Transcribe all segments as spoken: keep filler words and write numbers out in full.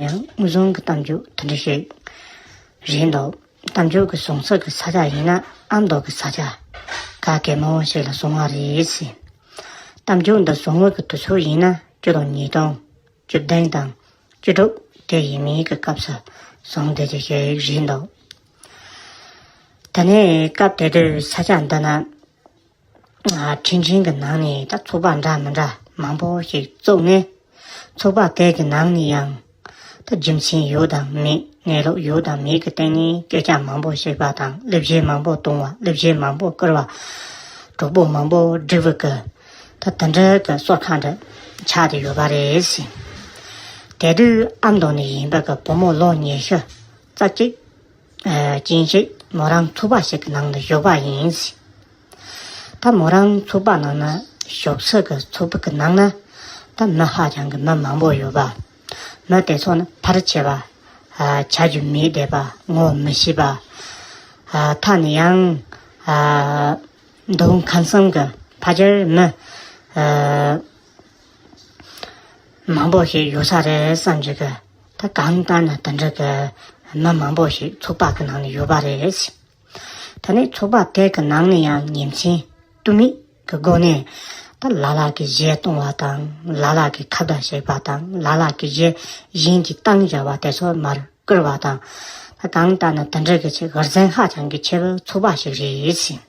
ཡང་དངོས་བཟུང་གི་གཏམ་རྒྱུད་དེ་འདྲ་ཞིག་རེད་འདུག་གཏམ་རྒྱུད་ཀྱི་བཟུང་ས་གི་ས་ཆ་ཡིན་ན་ཨ་མདོ་གི་ས་ཆ་ག་གེ་མོ་ཞིག་ལ་བཟུང་བ་རེད་ཟེར། གཏམ་རྒྱུད་འདི་བཟུང་བའི་གི་དུས་ཚོད་ཡིན་ན་སྤྱི་ལོ་ཉིས་སྟོང་བཅུ་བདུན་དང་བཅུ་དྲུག་དེ་ཡས་མས་གི་སྐབས་སུ་བཟུང་བསྡད་ཀྱི་ཞིག་རེད་འདུག་དེ་ནས་སྐབས་དེ་དུས་ས་ཆ་འདི་ན་ཨ་ཁྲིན་ཁྲིན་གྱི་ནང་ནས་ད་ཚོགས་པ་འདྲ་མི་འདྲ་མང་པོ་ཞིག་བཙུགས་ནས། ཚོགས་པ་དེ་གི་ནང་ནས་ཡང་ད་རྒྱུ་མཚན་ཡོད་དང་མེད། གནས་ལུགས་ཡོད་དང་མེད་ཀྱི་སྟེང་ནས་སྐད་ཆ་མང་པོ་བཤད་པ་དང་གླུ་གཞས་མང་པོ་གཏོང་བ། གླུ་གཞས་མང་པོ་བསྐུར་བ། གྲོགས་པོ་མང་པོ་སྒྲིག་པ་གི་ད་དེ་འདྲ་གི་གསོལ་ཁ་འདྲ་ཆགས་ཏེ་ཡོད་པ་རེད་ཟེར། དེ་དུས་ཨ་མདོ་ནས་ཡིན་པ་གི་བུ་མོ་ལོ་ཉི་ཤུ་རྩ་གཅིག་ཨ་ཅན་ཞིག་མོ་རང་ཚོགས་པ་ཞིག་གི་ནང་དུ་ཞུགས་པ་ཡིན་ཟེར། ད་མོ་རང་ཚོགས་པ་ནང་ན་ཞུགས་ས་གི་ཚོགས་པ་གི་ནང་ན་ད་མི་ཧ་ཅང་གི་མི་མང་པོ་ཡོད་པ། མི་དེ་ཚོ་ནི་ཕར་ཆེ་བ། ཨ་ཆ་རྒྱུས་མེད་བསྡད་པ། ངོ་མི་ཤེས་པ། ཨ་ཐ་ནི་ཡང་ཨ་མདོ་ཁམས་གསུམ་གི་ཕལ་ཆེར་མི་ཨ་མང་པོ་ཞིག་ཡོད་ས་རེད་བསམ་གྱི་གི། ད་གང་ལྟར་ན་དེ་འདྲ་གི་མི་མང་པོ་ཞིག་ཚོགས་པ་གི་ནང་ནས་ཡོད་པ་རེད། ད་ནི་ཚོགས་པ་དེ་གི་ནང་ནས་ཡང་ཉིན་མཚན་དུས་མེད་གི་སྒོ་ནས་ད་ལ་ལ་གི་གཞས་གཏོང་བ་དང་། ལ་ལ་གི་ཁ་བརྡ་བྱེད་པ་དང་། ལ་ལ་གི་གཞས་གཞན་གྱིས་བཏང་བཞག་པ་དེ་ཚོ་མར་བསྐུར་བ་དང་། ད་གང་ལྟར་ན་དེ་འདྲ་གི་ཆེས་འོས་འཛིན་ཧ་ཅང་གི་ཆེ་བའི་ཚོགས་པ་ཞིག་རེད་ཟེར།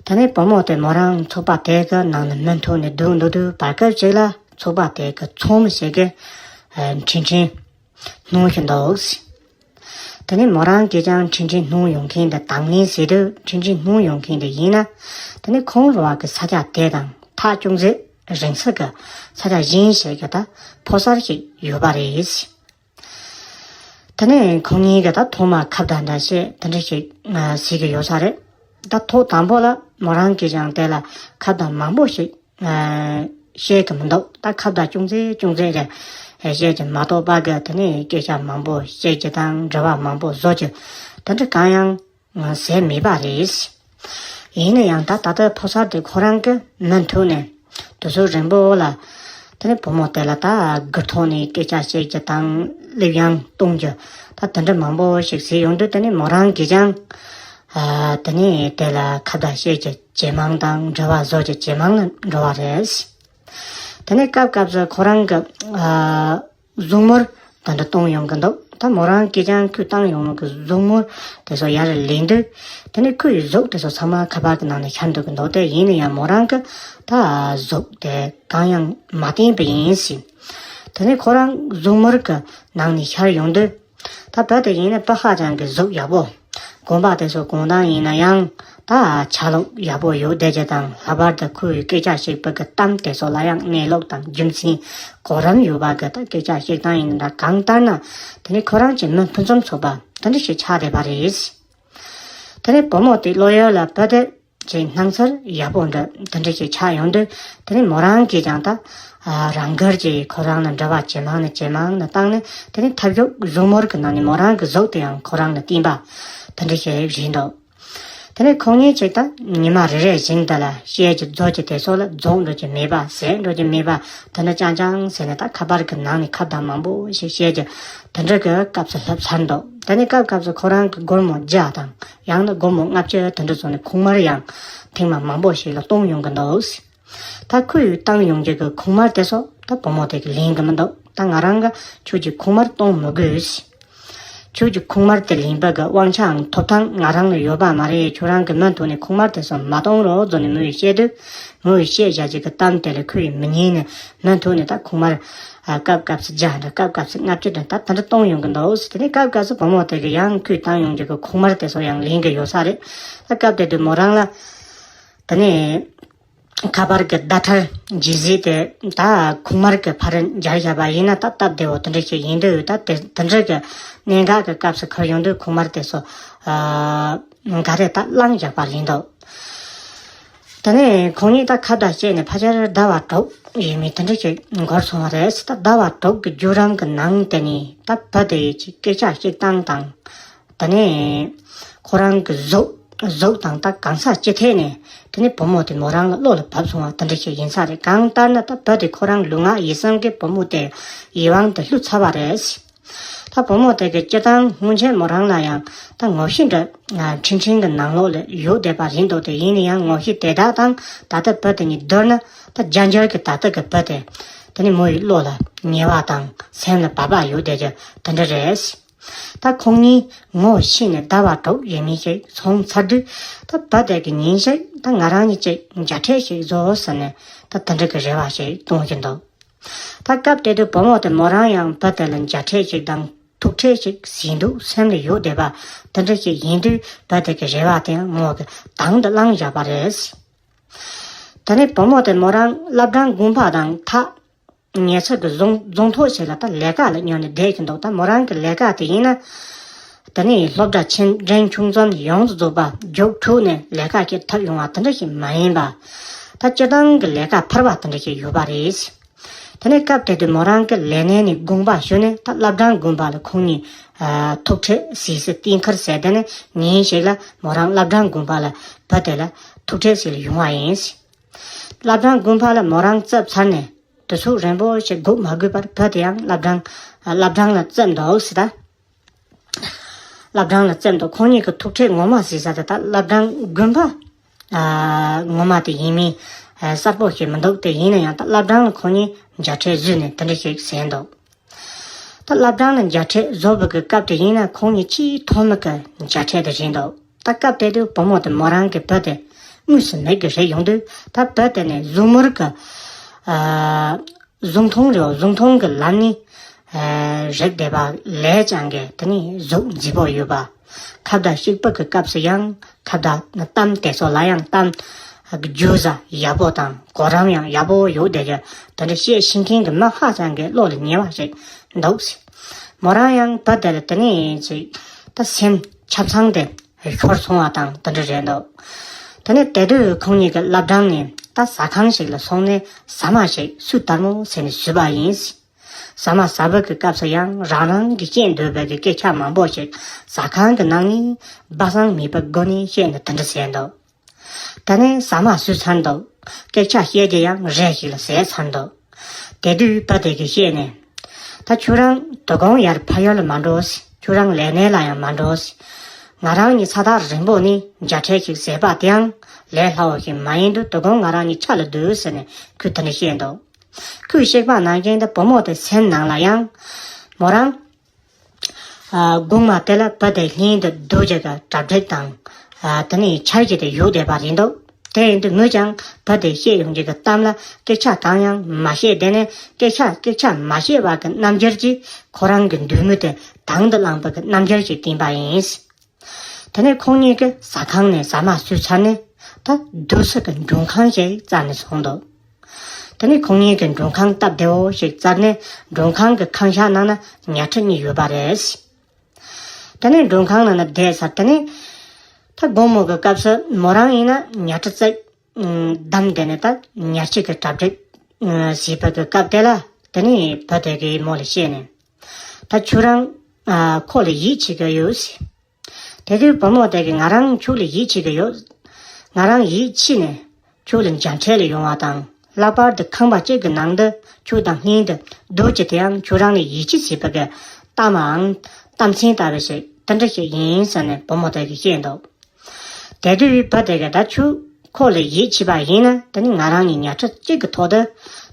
ད་ནི་བུ་མོ་དེ་མོ་རང་ཚོགས་པ་དེ་གི་ནང་ནས་མུ་མཐུད་ནས་སྡོད་འདུག་དུས་བར་སྐབས་ཅིག་ལ་ཚོགས་པ་དེ་གི་ཚོགས་མི་ཞིག་གིས་ཨ་ཁྲིན་ཁྲིན་སྣུན་བཞིན་འདུག་ཟེར། དེ་ནས་མོ་རང་གིས་ཀྱང་ཁྲིན་ཁྲིན་སྣུན་ཡོང་མཁན་དེ་དང་ལེན་བྱེད་དུས། ཁྲིན་ཁྲིན་སྣུན་ཡོང་མཁན་དེ་ཡིན་ན་དེ་ནས་ཁོང་རོ་བ་གི་ས་ཆ་དེ་དང་ཐག་ཅུང་ཟད་རིང་ས་གི་ས་ཆ་གཞན་ཞིག་གི་ད་ཕོ་གསར་ཞིག་ཡོད་པ་རེད། དེ་ནས་ཁོང་གཉིས་ཀྱིས་ད་ཐོག་མར་ཁ་བརྡ་འདྲ་བྱས་དེ་འདྲ་ཞིག་བྱེད་ཀྱི་ཡོད་ས་རེད། ད་ཐོག་དང་པོ་ལ་མོ་རང་གིས་ཀྱང་དེ་ལ་ཁ་བརྡ་མང་པོ་ཞིག་ཨ་བཤད་ཀྱི་མི་འདུག་ད་ཁ་བརྡ་ཅུང་ཟད་ཅུང་ཟད་རེ་བཤད་ཀྱི་མ་གཏོགས་པ་གི་དེ་ནས་སྐད་ཆ་མང་པོ་བཤད་ཀྱི་དང་དྲི་བ་མང་པོ་བཟོ་ཀྱི་དེ་འདྲ་གང་ཡང་ཟེར་མེད་པ་རེད། ཡིན་ན་ཡང་ད་ད་ལྟ་ཕོ་གསར་དེ་ཁོ་རང་གི་མུ་མཐུད་ནས་དུས་ཚོད་རིང་པོ་ལ་དེ་ནས་བུ་མོ་དེ་ལ་ད་སྒེར་ཐོག་ནས་སྐད་ཆ་བཤད་ཀྱི་དང་གླུ་དབྱངས་གཏོང་རྒྱུ་ད་དེ་འདྲ་མང་པོ་ཞིག་བྱས་ཡོང་དུས། དེ་ནས་མོ་རང་གིས་ཀྱང་ཨ་དེ་ནས་དེ་ལ་ཁ་བརྡ་བཤད་ཀྱི་ཇེ་མང་དང་དྲི་བ་བཟོ་རྒྱུ་ཇེ་མང་ལ་འགྲོ་བ་རེད། དེ་ནས་སྐབས་སྐབས་སུ་ཁོ་རང་གི་ཨ་གཟུགས་མོར་དེ་འདྲ་གཏོང་ཡོང་གི་འདུག་ད་མོ་རང་གིས་ཀྱང་ཁོས་བཏང་ཡོང་བའི་གི་གཟུགས་མོར་དེ་ཚོ་ཡར་ལེན་དུས། དེ་ནས་ཁོའི་གཟུགས་དེ་ཚོ་ཚང་མ་ཁ་པར་གྱི་ནང་ནས་ཤར་འགྲོ་གི་འདུག་དེ་ཡིན་ན་ཡང་མོ་རང་གིས་ད་གཟུགས་དེ་གང་ཡང་མ་བསྟན་པ་ཡིན་ཟེར། དེ་ནས་ཁོ་རང་གཟུགས་མོར་གི་ནང་ནས་ཤར་ཡོང་དུས། ད་བུ་དེ་ཡིན་ན་བུ་ཧ་ཅང་གི་གཟུགས་ཡག་པོ། གོམ་པ་དེ་ཚོ་གང་ལྟར་ཡིན་ན་ཡང་ད་ཆ་ལུགས་ཡག་པོ་ཡོད་བསྡད་ཀྱི་དང་། ལྷག་པར་དུ་ཁོའི་སྐད་ཆ་བཤད་པ་གི་གཏམ་དེ་ཚོ་ལ་ཡང་གནས་ལུགས་དང་རྒྱུ་མཚན་གོ་རིམ་ཡོད་པ་གི་ད་སྐད་ཆ་བཤད་སྟངས་ཡིན་ན་འདྲ། གང་ལྟར་ན་དེ་ནི་ཁོ་རང་གི་མི་ཕུན་སུམ་ཚོགས་པ་དེ་འདྲ་ཞིག་ཆགས་བསྡད་པ་རེད། དེ་ནས་བུ་མོ་དེ་བློ་ཡུལ་ལ་བུ་དེ་ཅིག་སྣང་ཚུལ་ཡག་པོ་འདྲ་དེ་འདྲ་ཞིག་ཆགས་ཡོང་དུས། དེ་ནས་མོ་རང་གིས་ཀྱང་ད་ཨ་རང་དགར་གྱིས་ཁོ་རང་ལ་འབྲེལ་བ་ཇེ་མང་ནས་ཇེ་མང་ལ་བཏང་ནས། དེ་ནས་ཐབས་ཞུགས་གཟུགས་མོར་གྱི་ནང་ནས་མོ་རང་གི་གཟུགས་དེ་ཡང་ཁོ་རང་ལ་བསྟན་པ་དེ་འདྲ་ཞིག་རེད་འདུག་དེ་ནས་ཁོང་གཉིས་ཅིག་ད་ཉི་མ་རེ་རེ་བཞིན་དེ་ལ་བཤད་ཀྱི་རྫོགས་ཀྱི་དེ་ཚོ་ལ་རྫོགས་འགྲོ་གི་མེད་པ། ཟད་འགྲོ་གི་མེད་པ། དེ་འདྲ་རྐྱང་རྐྱང་ཟེར་ནས་ད་ཁ་པར་གྱི་ནང་ནས་ཁ་བརྡ་མང་པོ་ཞིག་བཤད་ཀྱི་དེ་འདྲ་གི་སྐབས་སུ་ལྷག་ཚར་འདུག་དེ་ནས་སྐབས་སྐབས་སུ་ཁོ་རང་གི་སྒོར་མོ་བརྒྱ་དང་ཡང་ན་སྒོར་མོ་ལྔ་བཅུ་དེ་འདྲ་བཟོ་ནས་ཁུག་དམར་ཡང་ཐེངས་མ་མང་པོ་ཞིག་ལ་གཏོང་ཡོང་གི་འདུག་ད་ཁོས་བཏང་ཡོང་རྒྱུ་གི་ཁུག་དམར་དེ་ཚོ་ད་བུ་མོ་དེ་གིས་ལེན་གི་མི་འདུག་ད་ང་རང་གིས་ཁྱོད་ཀྱི་ཁུག་དམར་གཏོང་མི་དགོས། ཁྱོད་ཀྱི་ཁུག་དམར་དེ་ལེན་པ་གི་དབང་ཆའང་ཐོབ་ཐང་ང་རང་ལ་ཡོད་པ་མ་རེད། ཁྱོད་རང་གིས་མུ་མཐུད་ནས་ཁུག་དམར་དེ་ཚོ་མ་གཏོང་རོགས་བཟོ་ནས་མོས་བཤད་དུས། མོས་བཤད་བཞག་རྒྱུ་གི་གཏམ་དེ་ལ་ཁོས་མི་ཉན་ནས་མུ་མཐུད་ནས་ད་ཁུག་དམར་ཨ་སྐབས་སྐབས་སུ་བརྒྱ་འདྲ། སྐབས་སྐབས་སུ་ལྔ་བཅུ་འདྲ། ད་དེ་འདྲ་གཏོང་ཡོང་གི་འདུག་དེ་ནས་སྐབས་སྐབས་སུ་བུ་མོ་དེ་གིས་ཡང་ཁོས་བཏང་ཡོང་རྒྱུ་གི་ཁུག་དམར་དེ་ཚོ་ཡང་ལེན་གི་ཡོད་ས་རེད། ད་སྐབས་དེ་དུས་མོ་རང་ལ་དེ་ནས་ཁ་པར་གྱི་ཟླ་ཁྲལ་ཇི་སྲིད་དེ་ད་ཁུག་དམར་གྱི་ཕར་འབྱར་བཞག་པ་ཡིན་ན་ད་སྟབས་བདེ་བོ་དེ་འདྲ་ཞིག་ཡིན་དུས། ད་དེ་དེ་འདྲ་གི་གནད་འགག་གི་སྐབས་སུ་ཁུར་ཡོང་དུས་ཁུག་དམར་དེ་ཚོ་ཨ་ག་རེ་ད་བླངས་བཞག་པ་ཡིན་འདུག་དེ་ནས་ཁོང་གཉིས་ད་ཁ་བརྡ་བཤད་ནས་ཕལ་ཆེར་ཟླ་བ་དྲུག་ཡས་མས་དེ་འདྲ་ཞིག་འགོར་སོང་བ་རེད། ད་ཟླ་བ་དྲུག་གི་བརྒྱུད་རིམ་གྱི་ནང་དེ་ནས་ད་བུ་དེ་ཡི་ཅིག་སྐད་ཆ་བཤད་སྟངས་དང་། དེ་ནས་ཁོ་རང་གི་གཟུགས་གཟུགས་དང་ད་གང་ཟག་སྤྱི་ཐད་ནས་ དེ་ནས་བུ་མོ་དེ་མོ་རང་ལ་བློ་ལ་བབས་སོང་བ་དེ་འདྲ་ཞིག་ཡིན་ས་རེད། གང་ལྟར་ན་ད་བུ་དེ་ཁོ་རང་ལུས་ངག་ཡིད་གསུམ་གྱི་བུ་མོ་དེ་ཡིད་དབང་དེ་བསླུས་ཚར་བ་རེད། ད་བུ་མོ་དེ་གི་སྤྱིར་བཏང་སྔོན་ཆད་མོ་རང་ལ་ཡང་ད་ངོ་ཤེས་འདྲ་ཨ་ཁྲིན་ཁྲིན་གྱི་ནང་ལོགས་ལ་ཡོད་བསྡད་པ་རེད་འདུག་དེ་ཡིན་ན་ཡང་ངོ་ཤེས་དེ་དག་དང་ད་ལྟ་བུ་དེ་གཉིས་བསྡུར་ན་ད་རྒྱ་འགྱུར་གྱི་ད་ལྟ་གི་བུ་དེ་དེ་ནི་མོ་ཡི་བློ་ལ་ཉེ་བ་དང་སེམས་ལ་བབ་པ་ཡོད་བསྡད་རྒྱུ་དེ་འདྲ་རེད། ད་ཁོང་གཉིས་ངོ་ཤེས་ནས་ཟླ་བ་དྲུག་ཡས་མས་ཤིག་སོང་ཚར་དུས་ད་བུ་དེ་གི་ཉིན་ཞིག་ད་ང་རང་གཉིས་ཅིག་མཇལ་འཕྲད་ཞིག་བཟོ་ཟེར་ནས་ད་དེ་འདྲ་གི་རེ་བ་ཞིག་བཏོན་གྱི་འདུག་ད་སྐབས་དེ་དུས་བུ་མོ་དེ་མོ་རང་ཡང་བུ་དེ་ལ་མཇལ་འཕྲད་ཞིག་དང་ཐུག་འཕྲད་ཞིག་བྱེད་འདོད་སེམས་ལ་ཡོད་བསྡད་པ་དེ་འདྲ་ཞིག་ཡིན་དུས་བུ་དེ་གི་རེ་བ་དེ་ཡང་མོ་གི་དང་དུ་བླངས་བཞག་པ་རེད། དེ་ནས་བུ་མོ་དེ་མོ་རང་བླ་བྲང་དགོན་པ་དང་ཐག་ཉེ་ས་གི་རྫོང་རྫོང་ཐོག་ཞིག་ལ་ད་ལས་ཀ་ལ་གཉེར་ནས་བསྡད་ཀྱི་འདུག་ད་མོ་རང་གི་ལས་ཀ་དེ་ཡིན་ན་དེ་ནས་སློབ་གྲྭ་ཆེན་འབྲིང་ཆུང་ཙམ་ཡོངས་སུ་རྫོགས་པ་རྒྱུགས་འཁྲུགས་ནས་ལས་ཀ་བྱེད་ཐུབ་ཡོང་བ་དེ་འདྲ་ཞིག་མ་ཡིན་པ། ད་སྤྱིར་བཏང་གི་ལས་ཀ་ཕལ་བ་དེ་འདྲ་ཞིག་ཡོད་པ་རེད། དེ་ནས་སྐབས་དེ་དུས་མོ་རང་གི་ལས་གནས་ནས་དགོངས་པ་ཞུས་ནས་ད་བླ་བྲང་དགོན་པ་ལ་ཁོང་གཉིས་ཨ་ཐུག་འཕྲད་ཟིག་སེ་ཏིང་ཁར་ཟེར། དེ་ནས་ཉིན་ཞིག་ལ་མོ་རང་བླ་བྲང་དགོན་པ་ལ་བུ་དེ་ལ་ཐུག་འཕྲད་ཟིག་ལ་ཡོང་བ་ཡིན། བླ་བྲང་དགོན་པ་ལ་མོ་རང་བཙལ་ཚར་ནས་དུས་ཚོད་རིང་པོ་ཞིག་སྒུག་མ་དགོས་པར་བུ་དེ་ཡང་བླ་བྲང་བླ་བྲང་ལ་བཙལ་འདུག་ཟེར་ད། བླ་བྲང་ལ་བཙལ་འདུག་ཁོང་གཉིས་ཀྱི་ཐུག་འཕྲད་ངོ་མ་ཟེར་ས་དེ་ད་བླ་བྲང་དགོན་པ་ཨ་ངོ་མ་དེ་ཡིན་མིན་ཨ་གསལ་པོ་ཞིག་མི་འདུག་དེ་ཡིན་ན་ཡང་ད་བླ་བྲང་ལ་ཁོང་གཉིས་མཇལ་འཕྲད་བཟོས་ནས་དེ་འདྲ་ཞིག་ཟེར་འདུག་ད་བླ་བྲང་ལ་མཇལ་འཕྲད་བཟོ་བའི་གི་སྐབས་དེ་ཡིན་ན་ཁོང་གཉིས་ཆེས་ཐོག་མ་གི་མཇལ་འཕྲད་དེ་རེད་འདུག་ད་སྐབས་དེ་དུས་བུ་མོ་དེ་མོ་རང་གི་བུ་དེ་དངོས་སུ་མིག་གིས་རིག་ཡོང་དུས་ད་བུ་དེ་ནི་གཟུགས་མོར་གི་ཨ་གཟུགས་མཐོང་རེད། གཟུགས་མཐོང་གི་ལམ་ནི་ཨ་རིག་བསྡད་པ་ལས་ཀྱང་གི་དེ་ནི་གཟུགས་མཛེས་པོ་ཡོད་པ། ཁ་བརྡ་གཅིག་པ་གི་སྐབས་སུ་ཡང་ཁ་བརྡ་གཏམ་དེ་ཚོ་ལ་ཡང་གཏམ་རྒྱུ་ཟ་ཡག་པོ་དང་གོ་རིམ་ཡང་ཡག་པོ་ཡོད་བསྡད་རྒྱུ་དེ་འདྲ་བཤད་ཤེས་མཁན་གྱི་མི་ཧ་ཅང་གི་བློ་ལ་ཉེ་བ་ཞིག་འདུག་མོ་རང་ཡང་བུ་དེ་ལ་དེ་ནས་ཅིག་ད་སེམས་ཆབ་ཚང་དེ་ཤོར་སོང་བ་དང་དེ་འདྲ་རེད་འདུག་དེ་ནས་དེ་དུས་ཁོང་གཉིས་ཀྱི་བླ་བྲང་ནས་ད་ཟ་ཁང་ཞིག་ལ་སོང་ནས་ཟ་མ་ཞིག་སུས་དལ་མོ་བྱས་ནས་བཟོས་པ་ཡིན། ཟ་མ་ཟ་བའི་གི་སྐབས་སུ་ཡང་རང་རང་གི་བཤད་འདོད་པའི་གི་སྐད་ཆ་མང་པོ་ཞིག་ཟ་ཁང་གི་ནང་ནས་སྦ་གསང་མེད་པའི་སྒོ་ནས་བཤད་ནས་དེ་འདྲ་བྱས་འདུག་ད་ནི་ཟ་མ་ཟོས་ཚར་འདུག་སྐད་ཆ་བཤད་རྒྱུ་ཡང་རེ་ཞིག་ལ་ཟད་ཚར་འདུག་དེ་དུས་བུ་དེ་གིས་བཤད་ནས། ད་ཁྱོད་རང་དོ་དགོང་ཡར་ཕ་ཡུལ་ལ་མ་འགྲོ། ཁྱོད་རང་ལས་གནས་ལ་ཡང་མ་འགྲོ། ང་རང་གཉིས་ས་ཐག་རིང་པོ་ནས་མཇལ་འཕྲད་ཞིག་ཟེར་བ་དེའང་ལས་སླ་བོ་ཞིག་མ་ཡིན་དུས་དོ་དགོང་ང་རང་གཉིས་ཆ་ལ་སྡོད་ཟེར་ནས་ཁོས་དེ་འདྲ་བཤད་འདུག་ཁོས་གཤེགས་པ་ནམ་མཁའི་འདི་བུ་མོ་དེ་སེམས་ནང་ལ་ཡང་མོ་རང་། ཨ་དགོང་མ་དེ་ལ་བུ་དེ་ལྷན་དུ་སྡོད་རྒྱུ་གི་གྲ་སྒྲིག་དང་། ཨ་དེ་ནས་འཆར་གཞི་དེ་ཡོད་བསྡད་པ་རེད་འདུག་དེ་ཡིན་དུས་མོས་ཀྱང་བུ་དེ་བཤད་ཡོང་རྒྱུ་གི་གཏམ་ལ་སྐད་ཆ་གང་ཡང་མ་བཤད། དེ་ནས་སྐད་ཆ་སྐད་ཆ་མ་བཤད་པ་གི་རྣམ་འགྱུར་གྱིས་ཁོ་རང་གི་འདོད་མོས་དེ་དང་དུ་བླངས་པ་གི་རྣམ་འགྱུར་ཞིག་བསྟན་པ་ཡིན། དེ་ནས་ཁོང་གཉིས་ཀྱིས་ཟ་ཁང་ནས་ཟ་མ་ཟོས་ཚར་ནས་ད་སྡོད་ས་གི་མགྲོན་ཁང་ཞིག་བཙལ་ནས་སོང་འདུག་དེ་ནས་ཁོང་གཉིས་ཀྱིས་མགྲོན་ཁང་སྟབས་བདེ་བོ་ཞིག་བཙལ་ནས་མགྲོན་ཁང་གི་ཁང་ཤག་ནང་ན་ཉལ་ཁྲི་གཉིས་ཡོད་པ་རེད། དེ་ནས་མགྲོན་ཁང་ནང་ན་བསྡད་ཚར། དེ་ནས་ད་དགོང་མོ་གི་སྐབས་སུ་མོ་རང་ཡིན་ན་ཉལ་ཁྲི་བརྩེགས་བསྡམས་བསྡད་ནས་ད་ཉལ་ཁྲི་གི་གྲ་སྒྲིག་བྱེད་པ་གི་སྐབས་དེ་ལ་དེ་ནས་བུ་དེ་གིས་མོ་ལ་བཤད་ནས། ད་ཁྱོད་རང་ཁོ་ལ་ཡིད་ཆེས་ཀྱི་ཡོད། དེ་དུས་བུ་མོ་དེ་གིས་ང་རང་ཁྱོད་ལ་ཡིད་ཆེས་ཀྱི་ཡོད། ང་རང་ཡིད་ཆེས་ནས་ཁྱོད་ལ་མཇལ་འཕྲད་ལ་ཡོང་བ་དང་། ལྷག་པར་དུ་ཁང་པ་གཅིག་གི་ནང་དུ་ཁྱོད་དང་ལྷན་དུ་སྡོད་རྒྱུ་དེའང་ཁྱོད་རང་ལ་ཡིད་ཆེས་བྱེད་པ་གི་གཏམ་འམ་གཏམ་ཚན་ལྟ་བུ་ཞིག་དེ་འདྲ་ཞིག་ཡིན་ཟེར་ནས་བུ་མོ་དེ་གིས་བཤད་འདུག་དེ་དུས་བུ་དེ་གིས་ད་ཁྱོད་ཁོ་ལ་ཡིད་ཆེས་པ་ཡིན་ན་དེ་ནི་ང་རང་གཉིས་ཉལ་ཁྲི་གཅིག་གི་ཐོག་ཏུ་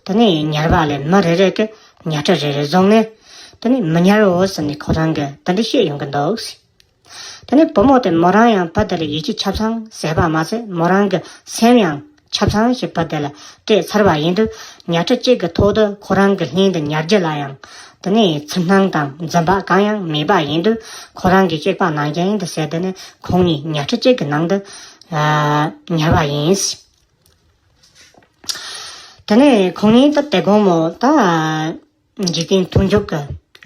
དེ་ནི་ཉལ་བ་ལས་མི་རེ་རེ་གིས་ཉལ་ཁྲི་རེ་རེ་བཟུང་ནས་དེ་ནི་མི་ཉལ་འོ་ཟེར་ནས་ཁོ་རང་གིས་དེ་འདྲ་བཤད་ཡོང་གི་འདུག་དེ་ནས་བུ་མོ་དེ་མོ་རང་ཡང་བུ་དེ་ལ་ཡིད་ཆེས་ཆ་ཚང་ཟད་པ་མ་ཟད་མོ་རང་གི་སེམས་ཡང་ཆ་ཚང་ཞིག་བུ་དེ་ལ་སྤྲད་ཚར་བ་ཡིན་དུས་ཉལ་ཁྲི་གཅིག་གི་ཐོག་ཏུ་ཁོ་རང་གི་ལྷན་དུ་ཉལ་རྒྱུ་ལ་ཡང་དེ་ནས་འཚེར་སྣང་དང་འཛེམ་བག་གང་ཡང་མེད་པ་ཡིན་དུས་ཁོ་རང་གི་གཤེགས་པ་ནམ་མཁའི་དབྱིངས་དེ་ཟེར་དེ་ནས་ཁོང་གཉིས་ཉལ་ཁྲི་གཅིག་གི་ནང་དུ་ཨ་ཉལ་བ་ཡིན། དེ་ནས་ཁོང་གཉིས་ད་དེ་དགོང་མོ་ད་འཇིག་རྟེན་མཐུན་འཇུག་གི་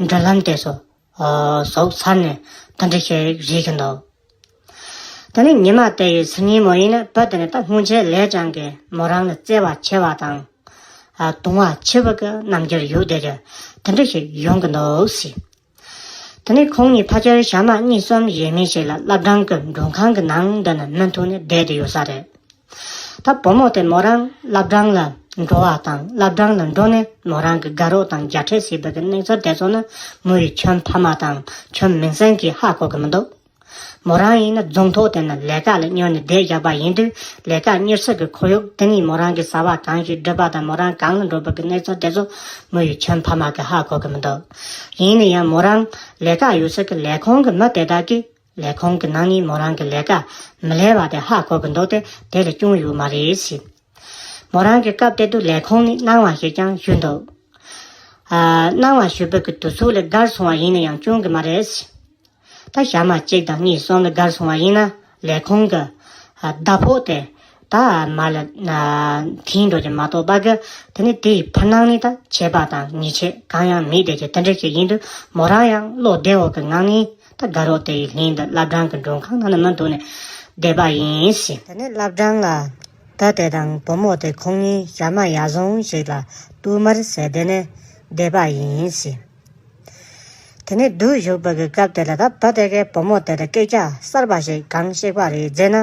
འབྲེལ་ལམ་དེ་ཚོ་ཨ་བཟོ་ཚར་ནས་ད་འདྲ་ཞིག་རེད་ཀྱི་འདུག་དེ་ནས་ཉི་མ་དེ་ཡི་སང་ཉིན་མོ་ཡིན་ན་བུ་དེ་ནི་ད་སྔོན་ཆད་ལས་ཀྱང་གི་མོ་རང་ལ་བརྩེ་བ་ཆེ་བ་དང་ཨ་དུང་བ་ཆེ་བ་གི་རྣམ་འགྱུར་ཡོད་བསྡད་ཀྱི་དེ་འདྲ་ཞིག་ཡོང་གི་འདུག་ཟེར། དེ་ནས་ཁོང་གཉིས་ཕལ་ཆེར་ཞག་མ་གཉིས་གསུམ་ཡས་མས་ཤིག་ལ་བླ་བྲང་གི་མགྲོན་ཁང་གི་ནང་འདི་ན་མུ་མཐུད་ནས་བསྡད་དེ་ཡོད་ས་རེད། ད་བུ་མོ་དེ་མོ་རང་བླ་བྲང་ལ་འགྲོ་བ་དང་། བླ་བྲང་ལ་འགྲོ་ནས་མོ་རང་གི་དགའ་རོགས་དང་མཇལ་འཕྲད་བྱས་པའི་གི་གནས་ཚུལ་དེ་ཚོ་ནི་མོ་ཡི་ཁྱིམ་ཕ་མ་དང་ཁྱིམ་མིང་སྲིང་གིས་ཧ་གོ་གི་མི་འདུག་མོ་རང་ཡིན་ན་རྫོང་ཐོག་དེ་ན་ལས་ཀ་ལ་གཉེར་ནས་བསྡད་བཞག་པ་ཡིན་དུས། ལས་ཀ་གཉེར་ས་གི་ཁོར་ཡུག་དེ་ནས་མོ་རང་གི་བྱ་བ་གང་ཞིག་སྒྲུབ་པ་དང་། མོ་རང་གང་ལ་འགྲོ་བའི་གི་གནས་ཚུལ་དེ་ཚོ་མོ་ཡི་ཁྱིམ་ཕ་མ་གིས་ཧ་གོ་གི་མི་འདུག་ཡིན་ན་ཡང་མོ་རང་ལས་ཀ་ཡོད་ས་གི་ལས་ཁུངས་གི་མི་དེ་དག་གིས་ལས་ཁུངས་ཀྱི་ནང་ནས་མོ་རང་གི་ལས་ཀ་མི་ལས་པ་དེ་ཧ་གོ་གི་འདུག་སྟེ། དེ་ལ་སྐྱོན་ཡོད་མ་རེད་ཟེར། མོ་རང་གི་སྐབས་དེ་དུས་ལས་ཁུངས་ནས་གནང་བ་ཞིག་ཀྱང་ཞུས་འདུག་ཨ། གནང་བ་ཞུས་པའི་གི་དུས་ཚོད་ལས་བརྒལ་སོང་བ་ཡིན་ན་ཡང་སྐྱོན་གི་མ་རེད་ཟེར། ད་ཞག་མ་གཅིག་དང་གཉིས་གསུམ་ལས་བརྒལ་སོང་བ་ཡིན་ན་ལས་ཁུངས་ཀྱི་ཨ། ཟླ་ཕོགས་དེ་ད་མར་ལ་ཨ། འཐེན་འགྲོ་གི་མ་གཏོགས་པ་གི། དེ་ནས་དེའི་ཕར་ནང་ནས་ད་ཆད་པ་དང་ཉེས་ཆད་གང་ཡང་མེད་བསྡད་ཀྱི་དེ་འདྲ་ཞིག་ཡིན་དུས། མོ་རང་ཡང་བློ་བདེ་བོ་གི་ངང་ནས་ད་དགའ་རོགས་དེ་ཡི་ལྷན་དུ་བླ་བྲང་གི་མགྲོན་ཁང་ནང་ན་མི་འདུག་ནས་བསྡད་པ་ཡིན་ཟེར། དེ་ནས་བླ་བྲང་ལ་བུ་དེ་དང་བུ་མོ་དེ་ཁོང་གཉིས་ཞག་མ་ཡར་སོང་ཞིག་ལ་བསྟུད་མར་ཟེར་དེ་ནས་བསྡད་པ་ཡིན་ཟེར། དེ་ནས་སྡོད་བཞུགས་པ་གི་སྐབས་དེ་ལ་ད་བུ་དེ་གིས་བུ་མོ་དེ་ལ་སྐད་ཆ་གསར་པ་ཞིག་གང་བཤད་པ་རེད་ཟེར་ན།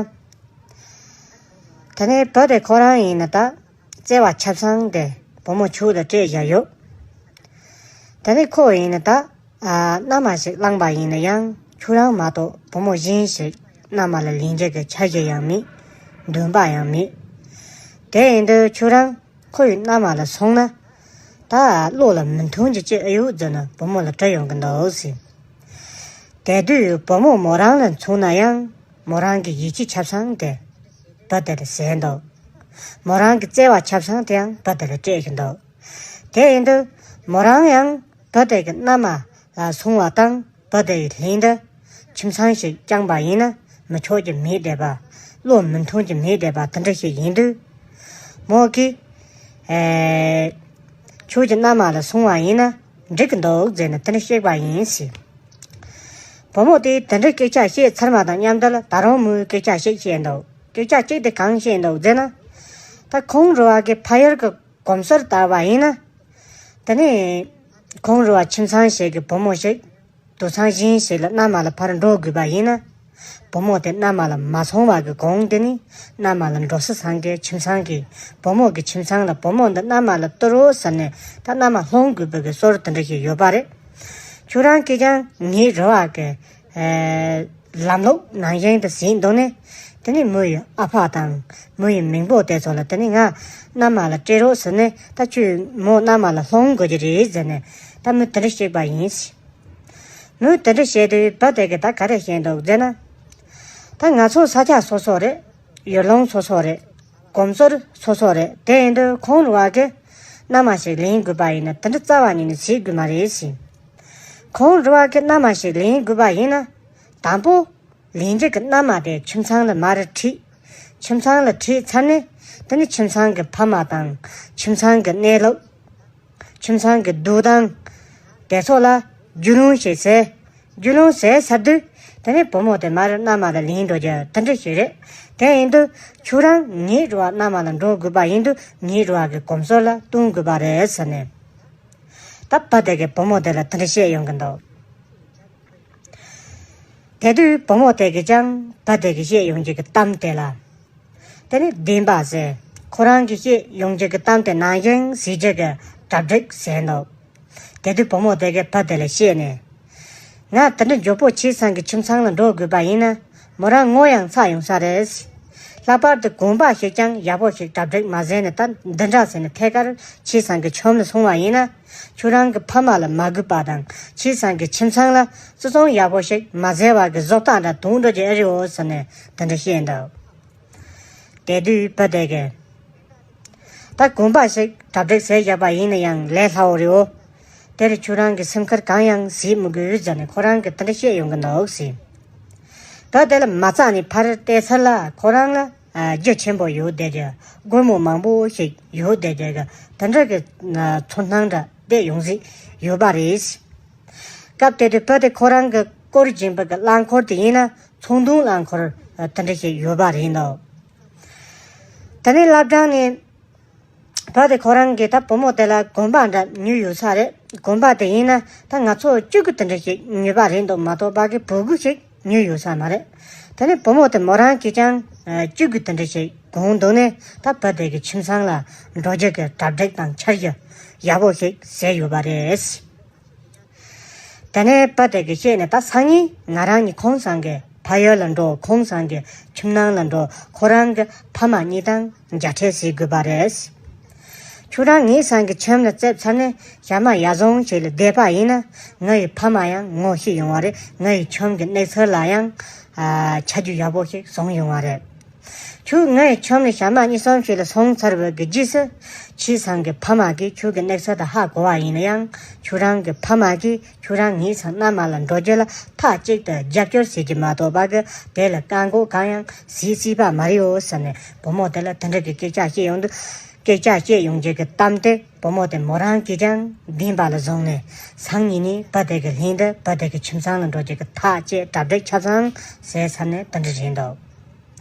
དེ་ནས་བུ་དེ་ཁོ་རང་ཡིན་ན་ད་བརྩེ་བ་ཆ་ཚང་དེ་བུ་མོ་ཁྱོད་ལ་སྤྲད་བཞག་ཡོད། དེ་ནས་ཁོ་ཡིན་ན་ད་ཨ། མནའ་མ་ཞིག་བླངས་པ་ཡིན་ན་ཡང་ཁྱོད་རང་མ་གཏོགས་བུ་མོ་གཞན་ཞིག་མནའ་མ་ལ་ལེན་རྒྱུ་གི་འཆར་གཞི་ཡང་མེད། འདུན་པ་ཡང་མེད། དེ་ཡིན་དུས་ཁྱོད་རང་ཁོ་ཡི་མནའ་མ་ལ་སོང་ན་ད་བློ་ལ་མི་མཐུན་གྱི་ཅི་ཨེ་ཡོད་ཟེར་ནས་བུ་མོ་ལ་དྲི་ཡོང་གི་འདུག་ཟེར། དེ་དུས་བུ་མོ་མོ་རང་ལ་མཚོན་ན་ཡང་མོ་རང་གི་ཡིད་ཆེས་ཆ་ཚང་དེ་བུ་དེ་ལ་ཟད་འདུག་མོ་རང་གི་བརྩེ་བ་ཆ་ཚང་དེ་ཡང་བུ་དེ་ལ་སྤྲད་ཀྱི་འདུག་དེ་ཡིན་དུས་མོ་རང་ཡང་བུ་དེ་གི་མནའ་མ་ལ་སོང་བ་དང་བུ་དེ་ཡི་ལྷན་དུ་ཁྱིམ་ཚང་ཞིག་བསྐྱངས་པ་ཡིན་ན་མི་ཆོག་གི་མེད་བསྡད་པ། བློ་མི་མཐུན་གྱི་མེད་བསྡད་པ་དེ་འདྲ་ཞིག་ཡིན་དུས། མོ་གིས་ཨེ། ཁྱོད་ཀྱི་མནའ་མ་ལ་སོང་བ་ཡིན་ན་འགྲིག་གི་འདུག་ཟེར་ནས་དེ་འདྲ་བཤད་པ་ཡིན་ཟེར། བུ་མོ་དེས་དེ་འདྲའི་སྐད་ཆ་བཤད་ཚར་མ་དང་མཉམ་དུ་ལ་ད་རུང་མོས་སྐད་ཆ་ཞིག་བཤད་འདུག་སྐད་ཆ་གཅིག་དེ་གང་བཤད་འདུག་ཟེར་ན། ད་ཁོང་རུ་བ་གི་ཕ་ཡུལ་གི་གོམས་སྲོལ་ལྟར་བ་ཡིན་ན། དེ་ནས་ཁོང་རུ་བ་ཁྱིམ་ཚང་ཞིག་གི་བུ་མོ་ཞིག་དུད་ཚང་གཞན་ཞིག་ལ་མནའ་མ་ལ་ཕར་འགྲོ་དགོས་པ་ཡིན་ན། བུ་མོ་དེ་མནའ་མ་ལ་མ་སོང་བ་གི་གོང་དེ་ནས་མནའ་མ་ལ་འགྲོ་ས་ཚང་གི་ཁྱིམ་ཚང་གིས་བུ་མོ་གི་ཁྱིམ་ཚང་ལ་བུ་མོ་འདི་མནའ་མ་ལ་གཏོད་རོགས་ཟེར་ནས་ད་མནའ་མ་སློང་དགོས་པའི་གི་སྲོལ་དེ་འདྲ་ཞིག་ཡོད་པ་རེད། ཁྱོད་རང་གིས་ཀྱང་ངའི་རུ་བ་གི་ཨེ། ལམ་ལུགས་ནང་བཞིན་དུ་ཟིན་འདུག་ནས། དེ་ནས་མོ་ཡི་ཨ་ཕ་དང་མོ་ཡི་མིང་པོ་དེ་ཚོ་ལ་དེ་ནས་ང་མནའ་མ་ལ་སྤྲད་རོགས་ཟེར་ནས། ད་ཁྱོད་མོ་མནའ་མ་ལ་སློང་དགོས་ཀྱི་རེད་ཟེར་ནས་ད་མོས་དེ་འདྲ་བཤད་པ་ཡིན། མོས་དེ་འདྲ་བཤད་དུས་བུ་དེ་གིས་ད་ག་རེ་བཤད་འདུག་ཟེར་ན། ད་ང་ཚོ་ས་ཆ་སོ་སོ་རེད། ཡུལ་ལུང་སོ་སོ་རེད། གོམས་སྲོལ་སོ་སོ་རེད། དེ་ཡིན་དུས་ཁོང་རུ་བ་གིས་མནའ་མ་ཞིག་ལེན་དགོས་པ་ཡིན་ན་དེ་འདྲ་རྩ་བ་ཉིད་ནས་བྱེད་དགོས་མ་རེད་ཟེར། ཁོང་རུ་བ་གིས་མནའ་མ་ཞིག་ལེན་དགོས་པ་ཡིན་ན། དང་པོ་ལེན་རྒྱུ་གི་མནའ་མ་དེ་ཁྱིམ་ཚང་ལ་མར་ཁྲིད། ཁྱིམ་ཚང་ལ་ཁྲིད་ཚར་ནས་དེ་ནས་ཁྱིམ་ཚང་གི་ཕ་མ་དང་ཁྱིམ་ཚང་གི་གནས་ལུགས། ཁྱིམ་ཚང་གི་འདུག་སྟངས་དེ་ཚོ་ལ་རྒྱུས་ལོན་བྱེད་ཚེ། རྒྱུས་ལོན་བྱས་ཚར་དུས་དེ་ནས་བུ་མོ་དེ་མར་མནའ་མ་ལ་ལེན་འགྲོ་རྒྱུ་དེ་འདྲ་ཞིག་རེད། དེ་ཡིན་དུས་ཁྱོད་རང་ངའི་རུ་བ་མནའ་མ་ལ་འགྲོ་དགོས་པ་ཡིན་དུས་ངའི་རུ་བ་གི་གོམས་སྲོལ་ལ་བསྟུན་དགོས་པ་རེད་ཟེར་ནས། ད་བུ་དེ་གིས་བུ་མོ་དེ་ལ་དེ་འདྲ་བཤད་ཡོང་གི་འདུག་དེ་དུས་བུ་མོ་དེ་གིས་ཀྱང་བུ་དེ་གིས་བཤད་ཡོང་རྒྱུ་གི་གཏམ་དེ་ལ། དེ་ནི་བདེན་པ་ཟེར། ཁོ་རང་གིས་བཤད་ཡོང་རྒྱུ་གི་གཏམ་དེ་ནང་བཞིན་བྱེད་རྒྱུ་གི་གྲ་སྒྲིག་ཟེར་འདུག་དེ་དུས་བུ་མོ་དེ་གིས་བུ་དེ་ལ་བཤད་ནས། ང་དེ་འདྲ་མགྱོགས་པོ་ཁྱེད་ཚང་གི་ཁྱིམ་ཚང་ལ་འགྲོ་དགོས་པ་ཡིན་ན། མོ་རང་ངོ་ཡང་ཚ་ཡོང་ས་རེད། ལྷག་པར་དུ་གོན་པ་ཞིག་ཀྱང་ཡག་པོ་ཞིག་གྲ་སྒྲིག་མ་མཛད་ནས། ད་འདི་འདྲ་ཟེར་ནས་ཐད་ཀར་ཁྱེད་ཚང་གི་ཁྱིམ་ལ་སོང་བ་ཡིན་ན། ཁྱོད་རང་གི་ཕ་མ་ལ་མ་གུས་པ་དང་ཁྱེད་ཚང་གི་ཁྱིམ་ཚང་ལ་བརྩི་མཐོང་ཡག་པོ་ཞིག་མ་མཛད་པ་གི་བཟོ་ལྟ་འདྲ་དུང་འགྲོ་གི་ཨེ་རེད་འོ་ཟེར་ནས་དེ་འདྲ་བཤད་འདུག་དེ་དུས་བུ་དེ་གིས། ད་གོན་པ་ཞིག་གྲ་སྒྲིག་བྱས་བཞག་པ་ཡིན་ན་ཡང་ལས་སླ་བོ་རེད་འོ། དེར་ཁྱོད་རང་གི་སེམས་ཁུར་གང་ཡང་བྱེད་མི་དགོས་ཟེར་ནས་ཁོ་རང་གིས་དེ་འདྲ་བཤད་ཡོང་གི་འདུག་ཟེར། བུ་དེ་ལ་མ་རྩ་ནས་ཕར་བལྟས་ཚར་ལ་ཁོ་རང་ལ་ཨ། རྒྱུ་ཆེན་པོ་ཡོད་བསྡད་རྒྱུ། སྒོར་མོ་མང་པོ་ཞིག་ཡོད་བསྡད་རྒྱུ་གི་དེ་འདྲ་གི་ཨ། ཚོར་སྣང་འདྲ་བསྡད་ཡོང་ས་ཡོད་པ་རེད། སྐབས་དེ་དུས་བུ་དེ་ཁོ་རང་གི་བསྐོར་བཞིན་པའི་གི་རླངས་འཁོར་དེ་ཡིན་ན་ཚོང་དོན་རླངས་འཁོར་ཨ། དེ་འདྲ་ཞིག་ཡོད་པ་རེད་འདུག་དེ་ནས་བླ་བྲང་ནས་བུ་དེ་ཁོ་རང་གིས་ད་བུ་མོ་དེ་ལ་གོན་པ་འདྲ་ཉོས་ཡོད་ས་རེད། གོན་པ་དེ་ཡིན་ན་ད་ང་ཚོ་སྤྱི་གི་དེ་འདྲ་ཞིག་ཉོས་པ་རེད་འདུག་མ་གཏོགས་ཕ་གི་བུ་གུ་ཞིག་ཉོས་ཡོད་ས་མ་རེད། དེ་ནས་བུ་མོ་དེ་མོ་རང་གིས་ཀྱང་ཨ། སྤྱི་གི་དེ་འདྲ་ཞིག་ གོང་དུ་ནས་ད་བུ་དེ་གི་ཁྱིམ་ཚང་ལ་འགྲོ་རྒྱུ་གི་གྲ་སྒྲིག་དང་འཆར་གཞི་ཡག་པོ་ཞིག་བཟོས་ཡོད་པ་རེད། དེ་ནས་བུ་དེ་གི་བཤད་ནས་ད་སང་ཉིན་ང་རང་གཉིས་ཁོང་ཚང་གི་ཕ་ཡུལ་ལ་འགྲོ། ཁོང་ཚང་གི་ཁྱིམ་ནང་ལ་འགྲོ། ཁོ་རང་གི་ཕ་མ་གཉིས་དང་མཇལ་འཕྲད་བྱེད་དགོས་པ་རེད། ཁྱོད་རང་ངའི་སང་གི་ཁྱིམ་ལ་བཙལ་ཚར་ནས་ཞག་མ་ཡག་བཟང་ཞིག་ལ་བསྡད་པ་ཡིན་ན། ངའི་ཕ་མ་ཡང་ངོ་ཤེས་ཡོང་བ་རེད། ངའི་ཁྱིམ་གྱི་གནས་ཚུལ་ལ་ཡང་ཨ་ཆ་རྒྱུས་ཡག་པོ་ཞིག་བཟུང་ཡོང་བ་རེད། ཁྱོད་ངའི་ཁྱིམ་ལ་ཞག་མ་གཉིས་གསུམ་ཞིག་ལ་སོང་ཚར་བའི་གི་རྗེས་སུ། ཁྱེད་ཚང་གི་ཕ་མ་གིས་ཁྱོད་ཀྱི་གནས་ཚུལ་དེ་ཧ་གོ་བ་ཡིན་ན་ཡང་། ཁྱོད་རང་གི་ཕ་མ་གིས་ཁྱོད་རང་ངའི་ཚང་མནའ་མ་ལ་འགྲོ་རྒྱུ་ལ་མཐའ་གཅིག་ཏུ་རྒྱབ་སྐྱོར་བྱེད་ཀྱི་མ་གཏོགས་པ་གི་དེ་ལ་བཀག་འགོག་གང་ཡང་བྱེད་སྲིད་པ་མ་རེད་འོ་ཟེར་ནས་བུ་མོ་དེ་ལ་དེ་འདྲ་གི་སྐད་ཆ་བཤད་ཡོང་དུས། སྐད་ཆ་བཤད་ཡོང་རྒྱུ་གི་གཏམ་དེ་བུ་མོ་དེ་མོ་རང་གིས་ཀྱང་བདེན་པ་ལ་བཟུང་ནས། སང་ཉིན་ནས་བུ་དེ་གི་ལྷན་དུ་བུ་དེ་གི་ཁྱིམ་ཚང་ལ་འགྲོ་རྒྱུ་གི་ཐག་བཅད། གྲ་སྒྲིག་ཆ་ཚང་བྱས་ཚར་ནས་དེ་འདྲ་རེད་འདུག་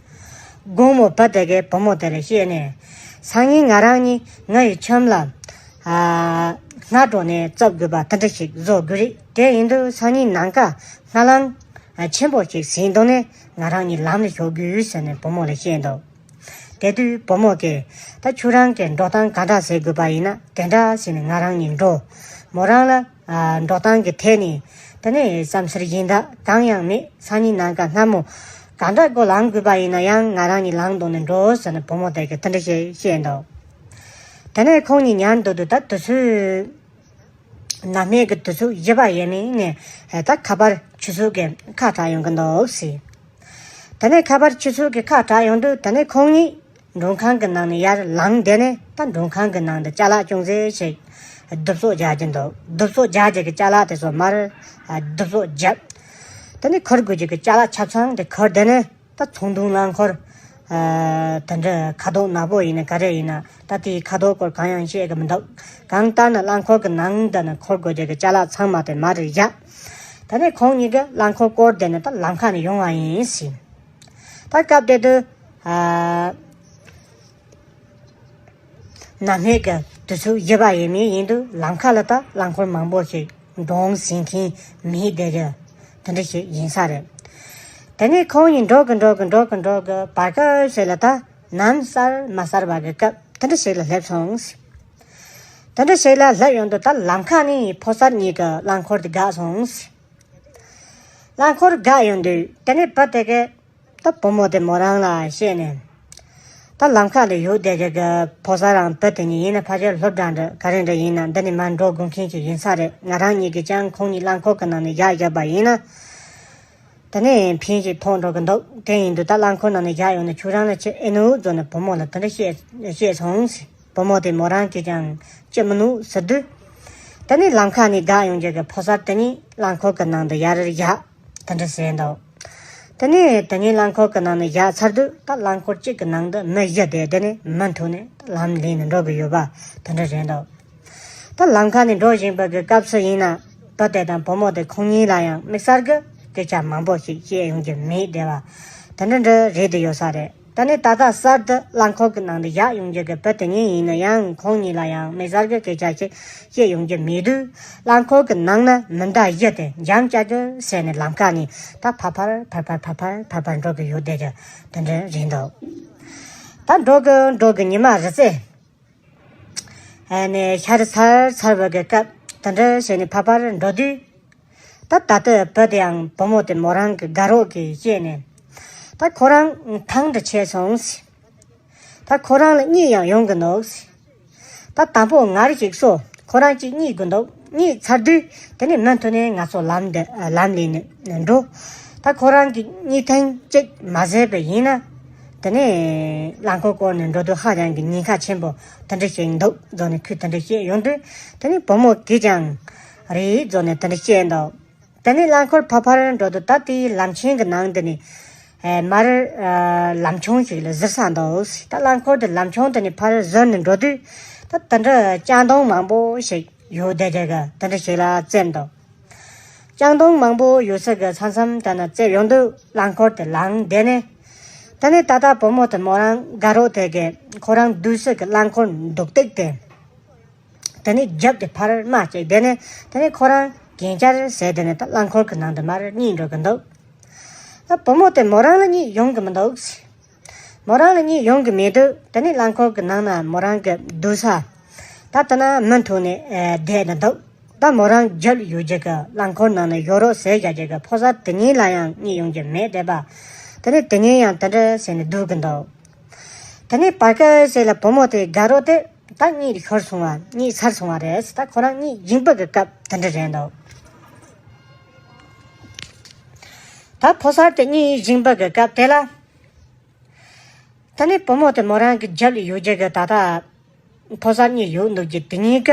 དགོང་མོ་བུ་དེ་གིས་བུ་མོ་དེ་ལ་བཤད་ནས། སང་ཉིན་ང་རང་གཉིས་ངའི་ཁྱིམ་ལ་ཨ་སྔ་དྲོ་ནས་རྩིབ་དགོས་པ་དེ་འདྲ་ཞིག་བཟོ་དགོས་རེད། དེ་ཡིན་དུས་སང་ཉིན་ནངས་ཀ་སྔ་ལངས་ཨ་ཆེན་པོ་ཞིག་ཟིན་དོན་ནས་ང་རང་གཉིས་ལམ་ལ་ཞོག་དགོས་ཟེར་ནས་བུ་མོ་ལ་བཤད་འདུག་དེ་དུས་བུ་མོ་གིས། ད་ཁྱོད་རང་གི་འགྲོ་སྟངས་ག་འདྲ་བྱེད་དགོས་པ་ཡིན་ན་དེ་འདྲ་བྱས་ནས་ང་རང་གཉིས་འགྲོ། མོ་རང་ལ་ཨ་འགྲོ་སྟངས་ཀྱི་ཐད་ནས་དེ་ནས་བསམ་ཚུལ་གཞན་དག་གང་ཡང་མེད། སང་ཉིན་ནངས་ཀ་སྔ་མོ་ག་འདྲ་སྒོ་ལངས་དགོས་པ་ཡིན་ན་ཡང་ང་རང་གཉིས་ལངས་དོན་ནས་འགྲོ་ཟེར་ནས་བུ་མོ་དེ་གིས་དེ་འདྲ་བཤད་བཤད་འདུག་དེ་ནས་ཁོང་གཉིས་ཉལ་འདུག་དུས་ད་དུས་ཚོད། ནམ་ཧེ་གི་དུས་ཚོད་བཞི་པ་ཡས་མས་ནས་ད་ཁ་པར་ཆུ་ཚོད་ཀྱི་ཁ་གྲགས་ཡོང་གི་འདུག་ཟེར། དེ་ནས་ཁ་པར་ཆུ་ཚོད་ཀྱི་ཁ་གྲགས་ཡོང་དུས་དེ་ནས་ཁོང་གཉིས་མགྲོན་ཁང་གི་ནང་ནས་ཡར་ལངས། དེ་ནས་ད་མགྲོན་ཁང་གི་ནང་དུ་ཅ་ལག་ཅུང་ཟད་ཞིག་བསྡུ་གསོག་རྒྱག་གི་འདུག་བསྡུ་གསོག་རྒྱག་རྒྱུ་གི་ཅ་ལག་དེ་ཚོ་མར་བསྡུ་གསོག་བརྒྱབ། དེ་ནས་འཁུར་དགོས་རྒྱུ་གི་ཅ་ལག་ཆ་ཚང་དེ་འཁུར། དེ་ནས། ད་ཚོང་དུང་རླངས་འཁོར། ཨ་དེ་འདྲ་ཁ་དོག་ནག་པོ་ཡིན་ན་ག་རེ་ཡིན་ན། ད་དེའི་ཁ་དོག་སྐོར་གང་ཡང་ཤེས་ཀྱི་མི་འདུག་གང་ལྟར་ན་རླངས་འཁོར་གྱི་ནང་དུ་ནི་འཁོར་དགོས་རྒྱུ་གི་ཅ་ལག་ཚང་མ་དེ་མར་བཞག་དེ་ནས་ཁོང་གཉིས་ཀྱིས་རླངས་འཁོར་བསྐོར་དེ་ནས་ད་ལམ་ཁ་ནས་ཡོང་བ་ཡིན་ཟེར། ད་སྐབས་དེ་དུས། ཨ་ནམ་ཧེ་གི་དུས་ཚོད་བཞི་པ་ཡས་མས་ཡིན་དུས་ལམ་ཁ་ལ་ད་རླངས་འཁོར་མང་པོ་ཞིག་འགྲོ་འོང་བྱེད་མཁན་མེད་བསྡད་རྒྱུ་དེ་འདྲ་ཞིག་ཡིན་ས་རེད། དེ་ནས་ཁོང་གཉིས་འགྲོ་གི་འགྲོ་གི་འགྲོ་གི་འགྲོ་གི་བར་སྐབས་ཤིག་ལ་ད་ནམ་གསལ་མ་གསལ་བ་གི་སྐབས་དེ་འདྲ་ཞིག་ལ་སླེབས་སོང་། དེ་འདྲ་ཞིག་ལ་སླེབས་ཡོང་དུས་ད་ལམ་ཁ་ནས་ཕོ་གསར་གཉིས་ཀྱི་རླངས་འཁོར་དེ་བཀག་སོང་། རླངས་འཁོར་བཀག་ཡོང་དུས་དེ་ནས་བུ་དེ་གིས་ད་བུ་མོ་དེ་མོ་རང་ལ་བཤད་ནས། ད་ལམ་ཁ་ལ་ཡོད་བསྡད་རྒྱུ་གི་ཕོ་གསར་རང་བུ་དེ་གཉིས་ཡིན་ན་ཕལ་ཆེར་སློབ་གྲྭ་འདྲ་ག་རེ་འདྲ་ཡིན་ན་འདི་ནས་མར་འགྲོ་དགོས་མཁན་ཞིག་ཡིན་ས་རེད། ང་རང་གཉིས་ཀྱིས་ཀྱང་ཁོང་གཉིས་རླངས་འཁོར་གྱི་ནང་ནས་བཞག་བཞག་པ་ཡིན་ན། དེ་ནས་ཕན་ཞིག་ཐོགས་འགྲོ་གི་འདུག་དེ་ཡིན་དུས་ད་རླངས་འཁོར་ནང་ནས་བཞག་ཡོང་ན་ཁྱོད་རང་ལ་ཆེ་ཨེ་ནུ་བཟོ་ནས་བུ་མོ་ལ་དེ་འདྲ་བཤད་བཤད་སོང་ཟེར། བུ་མོ་དེ་མོ་རང་གིས་ཀྱང་ཅི་མི་ནུས་ཟེར་དུས། དེ་ནས་ལམ་ཁ་ནས་བཀག་ཡོང་རྒྱུ་གི་ཕོ་གསར་དེ་གཉིས་རླངས་འཁོར་གྱི་ནང་དུ་ཡར་བཞག་དེ་འདྲ་བྱས་འདུག་དེ་ནས་དེ་གཉིས་རླངས་འཁོར་གྱི་ནང་ནས་བཞག་ཚར་དུས་ད་རླངས་འཁོར་གཅིག་གི་ནང་དུ་མི་བཞི་བསྡད། དེ་ནས་མུ་མཐུད་ནས་ལམ་ལེན་ནས་འགྲོ་གི་ཡོད་པ་དེ་འདྲ་རེད་འདུག་ད་ལམ་ཁ་ནས་འགྲོ་བཞིན་པ་གི་སྐབས་སུ་ཡིན་ན་བུ་དེ་དང་བུ་མོ་དེ་ཁོང་གཉིས་ལ་ཡང་དམིགས་བསལ་གྱི་སྐད་ཆ་མང་པོ་ཞིག་བཤད་ཡོང་རྒྱུ་མེད་བསྡད་པ་དེ་འདྲ་འདྲ་རེད་དུ་ཡོད་ས་རེད། ད་ནི་ད་ལྟ་གསར་དུ་རླངས་འཁོར་གྱི་ནང་དུ་བཞག་ཡོང་རྒྱུ་གི་བུ་དེ་གཉིས་ཡིན་ན་ཡང་ཁོང་གཉིས་ལ་ཡང་དམིགས་བསལ་གྱི་སྐད་ཆ་ཞིག་བཤད་ཡོང་རྒྱུ་མེད་དུས། རླངས་འཁོར་གྱི་ནང་ན་མི་འདྲ་བཞི་དེ་འཇམ་ཅག་གི་ཟེར་ནས་ལམ་ཁ་ནས་ད་ཕར་ཕར་ཕར་ཕར་ཕར་ཕར་ཕར་ཕར་འགྲོ་གི་ཡོད་བསྡད་རྒྱུ་དེ་འདྲ་རེད་འདུག་ད་འགྲོ་གི་འགྲོ་གི་ཉི་མ་རེ་ཙམ། ཨ་ནི་ཤར་ཚར་ཚར་བ་གི་སྐབས་དེ་འདྲ་བྱས་ནས་ཕར་ཕར་འགྲོ་དུས། ད་ད་ལྟ་བུ་དེའང་བུ་མོ་དེ་མོ་རང་གི་དགའ་རོགས་ཀྱིས་བཤད་ནས། ད་ཁོ་རང་ཐང་དུ་ཆས་སོང་ཟེར། ད་ཁོ་རང་ལ་གཉིད་ཡང་ཡོང་གི་འདུག་ཟེར། ད་དང་པོ་ངར་ཞིག་གསོ། ཁོ་རང་གཅིག་གཉིད་དགོས་འདུག་གཉིད་ཚར་དུས་དེ་ནས་མུ་མཐུད་ནས་ང་ཚོ་ལམ་འདི་ལམ་ལས་ནས་འགྲོ། ད་ཁོ་རང་གི་གཉིད་ཐེངས་གཅིག་མ་བཟོད་པ་ཡིན་ན། དེ་ནས་རླངས་འཁོར་བསྐོར་ནས་འགྲོ་དུས་ཧ་ཅང་གི་ཉེན་ཁ་ཆེན་པོ་དེ་འདྲ་ཞིག་འདུག་བཟོ་ནས་ཁོས་དེ་འདྲ་བཤད་ཡོང་དུས། དེ་ནས་བུ་མོ་གིས་ཀྱང་རེད་བཟོ་ནས་དེ་འདྲ་བཤད་འདུག་དེ་ནས་རླངས་འཁོར་ཕར་ཕར་འགྲོ་དུས་ད་དེའི་ལམ་ཆེན་གྱི་ནང་དེ་ནས་ཨེ་མར་ཨ་ལམ་ཆུང་ཞིག་ལ་གཟིར་ས་འདུག་ད་རླངས་འཁོར་དེ་ལམ་ཆུང་དེ་ནས་ཕར་གཟིར་ནས་འགྲོ་དུས། ད་དེ་འདྲ་ལྕང་སྡོང་མང་པོ་ཞིག་ཡོད་བསྡད་རྒྱུ་གི་དེ་འདྲ་ཞིག་ལ་བཙལ་འདུག་ལྕང་སྡོང་མང་པོ་ཡོད་ས་གི་ས་མཚམས་དེ་ན་བཙལ་ཡོང་དུས་རླངས་འཁོར་དེ་ལངས་བསྡད་ནས། དེ་ནས་ད་ལྟ་བུ་མོ་དེ་མོ་རང་དགའ་རོགས་དེ་གིས་ཁོ་རང་སྡོད་ས་གི་རླངས་འཁོར་འདུག་སྟེགས་དེ། དེ་ནས་རྒྱབ་དེ་ཕར་མ་བཅད་དེ་ནས་དེ་ནས་ཁོ་རང་གན་རྐྱལ་ཟས་དེ་ནས་ད་རླངས་འཁོར་གྱི་ནང་དུ་མར་གཉིད་འགྲོ་གི་འདུག་ད་བུ་མོ་དེ་མོ་རང་ལ་གཉིད་ཡོང་གི་མི་འདུག་མོ་རང་ལ་གཉིད་ཡོང་གི་མེད་དུས་དེ་ནས་རླངས་འཁོར་གྱི་ནང་ན་མོ་རང་གི་སྡོད་ས། ད་ལྟ་ན་མུ་མཐུད་ནས་ཨ་བསྡད་ནས་འདུག་ད་མོ་རང་རྒྱབ་ཡོད་རྒྱུ་གི་རླངས་འཁོར་ནང་ན་ཡོད་རོགས་ཟེར་བཞག་རྒྱུ་གི་ཕོ་གསར་དེ་གཉིས་ལ་ཡང་གཉིད་ཡོང་རྒྱུ་མེད་བསྡད་པ། དེ་ནས་དེ་གཉིས་ཡང་དེ་འདྲ་ཟེར་ནས་སྡོད་ཀྱི་འདུག་དེ་ནས་བར་སྐབས་ཤིག་ལ་བུ་མོ་དེའི་དགའ་རོགས་དེ་ད་གཉིད་ཤོར་སོང་བ། གཉིད་སར་སོང་བ་རེད། ད་ཁོ་རང་གཉིད་གཞུག་པ་གི་སྐབས་དེ་འདྲ་རེད་འདུག་ད་ཕོ་གསར་དེ་གཉིད་གཞུག་པ་གི་སྐབས་དེ་ལ། ད་ནི་བུ་མོ་དེ་མོ་རང་གི་རྒྱབ་ལ་ཡོད་རྒྱུ་གི་ད་ལྟ་ཕོ་གསར་གཉིས་ཡོད་འདུག་རྒྱུ་དེ་གཉིས་ཀ་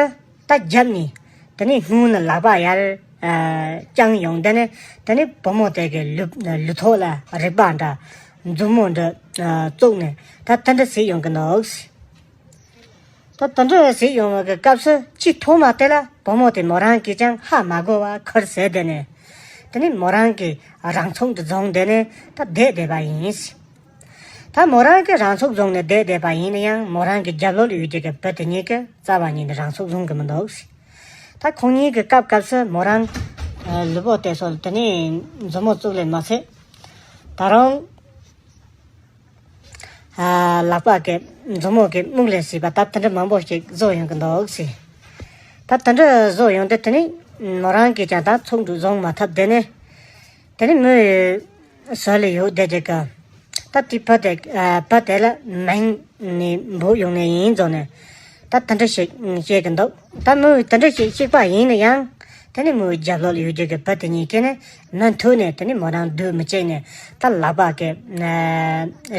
ད་རྒྱབ་ནས་དེ་ནས་སྔུན་ལ་ལག་པ་ཡར་ཨ་བརྐྱངས་ཡོང་། དེ་ནས་དེ་ནས་བུ་མོ་དེ་གི་ལུས་ལུས་ཐོག་ལ་རིག་པ་འདྲ་མཛུབ་མོ་འདྲ་ཨ་བཙུགས་ནས་ད་དེ་འདྲ་ཟེར་ཡོང་གི་འདུག་ད་དེ་འདྲ་ཟེར་ཡོང་བའི་སྐབས་སུ་གཅིག་ཐོག་མ་དེ་ལ་བུ་མོ་དེ་མོ་རང་གིས་ཀྱང་ཧ་མ་གོ་བ་ཁུར་ཟས་དེ་ནས་དེ་ནས་མོ་རང་གི་རང་ཚུགས་འདི་བཟུང་དེ་ནས་ད་བསྡད་བསྡད་པ་ཡིན། ད་མོ་རང་གིས་རང་ཚུགས་བཟུང་ནས་བསྡད་བསྡད་པ་ཡིན་ན་ཡང་མོ་རང་གི་རྒྱབ་ལོགས་ལ་ཡོད་རྒྱུ་གི་བུ་དེ་གཉིས་ཀྱིས་རྩ་བ་ཉིད་ནས་རང་ཚུགས་བཟུང་གི་མི་འདུག་ད་ཁོང་གཉིས་ཀྱི་སྐབས་སྐབས་སུ་མོ་རང་ལུས་པོ་དེ་ཚོ་ལ་དེ་ནས་མཛུབ་མོ་བཙུགས་ལས་མ་ཚད་ད་རུང་ཨ་ལག་པ་གི་མཛུབ་མོ་གི་སྨུག་ལས་བྱས་པ་ད་དེ་འདྲ་མང་པོ་ཞིག་བཟོ་ཡོང་གི་འདུག་ཟེར། ད་དེ་འདྲ་བཟོ་ཡོང་དུས་དེ་ནས་མོ་རང་གིས་ཀྱང་ད་ཚུགས་འདུག་བཟུང་མ་ཐུབ། དེ་ནས་དེ་ནས་མོའི་ཟུར་ལ་ཡོད་བསྡད་རྒྱུ་གི་ད་དེ་བུ་དེ་ཨ་བུ་དེ་ལ་མིང་ནས་འབོད་ཡོང་ནས་ཡིན་བཟོ་ནས་ད་དེ་འདྲ་ཞིག་བཤད་ཀྱི་འདུག་ད་མོས་དེ་འདྲ་ཞིག་བཤད་པ་ཡིན་ན་ཡང་དེ་ནས་མོའི་རྒྱབ་ལོགས་ལ་ཡོད་རྒྱུ་གི་བུ་དེ་གཉིས་ཀྱིས་ནི་མུ་མཐུད་ནས་དེ་ནས་མོ་རང་སྡོད་མི་བྱེད་ནས་ད་ལག་པ་གི་ཨ་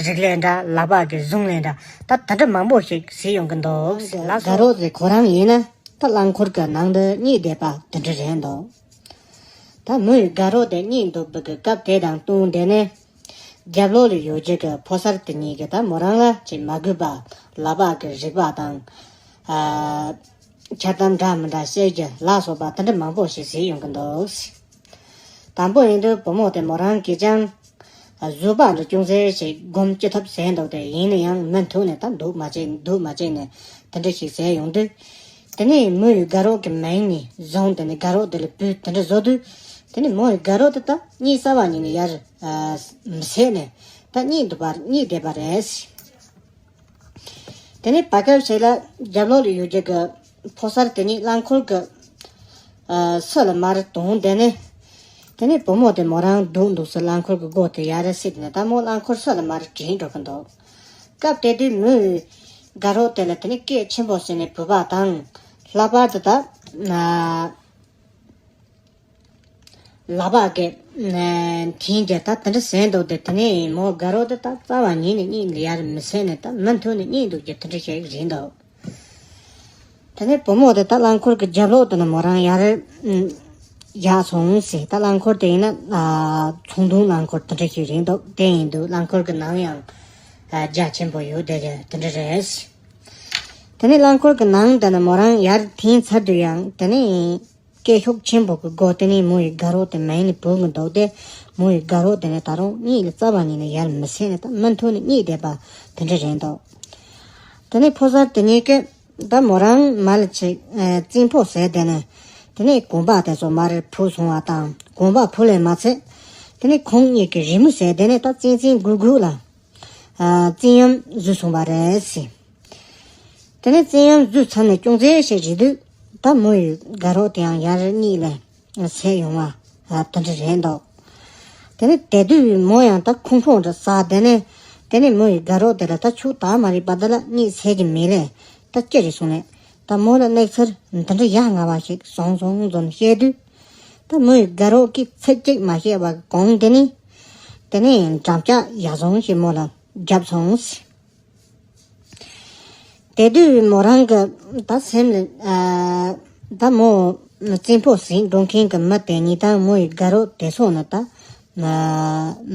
རིག་ལས་འདྲ་ལག་པ་གི་བཟུང་ལས་འདྲ་ད་དེ་འདྲ་མང་པོ་ཞིག་བྱས་ཡོང་གི་འདུག་ལགས་སོ། དགའ་རོགས་དེ་ཁོ་རང་ཡིན་ན་ད་རླངས་འཁོར་གྱི་ནང་དུ་གཉིད་བསྡད་པ་དེ་འདྲ་རེད་འདུག་ད་མོའི་དགའ་རོགས་དེ་གཉིད་འདུག་པའི་གི་སྐབས་དེ་དང་བསྟུན་དེ་ནས་རྒྱབ་ལོགས་ལ་ཡོད་རྒྱུ་གི་ཕོ་གསར་དེ་གཉིས་ཀྱིས་ད་མོ་རང་ལ་ཅིག་མ་གུས་པ་ལག་པ་གི་རིག་པ་དང་ཨ་འཆལ་གཏམ་འདྲ་མི་འདྲ་བཤད་རྒྱུ་ལ་སོགས་པ་དེ་འདྲ་མང་པོ་ཞིག་བྱས་ཡོང་གི་འདུག་དང་པོ་ཡིན་དུས་བུ་མོ་དེ་མོ་རང་གིས་ཀྱང་བཟོད་པ་འདྲ་ཅུང་ཟད་ཞིག་སྒོམ་ཅི་ཐུབ་བྱས་འདུག་དེ་ཡིན་ན་ཡང་མུ་མཐུད་ནས་ད་འདུག་མ་བྱས་འདུག་མ་བྱས་ནས་དེ་འདྲ་ཞིག་བྱས་ཡོང་དུས། དེ་ནས་མོ་ཡི་དགའ་རོགས་ཀྱི་མིང་ནས་བཟུང་དེ་ནས་དགའ་རོགས་དེ་ལ་བུ་དེ་འདྲ་བཟོ་དུས། དེ་ནས་མོ་ཡི་དགའ་རོགས་དེ་ད་གཉིད་རྩ་བ་ཉིད་ནས་ཡར་ཨ་མི་སད་ནས་ད་གཉིད་འདུག་པར་གཉིད་བསྡད་པ་རེད། དེ་ནས་བར་སྐབས་ཤིག་ལ་རྒྱབ་ལོགས་ལ་ཡོད་རྒྱུ་གི་ཕོ་གསར་དེ་གཉིས་རླངས་འཁོར་གྱི་ཨ་སུ་ལ་མར་དོང་དེ་ནས། དེ་ནས་བུ་མོ་དེ་མོ་རང་འདུག་འདུག་སེ་རླངས་འཁོར་གྱི་སྒོ་དེ་ཡར་སྲིད་ནས་ད་མོ་རླངས་འཁོར་སུ་ལ་མར་དྲན་འགྲོ་གི་འདུག་སྐབས་དེ་དུས་མོའི་དགའ་རོགས་དེ་ལ་དེ་ནས་སྐད་ཆེན་པོ་བྱས་ནས་བུ་པ་དང་ལྷག་པར་དུ་ད་ཨ་ལག་པ་གི་ཨ་འཐེན་རྒྱུ་ད་དེ་འདྲ་བྱས་འདུག་དེ་དེ་ནས་མོ་དགའ་རོགས་དེ་ད་རྩ་བ་ཉིད་ནས་གཉིད་ལ་ཡར་མི་སད་ནས་ད་མུ་མཐུད་ནས་གཉིད་འདུག་རྒྱུ་དེ་འདྲ་ཞིག་རེད་འདུག་དེ་ནས་བུ་མོ་དེ་ད་རླངས་འཁོར་གྱི་རྒྱབ་ལོགས་དེ་ན་མོ་རང་ཡར་ཨ་བཞག་སོང་ཟེར། ད་རླངས་འཁོར་དེ་ཡིན་ན་ཨ་ཚོང་དོན་རླངས་འཁོར་དེ་འདྲ་ཞིག་རེད་འདུག་དེ་ཡིན་དུས་རླངས་འཁོར་གྱི་ནང་ཡང་ཨ་རྒྱ་ཆེན་པོ་ཡོད་བསྡད་རྒྱུ་དེ་འདྲ་རེད། དེ་ནས་རླངས་འཁོར་གྱི་ནང་དེ་ན་མོ་རང་ཡར་འཐེན་ཚར་དུས་ཡང་དེ་ནས་སྐད་ཤུགས་ཆེན་པོ་གི་སྒོ་དེ་ནས་མོ་ཡི་དགའ་རོགས་དེ་མིང་ནས་འབོད་གི་འདུག་དེ་མོ་ཡི་དགའ་རོགས་དེ་ནས་ད་རུང་གཉིད་ལ་རྩ་བ་ཉིད་ནས་ཡར་མི་སད་ནས་ད་མུ་མཐུད་ནས་གཉིད་བསྡད་པ་དེ་འདྲ་རེད་འདུག་དེ་ནས་ཕོ་གསར་དེ་གཉིས་ཀས་ད་མོ་རང་མར་ལ་ཅིག་ཨ་བཙན་ཕོ་ཟེར་དེ་ནས་དེ་ནས་གོམ་པ་དེ་ཚོ་མར་ཕུ་སོང་བ་དང་། གོམ་པ་ཕུ་ལས་མ་ཚད་དེ་ནས་ཁོང་གཉིས་ཀྱི་རི་མོ་ཟེར་དེ་ནས་ད་བཙན་བཙན་སྒུག་སྒུག་ལ་ཨ་བཙན་གཡེམ་བཟོས་སོང་བ་རེད་ཟེར། དེ་ནས་བཙན་གཡེམ་བཟོས་ཚར་ནས་ཅུང་ཟད་ཞིག་རེད་དུས་ད་མོ་ཡི་དགའ་རོགས་དེ་ཡང་ཡར་གཉིད་ལ་སད་ཡོང་བ་ཨ་དེ་འདྲ་རེད་འདུག་དེ་ནས་དེ་དུས་མོ་ཡང་ད་ཁུངས་ཕུང་འདྲ་ཟ། དེ་ནས་དེ་ནས་མོ་ཡི་དགའ་རོགས་དེ་ལ་ད་ཆུ་དྭངས་མ་རེད་པ། དེ་ལ་གཉིད་སད་ཀྱི་མེད་ལས་ད་སྐྱིད་རེད་གསུངས་ནས་ད་མོ་ལ་གནས་ཚུལ་འདི་འདྲ་ཡ་ང་བ་ཞིག་བྱུང་སོང་ཙམ་བཤད་དུས། ད་མོ་ཡི་དགའ་རོགས་ཀྱིས་ཚིག་གཅིག་མ་བཤད་པ་གོང་དེ་ནས་དེ་ནས་འགྲམ་ལྕག་ཡ་བཟུང་ཞིག་མོ་ལ་བརྒྱབ་སོང་། དེ་དུས་མོ་རང་གི་ད་སེམས་ལ་ཨ་ད་མོ་བཙན་ཕོ་ཟིན་འགྲོ་མཁན་གྱི་མི་དེ་གཉིས་དང་མོ་ཡི་དགའ་རོགས་དེ་ཚོ་ནི་ད་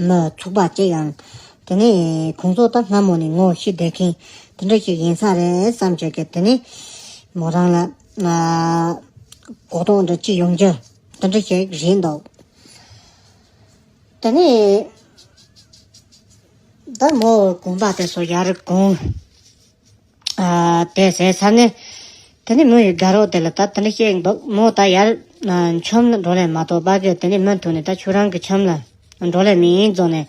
མི་ཚུགས་པ་ཅིག་ཡང་དེ་ནས་ཁོང་ཚོ་ད་སྔ་མོ་ནས་ངོ་ཤེས་བསྡད་མཁན་དེ་འདྲ་ཞིག་ཡིན་ས་རེད་བསམ་བྱས་ཀྱི་དེ་ནས་མོ་རང་ལ་ཨ་གོ་རྟོགས་འདྲ་ཅིག་ཡོང་རྒྱུ་དེ་འདྲ་ཞིག་རེད་འདུག་དེ་ནས་ད་མོ་གོམ་པ་དེ་ཚོ་ཡར་གོན། ཨ་དེ་ཟེར་ཚར་ནས་དེ་ནས་མོ་ཡི་དགའ་རོགས་དེ་ལ་ད་དེ་འདྲ་བཤད་འདུག་མོ་ད་ཡར་ཨ་ཁྱིམ་ལ་འགྲོ་ལས་མ་གཏོགས་པ་གི་དེ་ནས་མུ་མཐུད་ནས་ད་ཁྱོད་རང་གི་ཁྱིམ་ལ་འགྲོ་ལས་མེད་ཡིན་བཟོ་ནས།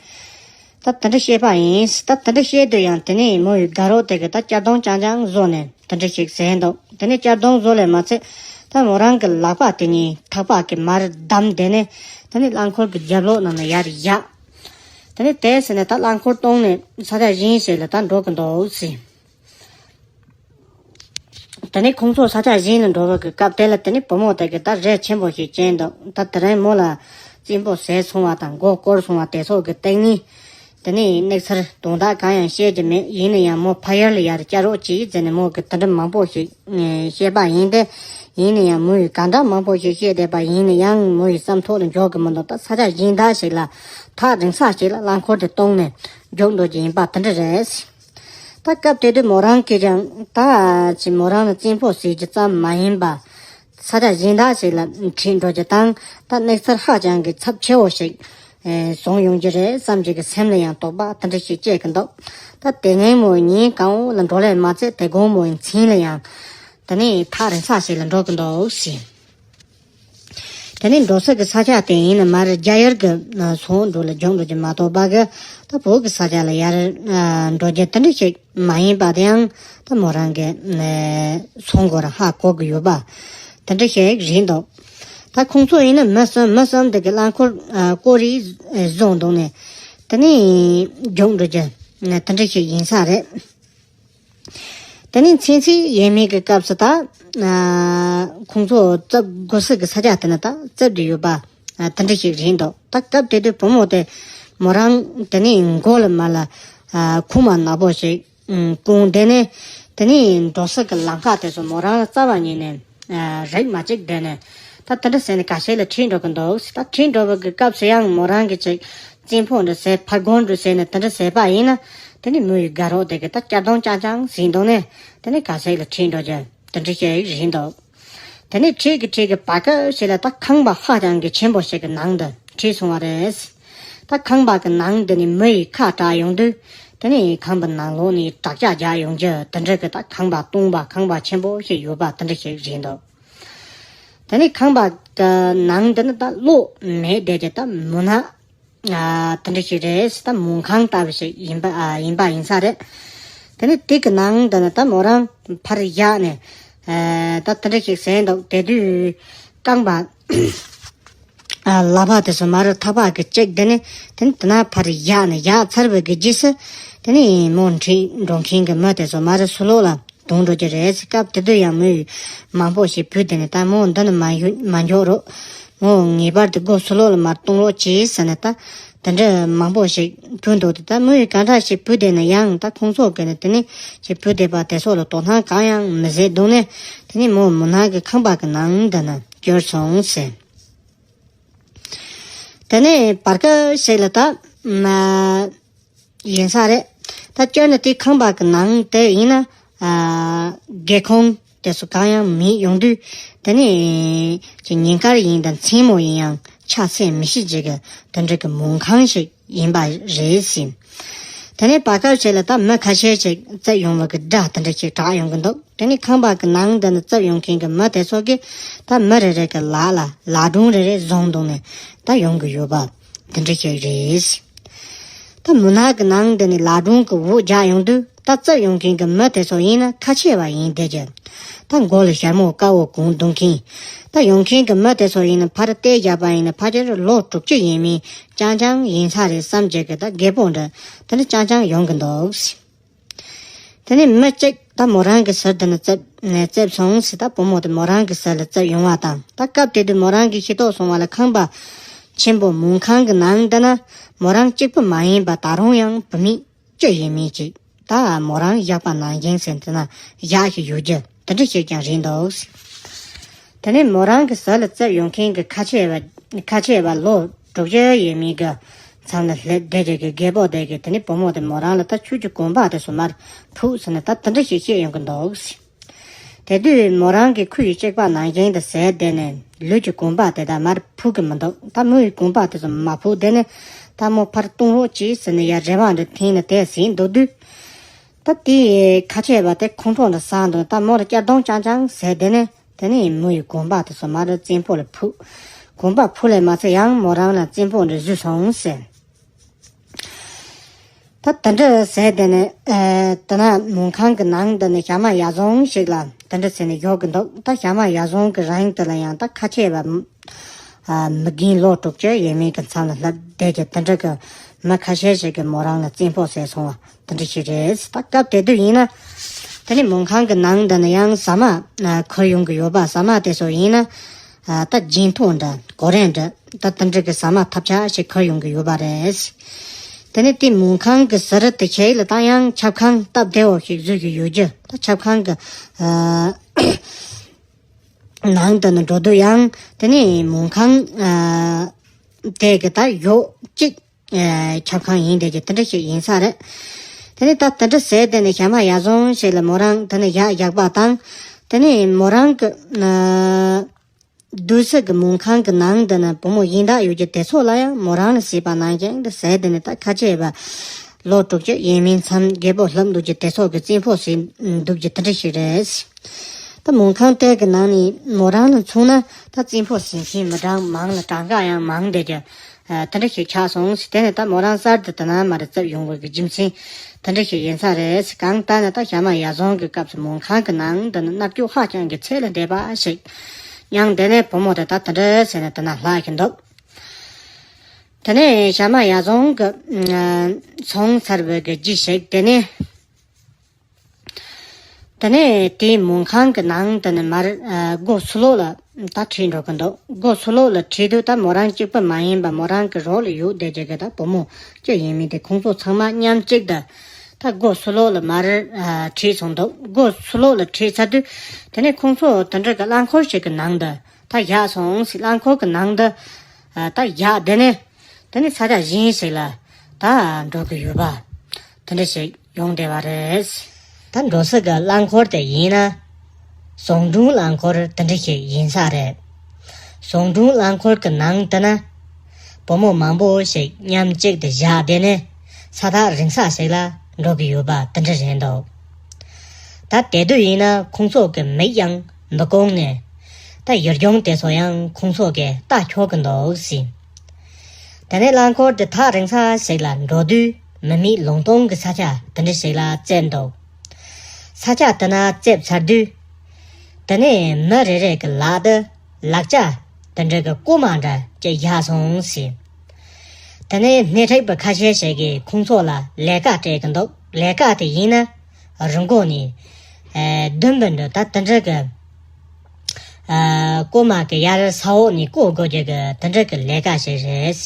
ད་དེ་འདྲ་བཤད་པ་ཡིན། ད་དེ་འདྲ་བཤད་དུས་ཡང་དེ་ནས་མོ་ཡི་དགའ་རོགས་དེ་གི་ད་གཅར་རྡུང་རྐྱང་རྐྱང་བཟོ་ནས་དེ་འདྲ་ཞིག་ཟེར་འདུག་དེ་ནས་གཅར་རྡུང་བཟོ་ལས་མ་ཚད་ད་མོ་རང་གི་ལག་པ་དེ་གཉིས་ཐག་པ་གི་མར་བསྡམས་དེ་ནས་དེ་ནས་རླངས་འཁོར་གི་རྒྱབ་ལོགས་ནང་ན་ཡར་བཞག་དེ་ནས་དེ་ཟེར་ནས་ད་རླངས་འཁོར་སྟོང་ནས་ས་ཆ་གཞན་ཞིག་ལ་ད་འགྲོ་གི་འདུག་ཟེར། དེ་ནས་ཁོང་ཚོ་ས་ཆ་གཞན་ལ་འགྲོ་བ་གི་སྐབས་དེ་ལ་དེ་ནས་བུ་མོ་དེ་གི་ད་རེ་ཆེན་པོ་ཞིག་ཅན་འདུག་ད་དེ་རིང་མོ་ལ་གཅིན་པོ་ཟས་སོང་བ་དང་མགོ་སྐོར་སོང་བ་དེ་ཚོ་གི་སྟེང་ནས་དེ་ནས་གནས་ཚུལ་དོན་དག་གང་ཡང་བཤད་ཀྱི་མེད། ཡིན་ན་ཡང་མོ་ཕ་ཡུལ་ལ་ཡར་བསྐྱར་རོགས་གྱིས་ཟེར་ནས་མོ་གི་དེ་འདྲ་མང་པོ་ཞིག་བཤད་པ་ཡིན་ཏེ། ཡིན་ན་ཡང་མོ་ཡིས་གང་འདྲ་མང་པོ་ཞིག་བཤད་བསྡད་པ་ཡིན་ན་ཡང་མོ་ཡི་བསམ་ཐོག་ལ་འཇོག་གི་མི་འདུག་ད་ས་ཆ་གཞན་དག་ཞིག་ལ་ཐག་རིང་ས་ཞིག་ལ་རླངས་འཁོར་དེ་བཏང་ནས་རྒྱུགས་འགྲོ་རྒྱུ་ཡིན་པ་དེ་འདྲ་རེད། ད་སྐབས་དེ་དུས་མོ་རང་གིས་ཀྱང་ད་ཅི་མོ་རང་ལ་གཅིན་པོ་ཟས་རྒྱུ་ཙམ་མ་ཡིན་པ་ས་ཆ་གཞན་དག་ཞིག་ལ་ཁྲིད་འགྲོ་རྒྱུ་དང་ད་གནས་ཚུལ་ཧ་ཅང་གི་ཚབས་ཆེ་བོ་ཞིག་བཟུང་ཡོང་རྒྱུ་རེད་བསམ་གྱི་གི་སེམས་ལ་ཡང་དོགས་པ་དེ་འདྲ་ཞིག་སྐྱེས་ཀྱི་འདུག་ད་དེ་སྔོན་མོ་ཉིན་གང་བོ་ལ་འགྲོ་ལས་མ་ཚད་དེ་དགོང་མོའི་མཚན་ལ་ཡང་དེ་ནས་ཐག་རིང་ས་ཞིག་ལ་འགྲོ་གི་འདུག་ཟེར། དེ་ནས་འགྲོ་ས་གི་ས་ཆ་དེ་ཡིན་ན་མར་རྒྱ་ཡུལ་གྱི་ཨ་སོང་འགྲོ་ལ་རྒྱུགས་འགྲོ་རྒྱུ་མ་གཏོགས་པ་གི་ད་བོད་ཀྱི་ས་ཆ་ལ་ཡར་ཨ་འགྲོ་རྒྱུ་དེ་འདྲ་ཞིག་མ་ཡིན་པ་དེ་ཡང་ད་མོ་རང་གི་ཨ་སོང་སྐོར་ཧ་གོ་གི་ཡོད་པ་དེ་འདྲ་ཞིག་རེད་འདུག་ད་ཁོང་ཚོ་ཡིན་ན་མི་གསུམ་མི་གསུམ་དེ་གི་རླངས་འཁོར་ཨ་སྐོར་རེ་བཟུང་འདུག་ནས་དེ་ནས་རྒྱུགས་འགྲོ་རྒྱུ་དེ་འདྲ་ཞིག་ཡིན་ས་རེད། དེ་ནས་ཚན་རྩལ་ཡས་མས་ཀྱི་སྐབས་སུ་ད་ཨ་ཁོང་ཚོ་རྩིབ་དགོས་ས་གི་ས་ཆ་དེ་ན་ད་རྩིབ་དེ་ཡོད་པ་ཨ་དེ་འདྲ་ཞིག་རེད་འདུག་ད་སྐབས་དེ་དུས་བུ་མོ་དེ་མོ་རང་དེ་ནས་མགོ་ལ་མར་ལ་ཨ་ཁུག་མ་ནག་པོ་ཞིག་ཨ་བསྐུངས་དེ་ནས་དེ་ནས་འགྲོ་ས་གི་ལམ་ཁ་དེ་ཚོ་མོ་རང་ལ་རྩ་བ་ཉིད་ནས་ཨ་རིག་མ་བཅུག་དེ་ནས་ད་དེ་འདྲ་ཟེར་ནས་ག་ཤེད་ལ་ཁྲིད་འགྲོ་གི་འདུག་ད་ཁྲིད་འགྲོ་བ་གི་སྐབས་སུ་ཡང་མོ་རང་གིས་ཅིག་གཅིན་པོ་འདྲ་ཟས་ཕར་གོན་འདྲ་ཟས་ནས་དེ་འདྲ་ཟས་པ་ཡིན་ན་དེ་ནས་མོ་ཡི་དགའ་རོགས་དེ་གི་ད་སྐྱ་གདོང་ཅང་ཅང་ཟིན་འདུག་ནས་དེ་ནས་ག་ཤེད་ལ་ཁྲིད་འགྲོ་རྒྱུ་དེ་འདྲ་ཞིག་རེད་འདུག་དེ་ནས་ཁྲིད་གི་ཁྲིད་གི་བར་སྐབས་ཤིག་ལ་ད་ཁང་པ་ཧ་ཅང་གི་ཆེན་པོ་ཞིག་གི་ནང་དུ་ཁྲིད་སོང་བ་རེད། ད་ཁང་པ་གི་ནང་དེ་ནས་མོ་ཡི་ཁ་གྲག་ཡོང་དུས་དེ་ནས་ཁང་པའི་ནང་ལོགས་ནས་དྲག་ཆས་རྒྱག་ཡོང་རྒྱུ་དེ་འདྲ་གི་ད་ཁང་པ་སྟོང་པ་ཁང་པ་ཆེན་པོ་ཞིག་ཡོད་པ་དེ་འདྲ་ཞིག་རེད་འདུག་དེ་ནས་ཁང་པ་གི་ནང་དེ་ནི་ད་གློག་མེད་བསྡད་ཀྱི་ད་མུན་ནག་ཨ་དེ་འདྲ་ཞིག་རེད། ད་མུན་ཁང་ལྟ་བུ་ཞིག་ཡིན་པ་ཨ་ཡིན་པ་ཡིན་ས་རེད། དེ་ནས་དེ་གི་ནང་དུ་ནི་ད་མོ་རང་ཕར་བཞག་ནས་ཨ་ད་དེ་འདྲ་ཞིག་ཟེར་འདུག་དེ་དུས་རྐང་པ་ཨ་ལག་པ་དེ་ཚོ་མར་ཐག་པ་གིས་བཅད་དེ་ནས་དེ་ནས་དེ་ན་ཕར་བཞག་ནས་བཞག་ཚར་བའི་གི་རྗེས་སུ་དེ་ནས་མོ་ཁྲིད་འགྲོ་མཁན་གི་མི་དེ་ཚོ་མར་ཟུར་ལོགས་ལ་དོང་འགྲོ་གི་རེད། སྐབས་དེ་དུས་ཡང་མི་མང་པོ་ཞིག་བུད་དེ་ནས་ད་མོ་འདི་ནས་མ་མ་འགྱོ་རོགས། མོ་ངེས་པར་དུ་སྒོ་ཟུར་ལོགས་ལ་མར་གཏོང་རོགས་གྱིས་ཟེར་ནས་ད་དེ་འདྲ་མང་པོ་ཞིག་བུད་འདུག་དེ་ད་མོ་ཡིས་ག་འདྲ་ཞིག་བུད་དེ་ན་ཡང་ད་ཁོང་ཚོ་གི་ནས་དེ་ནས་ཞིག་བུད་དེ་པ་དེ་ཚོ་ལ་དོ་སྣང་གང་ཡང་མི་བྱེད་འདུག་ནས་དེ་ནས་མོ་མུན་ནག་གི་ཁང་པ་གི་ནང་འདི་ན་གྱུར་སོང་ཟེར། དེ་ནས་བར་སྐབས་ཤིག་ལ་ད་མ་ཡིན་ས་རེད། ད་སྤྱིར་ན་དེ་ཁང་པ་གི་ནང་དེ་ཡིན་ན་ཨ་སྒེའུ་ཁུང་དེ་ཚོ་གང་ཡང་མེད་ཡོང་དུས་དེ་ནས་ཅིག་ཉིན་དཀར་ཡིན་དང་མཚན་མོ་ཡིན་ཡང་ཆ་ཚད་མི་ཤེས་ཅིག་གི་དེ་འདྲ་གི་མུན་ཁང་ཞིག་ཡིན་པ་རེད་ཟེར། དེ་ནས་བར་སྐབས་ཤིག་ལ་ད་མི་ཁ་ཤས་ཤིག་རྩིབ་ཡོང་བ་གི་སྒྲ་དེ་འདྲ་ཞིག་གྲགས་ཡོང་གི་འདུག་དེ་ནས་ཁང་པ་གི་ནང་དེ་ནས་རྩིབ་ཡོང་མཁན་གི་མི་དེ་ཚོ་གིས་ད་མི་རེ་རེ་གི་ལག་ལ་ལག་སྒྲོན་རེ་རེ་བཟུང་འདུག་ནས་ད་ཡོང་གི་ཡོད་པ་དེ་འདྲ་ཞིག་རེད། ད་མུན་ནག་གི་ནང་དེ་ནས་ལག་སྒྲོན་གི་འོད་རྒྱག་ཡོང་དུས་ད་རྩིབ་ཡོང་མཁན་གི་མི་དེ་ཚོ་ཡིན་ན་ཁ་ཆེ་བ་ཡིན་བསྡད་ཀྱི། ད་མགོ་ལ་ཞྭ་མོ་དཀར་པོ་གོན་འདུག་མཁན། ད་ཡོང་མཁན་གི་མི་དེ་ཚོ་ཡིན་ན་ཕར་བལྟས་བཞག་པ་ཡིན་ན་ཕལ་ཆེར་ལོ་དྲུག་ཅུ་ཡས་མས་རྐྱང་རྐྱང་ཡིན་ས་རེད་བསམ་བྱས་ཀྱི་ད་རྒད་པོ་འདྲ་དེ་འདྲ་རྐྱང་རྐྱང་ཡོང་གི་འདུག་དེ་ནས་མི་གཅིག་ད་མོ་རང་གི་ཟུར་དེ་ནས་རྩིབ་ནས་རྩིབ་སོང་ཟེར། ད་བུ་མོ་དེ་མོ་རང་གི་ཟུར་ལ་རྩིབ་ཡོང་བ་དང་ད་སྐབས་དེ་དུས་མོ་རང་གི་ཤེས་རྟོགས་སོང་བ་ལ་ཁང་པ་ཆེན་པོ་མུན་ཁང་གི་ནང་དེ་ན་མོ་རང་གཅིག་པུ་མ་ཡིན་པ་ད་རུང་ཡང་བུད་མེད་བཅུ་ཡས་མས་ཅིག་ད་མོ་རང་བཞག་པ་ནང་བཞིན་ཟེར་དེ་ན་བཞག་ཞིག་ཡོད་རྒྱུ་དེ་འདྲ་ཞིག་ཀྱང་རེད་འདུག་དེ་ནས་མོ་རང་གི་ཟུར་ལ་རྩིབ་ཡོང་མཁན་གྱི་ཁ་ཆེ་བ་ཁ་ཆེ་བ་ལོ་དྲུག་ཅུ་ཡས་མས་གི་མཚམས་ལ་སླེབས་བསྡད་ཀྱི་རྒད་པོ་དེ་གིས་དེ་ནས་བུ་མོ་དེ་མོ་རང་ལ་ད་ཁྱོད་ཀྱི་གོམ་པ་དེ་ཚོ་མར་ཕུག་ཟེར་ནས་ད་དེ་འདྲ་ཞིག་བཤད་ཡོང་གི་འདུག་དེ་དུས་མོ་རང་གིས་ཁོའི་གཅིག་པ་ནང་བཞིན་དུ་ཟེར་བསྡད་ནས་ལུས་ཀྱི་གོམ་པ་དེ་དག་མར་ཕུག་གི་མི་འདུག་ད་མོ་ཡི་གོམ་པ་དེ་ཚོ་མ་ཕུག་བསྡད་ནས་ད་མོ་ཕར་གཏོང་རོགས་གྱིས་ཟེར་ནས་ཡར་རེ་བ་འདྲ་འཐེན་ནས་དེ་ཟིན་འདུག་དུས། ད་དེའི་ཁ་ཆེ་བ་དེ་ཁོང་ཁྲོ་འདྲ་ཟ་འདུག་ད་མོ་ལ་སྐྱ་གདོང་རྐྱང་རྐྱང་ཟེར་བསྡད་ནས་དེ་ནས་མོ་ཡི་གོམ་པ་དེ་ཚོ་མར་གཅིན་པོ་ལ་ཕུག་གོམ་པ་ཕུག་ལས་མ་ཚད་ཡང་མོ་རང་ལ་གཅིན་པོ་འདྲ་བཟོས་སོང་ཟེར། ད་དེ་འདྲ་ཟེར་དེ་ནས་ཨེ་དེ་ན་མུན་ཁང་གི་ནང་དེ་ནས་ཞྭ་དམར་ཡག་བཟང་ཞིག་ལ་དེ་འདྲ་ཟེར་ནས་ཡོད་གི་འདུག་ད་ཞྭ་དམར་ཡག་བཟང་གི་རིང་དེ་ལ་ཡང་ད་ཁ་ཆེ་བ་ཨ་མི་རྒན་ལོ་དྲུག་ཅུ་ཡས་མས་ཀྱི་མཚམས་ལ་སླེབས་བསྡད་ཀྱི་དེ་འདྲ་གི་མི་ཁ་ཤས་ཤིག་གིས་མོ་རང་ལ་བཙན་ཕོག་བཟས་སོང་བ་དེ་འདྲ་ཞིག་རེད། ད་སྐབས་དེ་དུས་ཡིན་ན་དེ་ནི་མུན་ཁང་གི་ནང་དེ་ན་ཡང་ཟ་མ་ཨ་ཁུར་ཡོང་གི་ཡོད་པ། ཟ་མ་དེ་ཚོ་ཡིན་ན་ཨ་ད་ལྗང་ཐོག་འདྲ་གོ་རེ་འདྲ་ད་དེ་འདྲ་གི་ཟ་མ་ཐབས་ཆག་ཞིག་ཁུར་ཡོང་གི་ཡོད་པ་རེད། དེ་ནི་དེ་མུན་ཁང་གི་ཟུར་དེ་ཁྱེད་ལ་ད་ཡང་ཆབ་ཁང་སྟབས་བདེ་བོ་ཞིག་བཟོ་གི་ཡོད་རྒྱུ། ད་ཆབ་ཁང་གི་ཨ་ནང་དུ་ནི་འགྲོ་དུས་ཡང་དེ་ནི་མུན་ཁང་ཨ་དེ་གི་ད་ཡོག་གཅིག་ཨ་ཆབ་ཁང་ཡིན་བསྡད་ཀྱི་དེ་འདྲ་ཞིག་ཡིན་ས་རེད། དེ་ནི་ད་དེ་འདྲ་ཟེར་དེ་ནི་ཞྭ་དམར་ཡག་བཟང་ཞིག་ལ་མོ་རང་དེ་ནི་ཡག་ཡག་པ་དང་། དེ་ནི་མོ་རང་གི་ཨ་སྡོད་ས་གི་མུན་ཁང་གི་ནང་དེ་ན་བུ་མོ་གཞན་དག་ཡོད་ཀྱི་དེ་ཚོ་ལ་ཡང་མོ་རང་ལ་བྱས་པ་ནང་བཞིན་དུ་ཟེར་དེ་ནི་ད་ཁ་ཆེ་བ་ལོ་དྲུག་ཅུ་ཡས་མས་མཚམས་རྒད་པོ་ལྷུང་འདུག་ཀྱི་དེ་ཚོ་གི་བཙན་ཕོག་བྱས་འདུག་ཀྱི་དེ་འདྲ་ཞིག་རེད། ད་མུན་ཁང་དེ་གི་ནང་ནས་མོ་རང་ལ་མཚོན་ན་ད་བཙན་ཕོག་བྱེད་མཁན་མི་གྲངས་མང་ལ་གྲངས་ཀ་ཡང་མང་བསྡད་ཀྱི་ཨ་དེ་འདྲ་ཞིག་ཆགས་སོང་ཟེར། དེ་ནས་ད་མོ་རང་གསར་དུ་དེ་ན་མར་བཙལ་ཡོང་བའི་གི་རྒྱུ་མཚན་དེ་འདྲ་ཞིག་ཡིན་ས་རེད། གང་ལྟར་ན་ད་ཞྭ་དམར་ཡག་བཟང་གི་སྐབས་སུ་མུན་ཁང་གི་ནང་དེ་ན་མནར་གཅོད་ཧ་ཅང་གི་ཚད་ལས་འདས་པ་ཞིག་མྱངས། དེ་ནས་བུ་མོ་དེ་ད་དེ་འདྲ་ཟེར་ནས་དེ་ན་ལྷག་གི་འདུག་དེ་ནས་ཞྭ་དམར་ཡག་བཟང་གི་ཨ་སོང་ཚར་བའི་གི་རྗེས་ཤིག་དེ་ནས། དེ་ནས་དེའི་མུན་ཁང་གི་ནང་དུ་ནི་མར་ཨ་སྒོ་ཕྱི་ལོགས་ལ་ད་ཁྲིད་འགྲོ་གི་འདུག་སྒོ་ཕྱི་ལོགས་ལ་ཁྲིད་དུས་ད་མོ་རང་གཅིག་པུ་མ་ཡིན་པ་མོ་རང་གི་རོགས་ལ་ཡོད་བསྡད་ཀྱི་གི་ད་བུ་མོ་བཅུ་ཡས་མས་དེ་ཁོང་ཚོ་ཚང་མ་མཉམ་གཅིག་ཏུ་ད་སྒོ་ཕྱི་ལོགས་ལ་མར་ཨ་ཁྲིད་སོང་འདུག་སྒོ་ཕྱི་ལོགས་ལ་ཁྲིད་ཚར་དུས་དེ་ནས་ཁོང་ཚོ་དེ་འདྲ་གི་རླངས་འཁོར་ཞིག་གི་ནང་དུ་ད་བཞག་སོང་ཟེར། རླངས་འཁོར་གི་ནང་དུ་ཨ་ད་བཞག་དེ་ནས། དེ་ནི་ས་ཆ་གཞན་ཞིག་ལ་ད་འགྲོ་གི་ཡོད་པ་དེ་འདྲ་ཞིག་ཡོང་བསྡད་པ་རེད། ད་འགྲོ་ས་གི་རླངས་འཁོར་དེ་ཡིན་ན་ཟོང་དྲུང་རླངས་འཁོར་དེ་འདྲ་ཞིག་ཡིན་ས་རེད། ཟོང་དྲུང་རླངས་འཁོར་གི་ནང་དེ་ན་བུ་མོ་མང་པོ་ཞིག་མཉམ་གཅིག་ཏུ་བཞག་དེ་ནས་ས་ཐག་རིང་ས་ཞིག་ལ་འགྲོ་གི་ཡོད་པ་དེ་འདྲ་རེད་འདུག་ད་དེ་དུས་ཡིན་ན་ཁོང་ཚོ་གི་མིག་ཡང་མི་གོང་ནས་ད་ཡུལ་ལྗོངས་དེ་ཚོ་ཡང་ཁོང་ཚོ་གིས་ལྟ་ཆོག་གི་འདུག་ཟེར། དེ་ནས་རླངས་འཁོར་དེ་ཐག་རིང་ས་ཞིག་ལ་འགྲོ་དུས་མི་མེད་ལུང་སྟོང་གི་ས་ཆ་དེ་འདྲ་ཞིག་ལ་བཙལ་འདུག་ས་ཆ་དེ་ན་བཙལ་ཚར་དུས། དེ་ནས་མི་རེ་རེ་གི་ལག་ཏུ་ལག་ཆ་དེ་འདྲ་གི་རྐུ་མ་འདྲ་ཅིག་བཞག་སོང་ཟེར། དེ་ནས་སྣེ་ཁྲིད་པ་ཁ་ཤས་ཤིག་གིས་ཁོང་ཚོ་ལ་ལས་ཀ་སྤྲད་ཀྱི་འདུག་ལས་ཀ་དེ་ཡིན་ན་རི་མགོ་ནས་ཨེ་བདུན་པ་འདྲ་ད་དེ་འདྲ་གི་ཨ་རྐུ་མ་གི་ཡར་ས་འོག་ནས་རྐུ་དགོས་རྒྱུ་གི་དེ་འདྲ་གི་ལས་ཀ་ཞིག་རེད།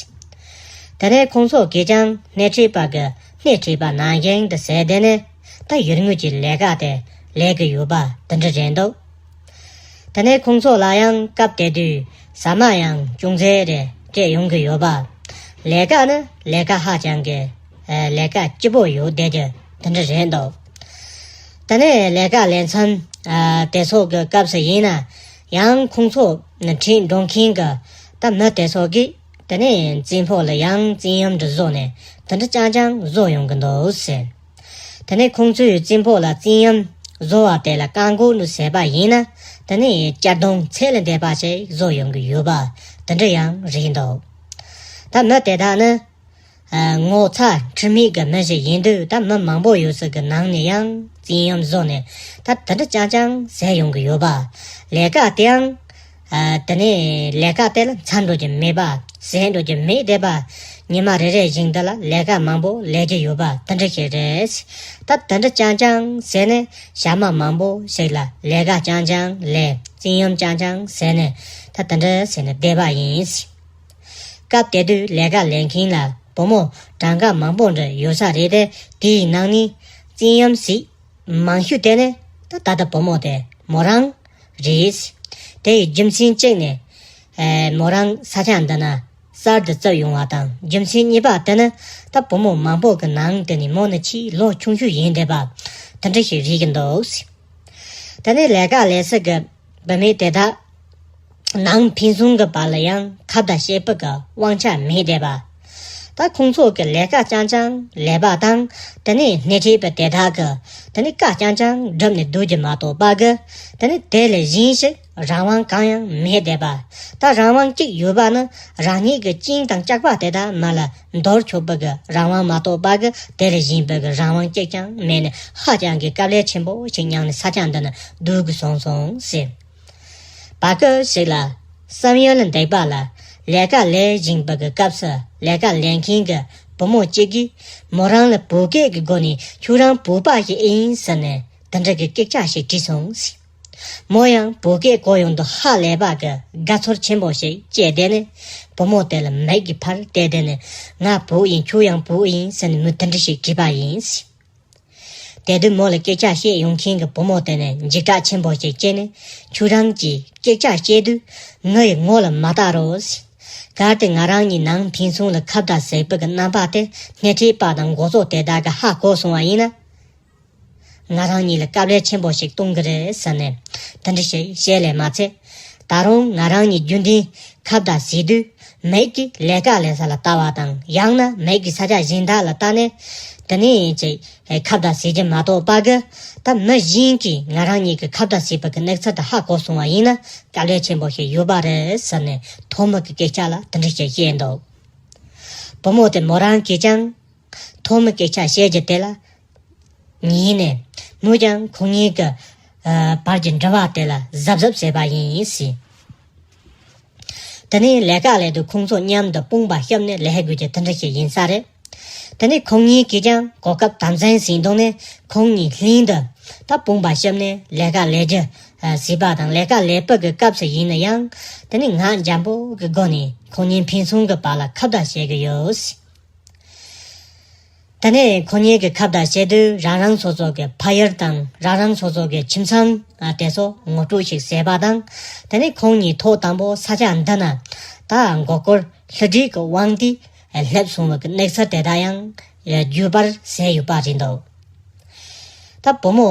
དེ་ནས་ཁོང་ཚོ་གིས་ཀྱང་སྣེ་ཁྲིད་པ་གི་སྣེ་ཁྲིད་པ་ནང་བཞིན་དུ་བྱས་དེ་ནས་ད་ཡུལ་དངོས་ཀྱི་ལས་ཀ་དེ་ལས་ཀྱི་ཡོད་པ་དེ་འདྲ་རེད་འདུག་དེ་ནས་ཁོང་ཚོ་ལ་ཡང་སྐབས་དེ་དུས་ཟ་མ་ཡང་ཅུང་ཟད་རེ་སྤྲད་ཡོང་གི་ཡོད་པ། ལས་ཀ་ནི་ལས་ཀ་ཧ་ཅང་གི་ཨ་ལས་ཀ་སྐྱིད་པོ་ཡོད་བསྡད་རྒྱུ་དེ་འདྲ་རེད་འདུག་དེ་ནས་ལས་ཀ་ལས་མཚམས་ཨ་དེ་ཚོ་གི་སྐབས་སུ་ཡིན་ན་ཡང་ཁོང་ཚོ་ཁྲིད་འགྲོ་མཁན་གི་ད་མི་དེ་ཚོ་གིས་དེ་ནས་བཙན་ཕོག་ལ་ཡང་བཙན་གཡེམ་འདྲ་བཟོ་ནས་དེ་འདྲ་རྐྱང་རྐྱང་བཟོ་ཡོང་གི་འདུག་ཟེར། དེ་ནས་ཁོང་ཚོས་བཙན་ཕོག་ལ་བཙན་གཡེམ་བཟོ་བ་དེ་ལ་བཀག་འགོག་ནི་བྱས་པ་ཡིན་ན་དེ་ནས་གཅར་རྡུང་ཚད་ལས་འདས་པ་ཞིག་བཟོ་ཡོང་གི་ཡོད་པ་དེ་འདྲ་ཡང་རེད་འདུག་ད་མི་དེ་དག་ནི་ཨ་ངོ་ཚ་ཁྲིམས་མེད་ཀྱི་མི་ཞིག་ཡིན་དུས་ད་མི་མང་པོ་ཡོད་ས་གི་ནང་ནས་ཡང་བཙན་གཡེམ་བཟོ་ནས་ད་དེ་འདྲ་རྐྱང་རྐྱང་བྱས་ཡོང་གི་ཡོད་པ། ལས་ཀ་དེའང་ཨ་དེ་ནས་ལས་ཀ་དེ་ལ་མཚམས་འགྲོ་རྒྱུ་མེད་པ། ཟད་འགྲོ་རྒྱུ་མེད་བསྡད་པ། ཉི་མ་རེ་རེ་བཞིན་དུ་ལ་ལས་ཀ་མང་པོ་ལས་ཀྱི་ཡོད་པ་དེ་འདྲ་ཞིག་རེད། ད་དེ་འདྲ་རྐྱང་རྐྱང་བྱས་ནས་ཞག་མ་མང་པོ་ཞིག་ལ་ལས་ཀ་རྐྱང་རྐྱང་ལས་བཙན་གཡེམ་རྐྱང་རྐྱང་བྱས་ནས་ད་དེ་འདྲ་བྱས་ནས་བསྡད་པ་ཡིན། སྐབས་དེ་དུས་ལས་ཀ་ལས་མཁན་ལ་བུ་མོ་གྲངས་ཀ་མང་པོ་འདྲ་ཡོད་ས་རེད་དེ། དེའི་ནང་ནས་བཙན་གཡེམ་ཞིག་མང་ཤོས་དེ་ནི་ད་ད་ལྟ་བུ་མོ་དེ་མོ་རང་རེད། དེ་ཡི་རྒྱུ་མཚན་གཅིག་ནི་ཨེ་མོ་རང་ས་ཆ་འདི་ན་གསར་དུ་བཙུགས་ཡོང་བ་དང་། རྒྱུ་མཚན་གཉིས་པ་དེ་ནི་ད་བུ་མོ་མང་པོ་གི་ནང་དེ་ནི་མོ་ནི་ཆེས་ལོ་ཆུང་ཤོས་ཡིན་བསྡད་པ་དེ་འདྲ་ཞིག་རེད་ཀྱི་འདུག་དེ་ནས་ལས་ཀ་ལས་ས་གི་བུད་མེད་དེ་དག་ནང་ཕན་ཚུན་གྱི་བར་ལ་ཡང་ཁ་བརྡ་བྱེད་པ་གི་དབང་ཆ་མེད་བསྡད་པ། ད་ ད་ཁོང་ཚོ་གི་ལས་ཀ་རྐྱང་རྐྱང་ལས་པ་དང་། དེ་ནས་སྣེ་ཁྲིད་པ་དེ་དག་གི་དེ་ནས་བཀའ་རྐྱང་རྐྱང་སྒྲུབ་ནས་སྡོད་རྒྱུ་མ་གཏོགས་པ་གི། དེ་ནས་དེ་ལས་གཞན་ཞིག་རང་དབང་གང་ཡང་མེད་བསྡད་པ། ད་རང་དབང་གཅིག་ཡོད་པ་ནི་རང་ཉིད་ཀྱི་སྤྱན་དང་ལྕགས་པ་དེ་དག་མར་ལ་འདོར་ཆོག་པ་གི་རང་དབང་མ་གཏོགས་པ་གི་དེ་ལས་གཞན་པ་གི་རང་དབང་གཅིག་ཀྱང་མེད་ནས། ཧ་ཅང་གི་དཀའ་ལས་ཆེན་པོ་ཞིག་མྱངས་ནས་ས་ཆ་འདི་ན་སྡོད་དགོས་སོང་སོང་ཟེར། བར་སྐབས་ཤིག་ལ་བསམ་ཡུལ་འདས་པ་ལ། ལས་ཀ་ལས་བཞིན་པ་གི་སྐབས་སུ་ལས་ཀ་ལས་མཁན་གྱི་བུ་མོ་གཅིག་གིས་མོ་རང་ལ་བོད་སྐད་ཀྱི་སྒོ་ནས་ཁྱོད་རང་བོད་པ་ཞིག་ཡིན་ཟེར་ནས་དེ་འདྲ་གི་སྐད་ཆ་ཞིག་དྲིས་སོང་ཟེར། མོ་ཡང་བོད་སྐད་གོ་ཡོང་དུས་ཧ་ལས་པ་གི་དགའ་ཚོར་ཆེན་པོ་ཞིག་སྐྱེས་བསྡད་ནས། བུ་མོ་དེ་ལ་མིག་གིས་ཕར་བལྟས་བསྡད་ནས། ང་བོད་ཡིན། ཁྱོད་ཡང་བོད་ཡིན་ཟེར་ནས་མོས་དེ་འདྲ་ཞིག་དྲིས་པ་ཡིན་ཟེར། དེ་དུས་མོ་ལ་སྐད་ཆ་བཤད་ཡོང་མཁན་གྱི་བུ་མོ་དེ་ནས་འཇིགས་སྐྲག་ཆེན་པོ་ཞིག་སྐྱེས་ནས། ཁྱོད་རང་གིས་སྐད་ཆ་བཤད་དུས་ངའི་ངོ་ལ་མ་བལྟ་རོགས་ཟེར། གལ་ཏེ་ང་རང་གཉིས་ནང་ཕན་ཚུན་ལ་ཁ་བརྡ་ཟེར་བུ་གི་རྣམ་པ་དེ་སྣེ་ཁྲིད་པ་དང་འགོ་གཙོ་དེ་དག་གིས་ཧ་གོ་སོང་བ་ཡིན་ན། ང་རང་གཉིས་ལ་དཀའ་ལས་ཆེན་པོ་ཞིག་གཏོང་གི་རེད་ཟེར་ནས་དེ་འདྲ་ཞིག་བཤད་ལས་མ་ཚད། ད་རུང་ང་རང་གཉིས་རྒྱུན་ལྡན་ཁ་བརྡ་ཟེར་དུས་མིག་གིས་ལས་ཀ་ལས་ས་ལ་ལྟ་བ་དང་། ཡང་ན་མིག་གིས་ས་ཆ་གཞན་དག་ལ་ལྟ་ནས། དེ་ནས་ཅིག་ཁ་བརྡ་ཟེར་གྱི་མ་གཏོགས་པ་གི། ད་མི་གཞན་གྱིས་ང་རང་གཉིས་ཀྱི་ཁ་བརྡ་ཟེར་བ་གི་གནས་ཚུལ་དེ་ཧ་གོ་སོང་བ་ཡིན་ན་དཀའ་ལས་ཆེན་པོ་ཞིག་ཡོད་པ་རེད་ཟེར་ནས་ཐོག་མ་གི་སྐད་ཆ་ལ་དེ་འདྲ་ཞིག་བཤད་འདུག་བུ་མོ་དེ་མོ་རང་གིས་ཀྱང་ཐོག་མའི་སྐད་ཆ་བཤད་རྒྱུ་དེ་ལ་ཉན་ནས། མོས་ཀྱང་ཁོང་གཉིས་ཀྱི་ཨ་བར་གྱི་འབྲེལ་བ་དེ་ལ་གཟབ་གཟབ་བྱས་པ་ཡིན་ཟེར། དེ་ནས་ལས་ཀ་ལས་དུས་ཁོང་ཚོ་མཉམ་དུ་དཔུང་པ་གཤོམ་ནས་ལས་དགོས་ཀྱི་དེ་འདྲ་ཞིག་ཡིན་ས་རེད། དེ་ནས་ཁོང་གཉིས་ཀྱིས་ཀྱང་གོ་སྐབས་དམ་འཛིན་བྱས་བཏང་ནས། ཁོང་གཉིས་ལྷན་དུ་ད་དཔུང་པ་གཤོམ་ནས་ལས་ཀ་ལས་རྒྱུ་ཨ་བྱས་པ་དང་། ལས་ཀ་ལས་པ་གི་སྐབས་སུ་ཡིན་ན་ཡང་། དེ་ནས་ངག་འཇམ་པོ་གི་སྒོ་ནས་ཁོང་གཉིས་ཕན་ཚུན་གྱི་བར་ལ་ཁ་བརྡ་བྱེད་ཀྱི་ཡོད་ཟེར། དེ་ནས་ཁོང་གཉིས་ཀྱིས་ཁ་བརྡ་བྱེད་དུས་རང་རང་སོ་སོ་གི་ཕ་ཡུལ་དང་རང་རང་སོ་སོ་གི་ཁྱིམ་ཚང་ཨ་དེ་ཚོ་ངོ་སྤྲོད་ཞིག་བྱས་པ་དང་། དེ་ནས་ཁོང་གཉིས་ཐོག་དང་པོ་ས་ཆ་འདི་ན་ད་མགོ་སྐོར་ལྷུ་སྒྲིག་གི་དབང་གིས་སླེབས་སོང་བ་གི་གནས་ཚུལ་དེ་དག་ཡང་བརྗོད་པར་བྱས་ཡོད་པ་རེད་འདུག་ད་བུ་མོ་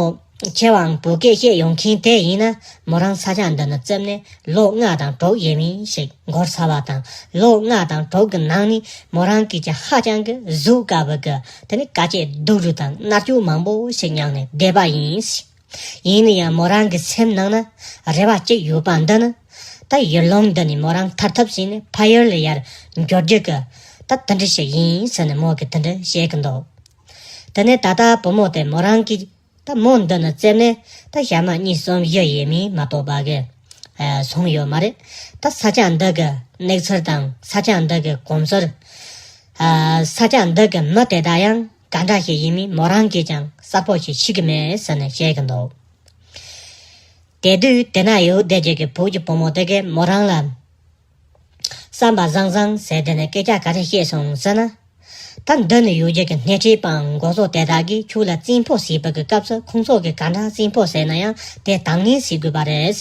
ཆེ་བའང་བོད་སྐད་བཤད་ཡོང་མཁན་དེ་ཡིན་ན། མོ་རང་ས་ཆ་འདི་ན་བཙུགས་ནས་ལོ་ལྔ་དང་དྲུག་ཡས་མས་ཞིག་འགོར་ཚར་བ་དང་། ལོ་ལྔ་དང་དྲུག་གི་ནང་ནས་མོ་རང་གིས་ཀྱང་ཧ་ཅང་གི་གཟུགས་དཀར་བོ་གི་དེ་ནས་དཀའ་སྤྱད་སྡུག་རུས་དང་མནར་གཅོད་མང་པོ་ཞིག་མྱངས་ནས་བསྡད་པ་ཡིན། ཡིན་ན་ཡང་མོ་རང་གི་སེམས་ནང་ན་རེ་བ་གཅིག་ཡོད་པ་འདི་ནི། ད་ཡུལ་ལུང་འདི་ནས་མོ་རང་ཐར་ཐབས་བྱས་ནས་ཕ་ཡུལ་ལ་ཡར་འབྱོར་རྒྱུ་གི་ད་དེ་འདྲ་ཞིག་ཡིན་ཟེར་ནས་མོ་གིས་དེ་འདྲ་བཤད་གི་འདུག་དེ་ནས་ད་ལྟ་བུ་མོ་དེ་མོ་རང་གི་ད་མོ་འདི་ན་བཙུགས་ནས་ད་ཞག་མ་གཉིས་གསུམ་བཞི་ཡས་མས་མ་གཏོགས་པ་གི་ཨ་སོང་ཡོད་མ་རེད། ད་ས་ཆ་འདི་གི་གནས་ཚུལ་དང་ས་ཆ་འདི་གི་གོམས་སྲོལ། ཨ་ས་ཆ་འདི་གི་མི་དེ་དག་ཡང་ག་འདྲ་ཞིག་ཡིན་མིན་མོ་རང་གིས་ཀྱང་གསལ་པོ་ཞིག་ཤེས་ཀྱི་མེད་ཟེར་ནས་བཤད་ཀྱི་འདུག་དེ་དུས་དེ་ན་ཡོད་བསྡད་རྒྱུ་གི་བོད་ཀྱི་བུ་མོ་དེ་གིས་མོ་རང་ལ་བསམ་པ་བཟང་བཟང་ཟེར་དེ་ནས་སྐད་ཆ་ག་རེ་བཤད་སོང་ཟེར་ན། ད་འདི་ནས་ཡོད་རྒྱུ་གི་སྣེ་ཁྲིད་པའམ་འགོ་གཙོ་དེ་དག་གིས་ཁྱོད་ལ་བཙན་ཕོག་བྱས་པ་གི་སྐབས་སུ་ཁོང་ཚོ་གིས་ག་འདྲ་བཙན་ཕོག་བྱས་ན་ཡང་དེ་དང་ལེན་བྱེད་དགོས་པ་རེད།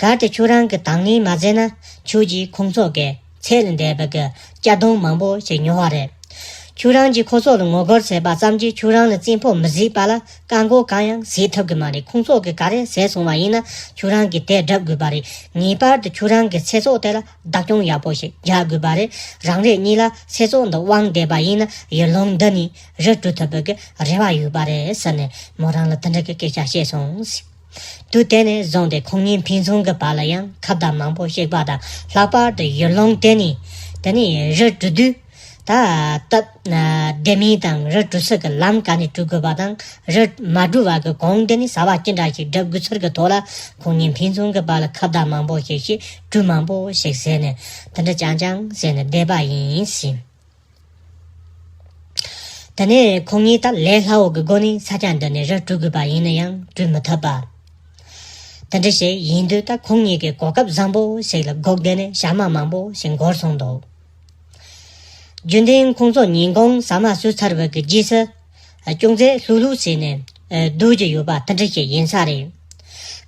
གལ་ཏེ་ཁྱོད་རང་གིས་དང་ལེན་མ་བྱས་ན། ཁྱོད་ཀྱིས་ཁོང་ཚོ་གི་ཚད་ལས་འདས་པ་གི་གཅར་རྡུང་མང་པོ་ཞིག་མྱོང་བ་རེད། ཁྱོད་རང་གིས་ཁོ་ཚོ་ལ་ངོ་རྒོལ་བྱས་པ་ཙམ་གྱིས་ཁྱོད་རང་ལ་བཙན་ཕོག་མི་བྱེད་པ་ལ་བཀག་འགོག་གང་ཡང་བྱེད་ཐུབ་ཀྱི་མ་རེད། ཁོང་ཚོ་གིས་ག་རེ་བྱས་སོང་བ་ཡིན་ན་ཁྱོད་རང་གིས་དེ་སྒྲུབ་དགོས་པ་རེད། ངེས་པར་དུ་ཁྱོད་རང་གི་ཚེ་སྲོག་དེ་ལ་བདག་སྐྱོང་ཡག་པོ་ཞིག་རྒྱག་དགོས་པ་རེད། རང་རེ་གཉིས་ལ་ཚེ་སྲོག་འདི་དབང་བསྡད་པ་ཡིན་ན་ཡུལ་ལུང་འདི་ནས་རི་བྲོས་ཐུབ་པའི་གི་རེ་བ་ཡོད་པ་རེད་ཟེར་ནས་མོ་རང་ལ་དེ་འདྲ་གི་སྐད་ཆ་བཤད་སོང་ཟེར། དུས་དེ་ནས་བཟུང་སྟེ་ཁོང་གཉིས་ཕན་ཚུན་གྱི་བར་ལ་ཡང་ཁ་བརྡ་མང་པོ་བྱས་པ་དང་། ལྷག་པར་དུ་ཡུལ་ལུང་དེ་ནས་དེ་ནས་རི་བྲོས་དུས། ད་སྟབས་བདེ་མིན་དང་རི་བྲོས་ས་གི་ལམ་ག་ནས་བྲོས་དགོས་པ་དང་། རི་མ་བྲོས་པ་གི་གོང་དེ་ནས་བྱ་བ་ཅི་འདྲ་ཞིག་སྒྲུབ་དགོས་ཚུལ་གྱི་ཐོག་ལ་ཁོང་གཉིས་ཕན་ཚུན་གྱི་བར་ལ་ཁ་བརྡ་མང་པོ་ཞིག་བྱས། གྲོས་མང་པོ་ཞིག་བྱས་ནས་དེ་འདྲ་རྐྱང་རྐྱང་བྱས་ནས་བསྡད་པ་ཡིན་ཟེར། དེ་ནས་ཁོང་གཉིས་ད་ལས་སླ་བོ་གི་སྒོ་ནས་ས་ཆ་འདི་ནས་རི་བྲོས་དགོས་པ་ཡིན་ན་ཡང་བྲོས་མི་ཐུབ་པ། དེ་འདྲ་ཞིག་ཡིན་དུས་ད་ཁོང་གཉིས་ཀྱིས་གོ་སྐབས་བཟང་པོ་ཞིག་ལ་སྒུག་བསྡད་ནས་ཞག་མ་མང་པོ་ཞིག་འགོར་སོང་འདུག་རྒྱུན་ལྡན་ཁོང་ཚོ་ཉིན་གུང་ཟ་མ་ཟོས་ཚར་བའི་གི་རྗེས་སུ། ཅུང་ཟད་ལྷུག་ལྷུག་བྱས་ནས་སྡོད་ཀྱི་ཡོད་པ་དེ་འདྲ་ཞིག་ཡིན་ས་རེད།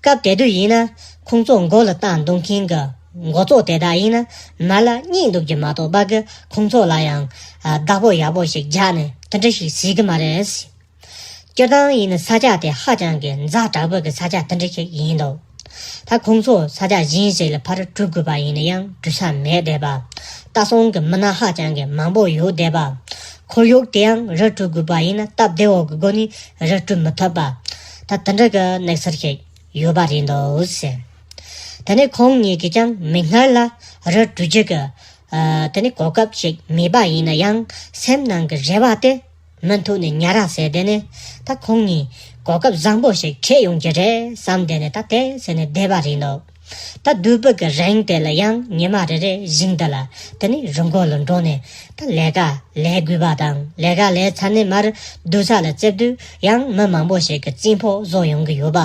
སྐབས་དེ་དུས་ཡིན་ན་ཁོང་ཚོ་མགོ་ལ་བཏགས་འདུག་མཁན་གྱི་འགོ་གཙོ་དེ་དག་ཡིན་ན་མར་ལ་བསྙེགས་འདུག་རྒྱུ་མ་གཏོགས་པ་གི་ཁོང་ཚོ་ལ་ཡང་བདག་པོ་ཡག་པོ་ཞིག་རྒྱག་ནས་དེ་འདྲ་ཞིག་བྱེད་ཀྱི་མ་རེད། སྤྱིར་བཏང་ཡིན་ན་ས་ཆ་དེ་ཧ་ཅང་གི་ཛ་དྲག་པོ་གི་ས་ཆ་དེ་འདྲ་ཞིག་ཡིན་འདུག་ད་ཁོང་ཚོ་ས་ཆ་གཞན་ཞིག་ལ་ཕར་བྲོས་དགོས་པ་ཡིན་ན་ཡང་བྲོས་ས་མེད་བསྡད་པ། ལྟ་སྲུང་གི་མི་སྣ་ཧ་ཅང་གི་མང་པོ་ཡོད་བསྡད་པ། ཁོར་ཡུག་དེ་ཡང་རི་བསྐྲུན་དགོས་པ་ཡིན་ན་སྟབས་བདེ་བོ་གི་སྒོ་ནས་རི་བསྐྲུན་མི་ཐུབ་པ། ད་དེ་འདྲ་གི་གནས་ཚུལ་ཞིག་ཡོད་པ་རེད་འདུག་ཟེར། དེ་ནས་ཁོང་གཉིས་ཀྱིས་ཀྱང་མིག་སྔར་ལ་རི་བསྐྲུན་རྒྱུ་གི་ཨ་དེ་ནས་གོ་སྐབས་ཤིག་མེད་པ་ཡིན་ན་ཡང་སེམས་ནང་གི་རེ་བ་དེ་མུ་མཐུད་ནས་ཉར་ར་ཟེར། དེ་ནས་ད་ཁོང་གཉིས་གོ་སྐབས་བཟང་པོ་ཞིག་འཕྲད་ཡོང་གི་རེད་བསམ། དེ་ནས་ད་དེ་ཟེར་ནས་བསྡད་པ་རེད་འདུག་ད་བདུན་པ་གི་རིང་དེ་ལ་ཡང་ཉི་མ་རེ་རེ་བཞིན་དུ་ལ་དེ་ནས་རི་མགོ་ལ་འགྲོ་ནས་ད་ལས་ཀ་ལས་དགོས་པ་དང་། ལས་ཀ་ལས་ཚར་ནས་མར་སྡོད་ས་ལ་སླེབས་དུས་ཡང་མི་མང་པོ་ཞིག་གིས་རྩིས་འཕོ་བཟོ་ཡོང་གི་ཡོད་པ།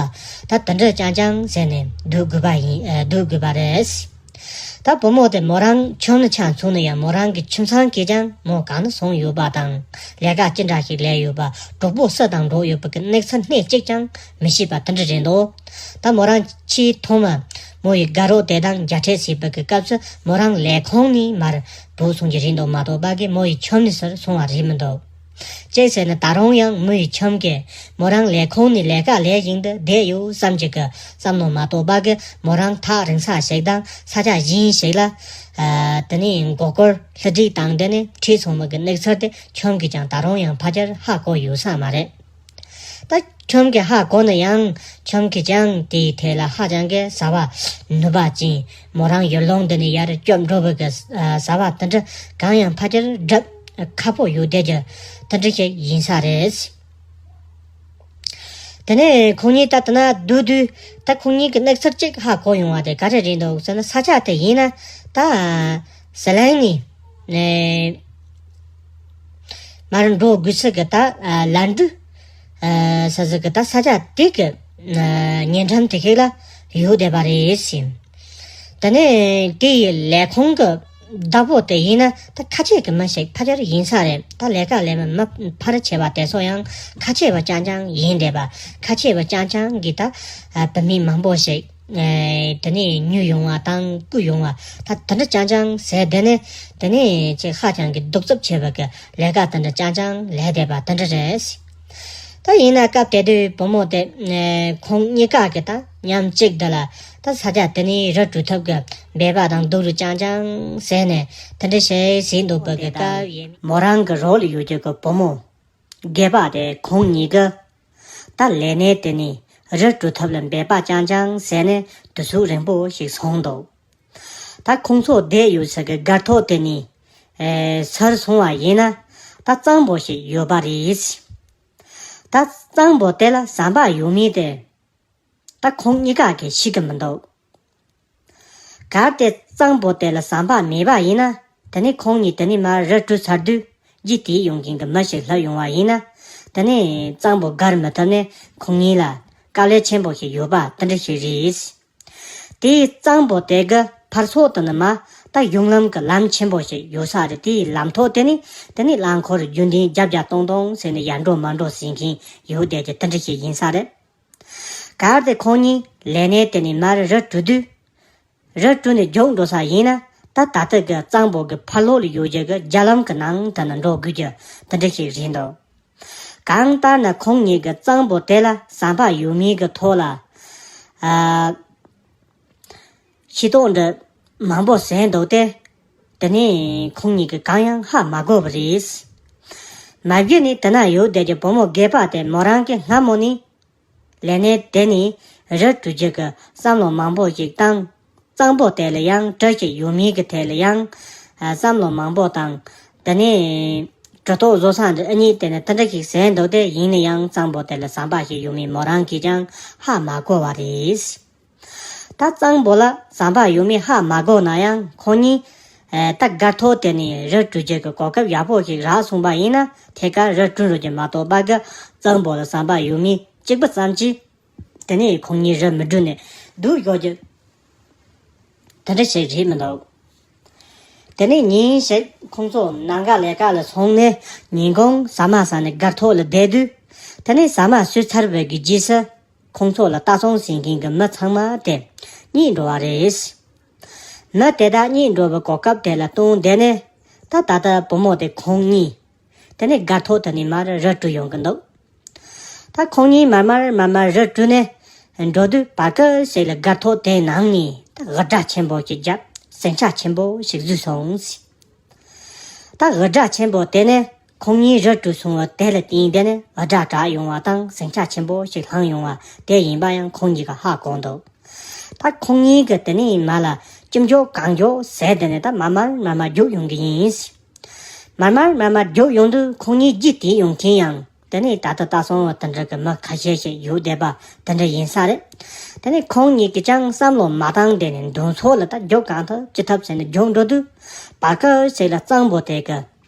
ད་དེ་འདྲ་རྐྱང་རྐྱང་ཟེར་ནས་སྡོད་དགོས་པ་ཡིན། ཨ་སྡོད་དགོས་པ་རེད། ད་བུ་མོ་དེ་མོ་རང་ཁྱིམ་ནས་ཆ་མཚོན་ན་ཡང་མོ་རང་གི་ཁྱིམ་ཚང་གིས་ཀྱང་མོ་གང་ན་སོང་ཡོད་པ་དང་། ལས་ཀ་ཅི་འདྲ་ཞིག་ལས་ཡོད་པ། གྲོགས་པོ་སུ་དང་འགྲོགས་ཡོད་པ་གི་གནས་ཚུལ་སྣེ་གཅིག་ཀྱང་མི་ཤེས་པ་དེ་འདྲ་རེད་འདུག་ད་མོ་རང་ཆེས་ཐོག་མ་མོ་ཡི་དགའ་རོགས་དེ་དང་མཇལ་འཕྲད་བྱས་པ་གི་སྐབས་སུ་མོ་རང་ལས་ཁུངས་ནས་མར་བུད་སོང་གི་རེད་འདུག་མ་གཏོགས་པ་གི་མོ་ཡི་ཁྱིམ་ནས་ཟུར་སོང་བ་རེད་མི་འདུག་ཅེས་ཟེར་ན་ད་རུང་ཡང་མོ་ཡི་ཁྱིམ་གྱིས་མོ་རང་ལས་ཁུངས་ནས་ལས་ཀ་ལས་བཞིན་དུ་བསྡད་ཡོད་བསམ་གྱི་གི་བསམ་མནོ་མ་གཏོགས་པ་གི་མོ་རང་ཐག་རིང་ས་ཞིག་དང་ས་ཆ་གཞན་ཞིག་ལ་ཨ་དེ་ནས་མགོ་སྐོར་ལྷུ་སྒྲིག་དང་དེ་ནས་ཁྲིད་སོང་བ་གི་གནས་ཚུལ་དེ་ཁྱིམ་གྱིས་ཀྱང་ད་རུང་ཡང་ཕལ་ཆེར་ཧ་གོ་ཡོད་ས་མ་རེད། ད་ཁྱིམ་གྱིས་ཧ་གོ་ན་ཡང་ཁྱིམ་གྱིས་ཀྱང་དེའི་ཐད་ལ་ཧ་ཅང་གི་བྱ་བ་ནུས་པ་ཅན། མོ་རང་ཡུལ་ལུང་འདི་ནས་ཡར་སྐྱོབ་འགྲོ་བའི་གི་ཨ་བྱ་བ་དེ་འདྲ་གང་ཡང་ཕལ་ཆེར་སྒྲུབ་ཁག་པོ་ཡོད་བསྡད་རྒྱུ་དེ་འདྲ་ཞིག་ཡིན་ས་རེད། དེ་ནས་ཁོང་གཉིས་ད་ལྟ་ན་སྡོད་དུས་ད་ཁོང་གཉིས་ཀྱི་གནས་ཚུལ་གཅིག་ཧ་གོ་ཡོང་བ་དེ་ག་རེ་རེད་འདུག་ཟེར་ན། ས་ཆ་དེ་ཡིན་ན་ད་ཟི་ལིང་ནས་ནས་མར་འགྲོ་དགོས་ས་གི་ད་ཨ་ལམ་འགྲུལ་ཨ་ས་ཟིག་གི་ད་ས་ཆ་དེ་གི་ཨ་ཉེ་འགྲམ་དེ་ཞིག་ལ་ཡོད་བསྡད་པ་རེད་ཟེར། དེ་ནས་དེ་ཡི་ལས་ཁུངས་ཀྱི་བདག་པོ་དེ་ཡིན་ན་ད་ཁ་ཆེ་གི་མི་ཞིག་ཕལ་ཆེར་ཡིན་ས་རེད། ད་ལས་ཀ་ལས་མི་མི་ཕལ་ཆེ་བ་དེ་ཚོ་ཡང་ཁ་ཆེ་བ་རྐྱང་རྐྱང་ཡིན་བསྡད་པ། ཁ་ཆེ་བ་རྐྱང་རྐྱང་གི་ད་ཨ་བུད་མེད་མང་པོ་ཞིག་ཨེ་དེ་ནས་ཉོས་ཡོང་བ་དང་བརྐུས་ཡོང་བ། ད་དེ་འདྲ་རྐྱང་རྐྱང་ཟེར། དེ་ནས་དེ་ནས་ཅིག་ཧ་ཅང་གི་གདུག་རྩུབ་ཆེ་བ་གི་ལས་ཀ་དེ་འདྲ་རྐྱང་རྐྱང་ལས་བསྡད་པ་དེ་འདྲ་རེད། ད་ཡིན་ན་སྐབས་དེ་དུས་བུ་མོ་དེ་ཨེ་ཁོང་གཉིས་ཀ་གི་ད་མཉམ་གཅིག་འདི་ལ་ད་ས་ཆ་དེ་ནས་རི་བསྐྲུན་ཐབས་ཀྱི་འབད་པ་དང་སྡུག་རུས་རྐྱང་རྐྱང་ཟེར་ནས་དེ་འདྲ་བྱས་ཟིན་འདུག་པ་གི་སྐབས་ཡིན། མོ་རང་གི་རོགས་ལ་ཡོད་རྒྱུ་གི་བུ་མོ་སྒེར་པ་དེ་ཁོང་གཉིས་ཀ་ད་ལས་གནས་དེ་ནས་རི་བསྐྲུན་ཐབས་ལ་འབད་པ་རྐྱང་རྐྱང་ཟེར་ནས་དུས་ཚོད་རིང་པོ་ཞིག་སོང་འདུག་ད་ཁོང་ཚོ་བསྡད་ཡོད་ས་གི་སྒར་ཐོག་དེ་ནས་ཨེ་ཚུར་སོང་བ་ཡིན་ན་ད་གཙང་པོ་ཞིག་ཡོད་པ་རེད། ད་གཙང་པོ་དེ་ལ་ཟམ་པ་ཡོད་མེད་དེ་ད་ཁོང་གཉིས་ཀ་གིས་ཤེས་ཀྱི་མི་འདུག་གལ་ཏེ་གཙང་པོ་དེ་ལ་ཟམ་པ་མེད་པ་ཡིན་ན། དེ་ནས་ཁོང་གཉིས་དེ་ནས་མར་རི་བསྐྲུན་ཚར་དུས་རྗེས་དེད་ཡོང་མཁན་གྱི་མི་ཞིག་སླེབས་ཡོང་བ་ཡིན་ན། དེ་ནས་གཙང་པོ་བརྒལ་མི་ཐུབ་ནས་ཁོང་གཉིས་ལ་དཀའ་ལས་ཆེན་པོ་ཞིག་ཡོད་པ་དེ་འདྲ་ཞིག་རེད། དེའི་གཙང་པོ་དེ་གི་ཕར་ཕྱོགས་དེ་ནས་མར་ད་གཞུང་ལམ་གྱི་ལམ་ཆེན་པོ་ཞིག་ཡོད་ས་རེད། དེའི་ལམ་ཐོག་དེ་ནས་དེ་ནས་རླངས་འཁོར་རྒྱུན་ལྡན་བརྒྱ་བརྒྱ་སྟོང་སྟོང་ཟེར་ནས་ཡར་འགྲོ་མར་འགྲོ་ཟེར་མཁན་ཡོད་བསྡད་ཀྱི་དེ་འདྲ་ཞིག་ཡིན་ས་རེད། གལ་ཏེ་ཁོང་གཉིས་ལས་གནས་དེ་ནས་མར་རི་བསྐྲུན་དུས། རི་བསྐྲུན་ནས་རྒྱུགས་འགྲོ་ས་ཡིན་ན། ད་ད་ལྟ་གི་གཙང་པོ་གི་ཕར་ལོགས་ལ་ཡོད་རྒྱུ་གི་རྒྱ་ལམ་གི་ནང་དུ་ནི་འགྲོ་དགོས་རྒྱུ་དེ་འདྲ་ཞིག་རེད་འདུག་གང་ལྟར་ན་ཁོང་གཉིས་ཀྱིས་གཙང་པོ་དེ་ལ་ཟམ་པ་ཡོད་མེད་ཀྱི་ཐོག་ལ་ཨ་ཤེས་རྟོགས་འདྲ་མང་པོ་ཟིན་འདུག་སྟེ། དེ་ནས་ཁོང་གཉིས་ཀྱིས་གང་ཡང་ཧ་མ་གོ་བ་རེད། མ་གཞི་ནས་དེ་ན་ཡོད་བསྡད་ཀྱི་བུ་མོ་སྒེར་པ་དེ་མོ་རང་གིས་སྔ་མོ་ནས་ལས་གནས་དེ་ནས་རི་བསྐྲུན་རྒྱུ་གི་བསམ་བློ་མང་པོ་ཞིག་བཏང་། གཙང་པོ་དེ་ལ་ཡང་གྲུ་ཞིག་ཡོད་མེད་ཀྱི་ཐད་ལ་ཡང་ཨ་བསམ་བློ་མང་པོ་བཏང་། དེ་ནས་གྲུ་ཐོག་བཟོ་ས་འདི་ཨ་ནི་དེ་ནས་དེ་འདྲ་ཞིག་ཟིན་འདུག་སྟེ། ཡིན་ན་ཡང་གཙང་པོ་དེ་ལ་ཟམ་པ་ཞིག་ཡོད་མེད་མོ་རང་གིས་ཀྱང་ཧ་མ་གོ་བ་རེད། ད་གཙང་པོ་ལ་ཟམ་པ་ཡོད་མེད་ཧ་མ་གོ་ན་ཡང་ཁོང་གཉིས་ཨ་ད་སྒར་ཐོག་དེ་ནས་རི་བསྐྲུན་རྒྱུ་གི་གོ་སྐབས་ཡག་པོ་ཞིག་རག་སོང་པ་ཡིན་ན། ཐད་ཀར་རི་བསྐྲུན་རུ་གྱི་མ་གཏོགས་པ་གི་གཙང་པོ་ལ་ཟམ་པ་ཡོད་མེད་གཅིག་པ་ཙམ་གྱིས། དེ་ནས་ཁོང་གཉིས་རི་མི་བསྐྲུན་ནས་སྡོད་ཡོད་རྒྱུ་དེ་འདྲ་ཞིག་རེད་མི་འདུག་དེ་ནས་ཉིན་ཞིག་ཁོང་ཚོ་ནང་ག་ལས་ཀ་ལ་སོང་ནས་ཉིན་གུང་ཟ་མ་ཟ་ནས་སྒར་ཐོག་ལ་བསྡད་དུས། དེ་ནས་ཟ་མ་ཟོས་ཚར་བའི་གི་རྗེས་སུ་ཁོང་ཚོ་ལ་ལྟ་སྲུང་བྱེད་མཁན་གྱི་མི་ཚང་མ་དེ་རྙེད་འགྲོ་བ་རེད། མི་དེ་དག་རྙེད་འགྲོ་བའི་གོ་སྐབས་དེ་ལ་ལྟུང་བསྡད་ནས། ད་ད་ལྟ་བུ་མོ་དེ་ཁོང་གཉིས་དེ་ནས་སྒར་ཐོག་དེ་ནས་མར་རི་བསྐྲུན་ཡོང་གི་འདུག་ད་ཁོང་གཉིས་མར་མར་མར་མར་རི་བསྐྲུན་ནས་འགྲོ་དུས། བར་སྐབས་ཤིག་ལ་སྒར་ཐོག་དེའི་ནང་ནས་ད་དབུ་སྐྲ་ཆེན་པོ་ཞིག་བརྒྱབ། ཟིང་ཆ་ཆེན་པོ་ཞིག་བཟོས་སོང་། ད་འུར་སྒྲ་ཆེན་པོ་དེ་ནི་ཁོང་གཉིས་རི་ཁྲོད་སོང་བ་དེ་ལ་བརྟེན་ཏེ་ནི་འུར་སྒྲ་གྲགས་ཡོང་བ་དང་ཟིང་ཆ་ཆེན་པོ་ཞིག་ལྷུང་ཡོང་བ་དེ་ཡིན་པ་ཡང་ཁོང་གཉིས་ཀྱིས་ཧ་གོ་འདུག་ད་ཁོང་གཉིས་ཀྱིས་དེ་ནས་མར་ལ་ཅི་མགྱོགས་གང་མགྱོགས་ཟེར་དེ་ནས་ད་མར་མར་མར་མར་རྒྱུགས་ཡོང་གི་ཡིན། མར་མར་མར་མར་རྒྱུགས་ཡོང་དུས་ཁོང་གཉིས་རྗེས་དེད་ཡོང་མཁན་ཡང་དེ་ནས་ད་ལྟ་ལྟ་སོང་བ་དེ་འདྲ་གི་མི་ཁ་ཤས་ཤིག་ཡོད་བསྡད་པ་དེ་འདྲ་ཡིན་ས་རེད། དེ་ནས་ཁོང་གཉིས་ཀྱིས་ཀྱང་བསམ་བློ་མ་བཏང་དེ་ནས་མདུན་ཕྱོགས་ལ་ད་རྒྱུགས་གང་ཐུབ་ཅི་ཐུབ་ཟེར་ནས་རྒྱུགས་འགྲོ་དུས་བར་སྐབས་ཤིག་ལ་གཙང་པོ་དེ་གི་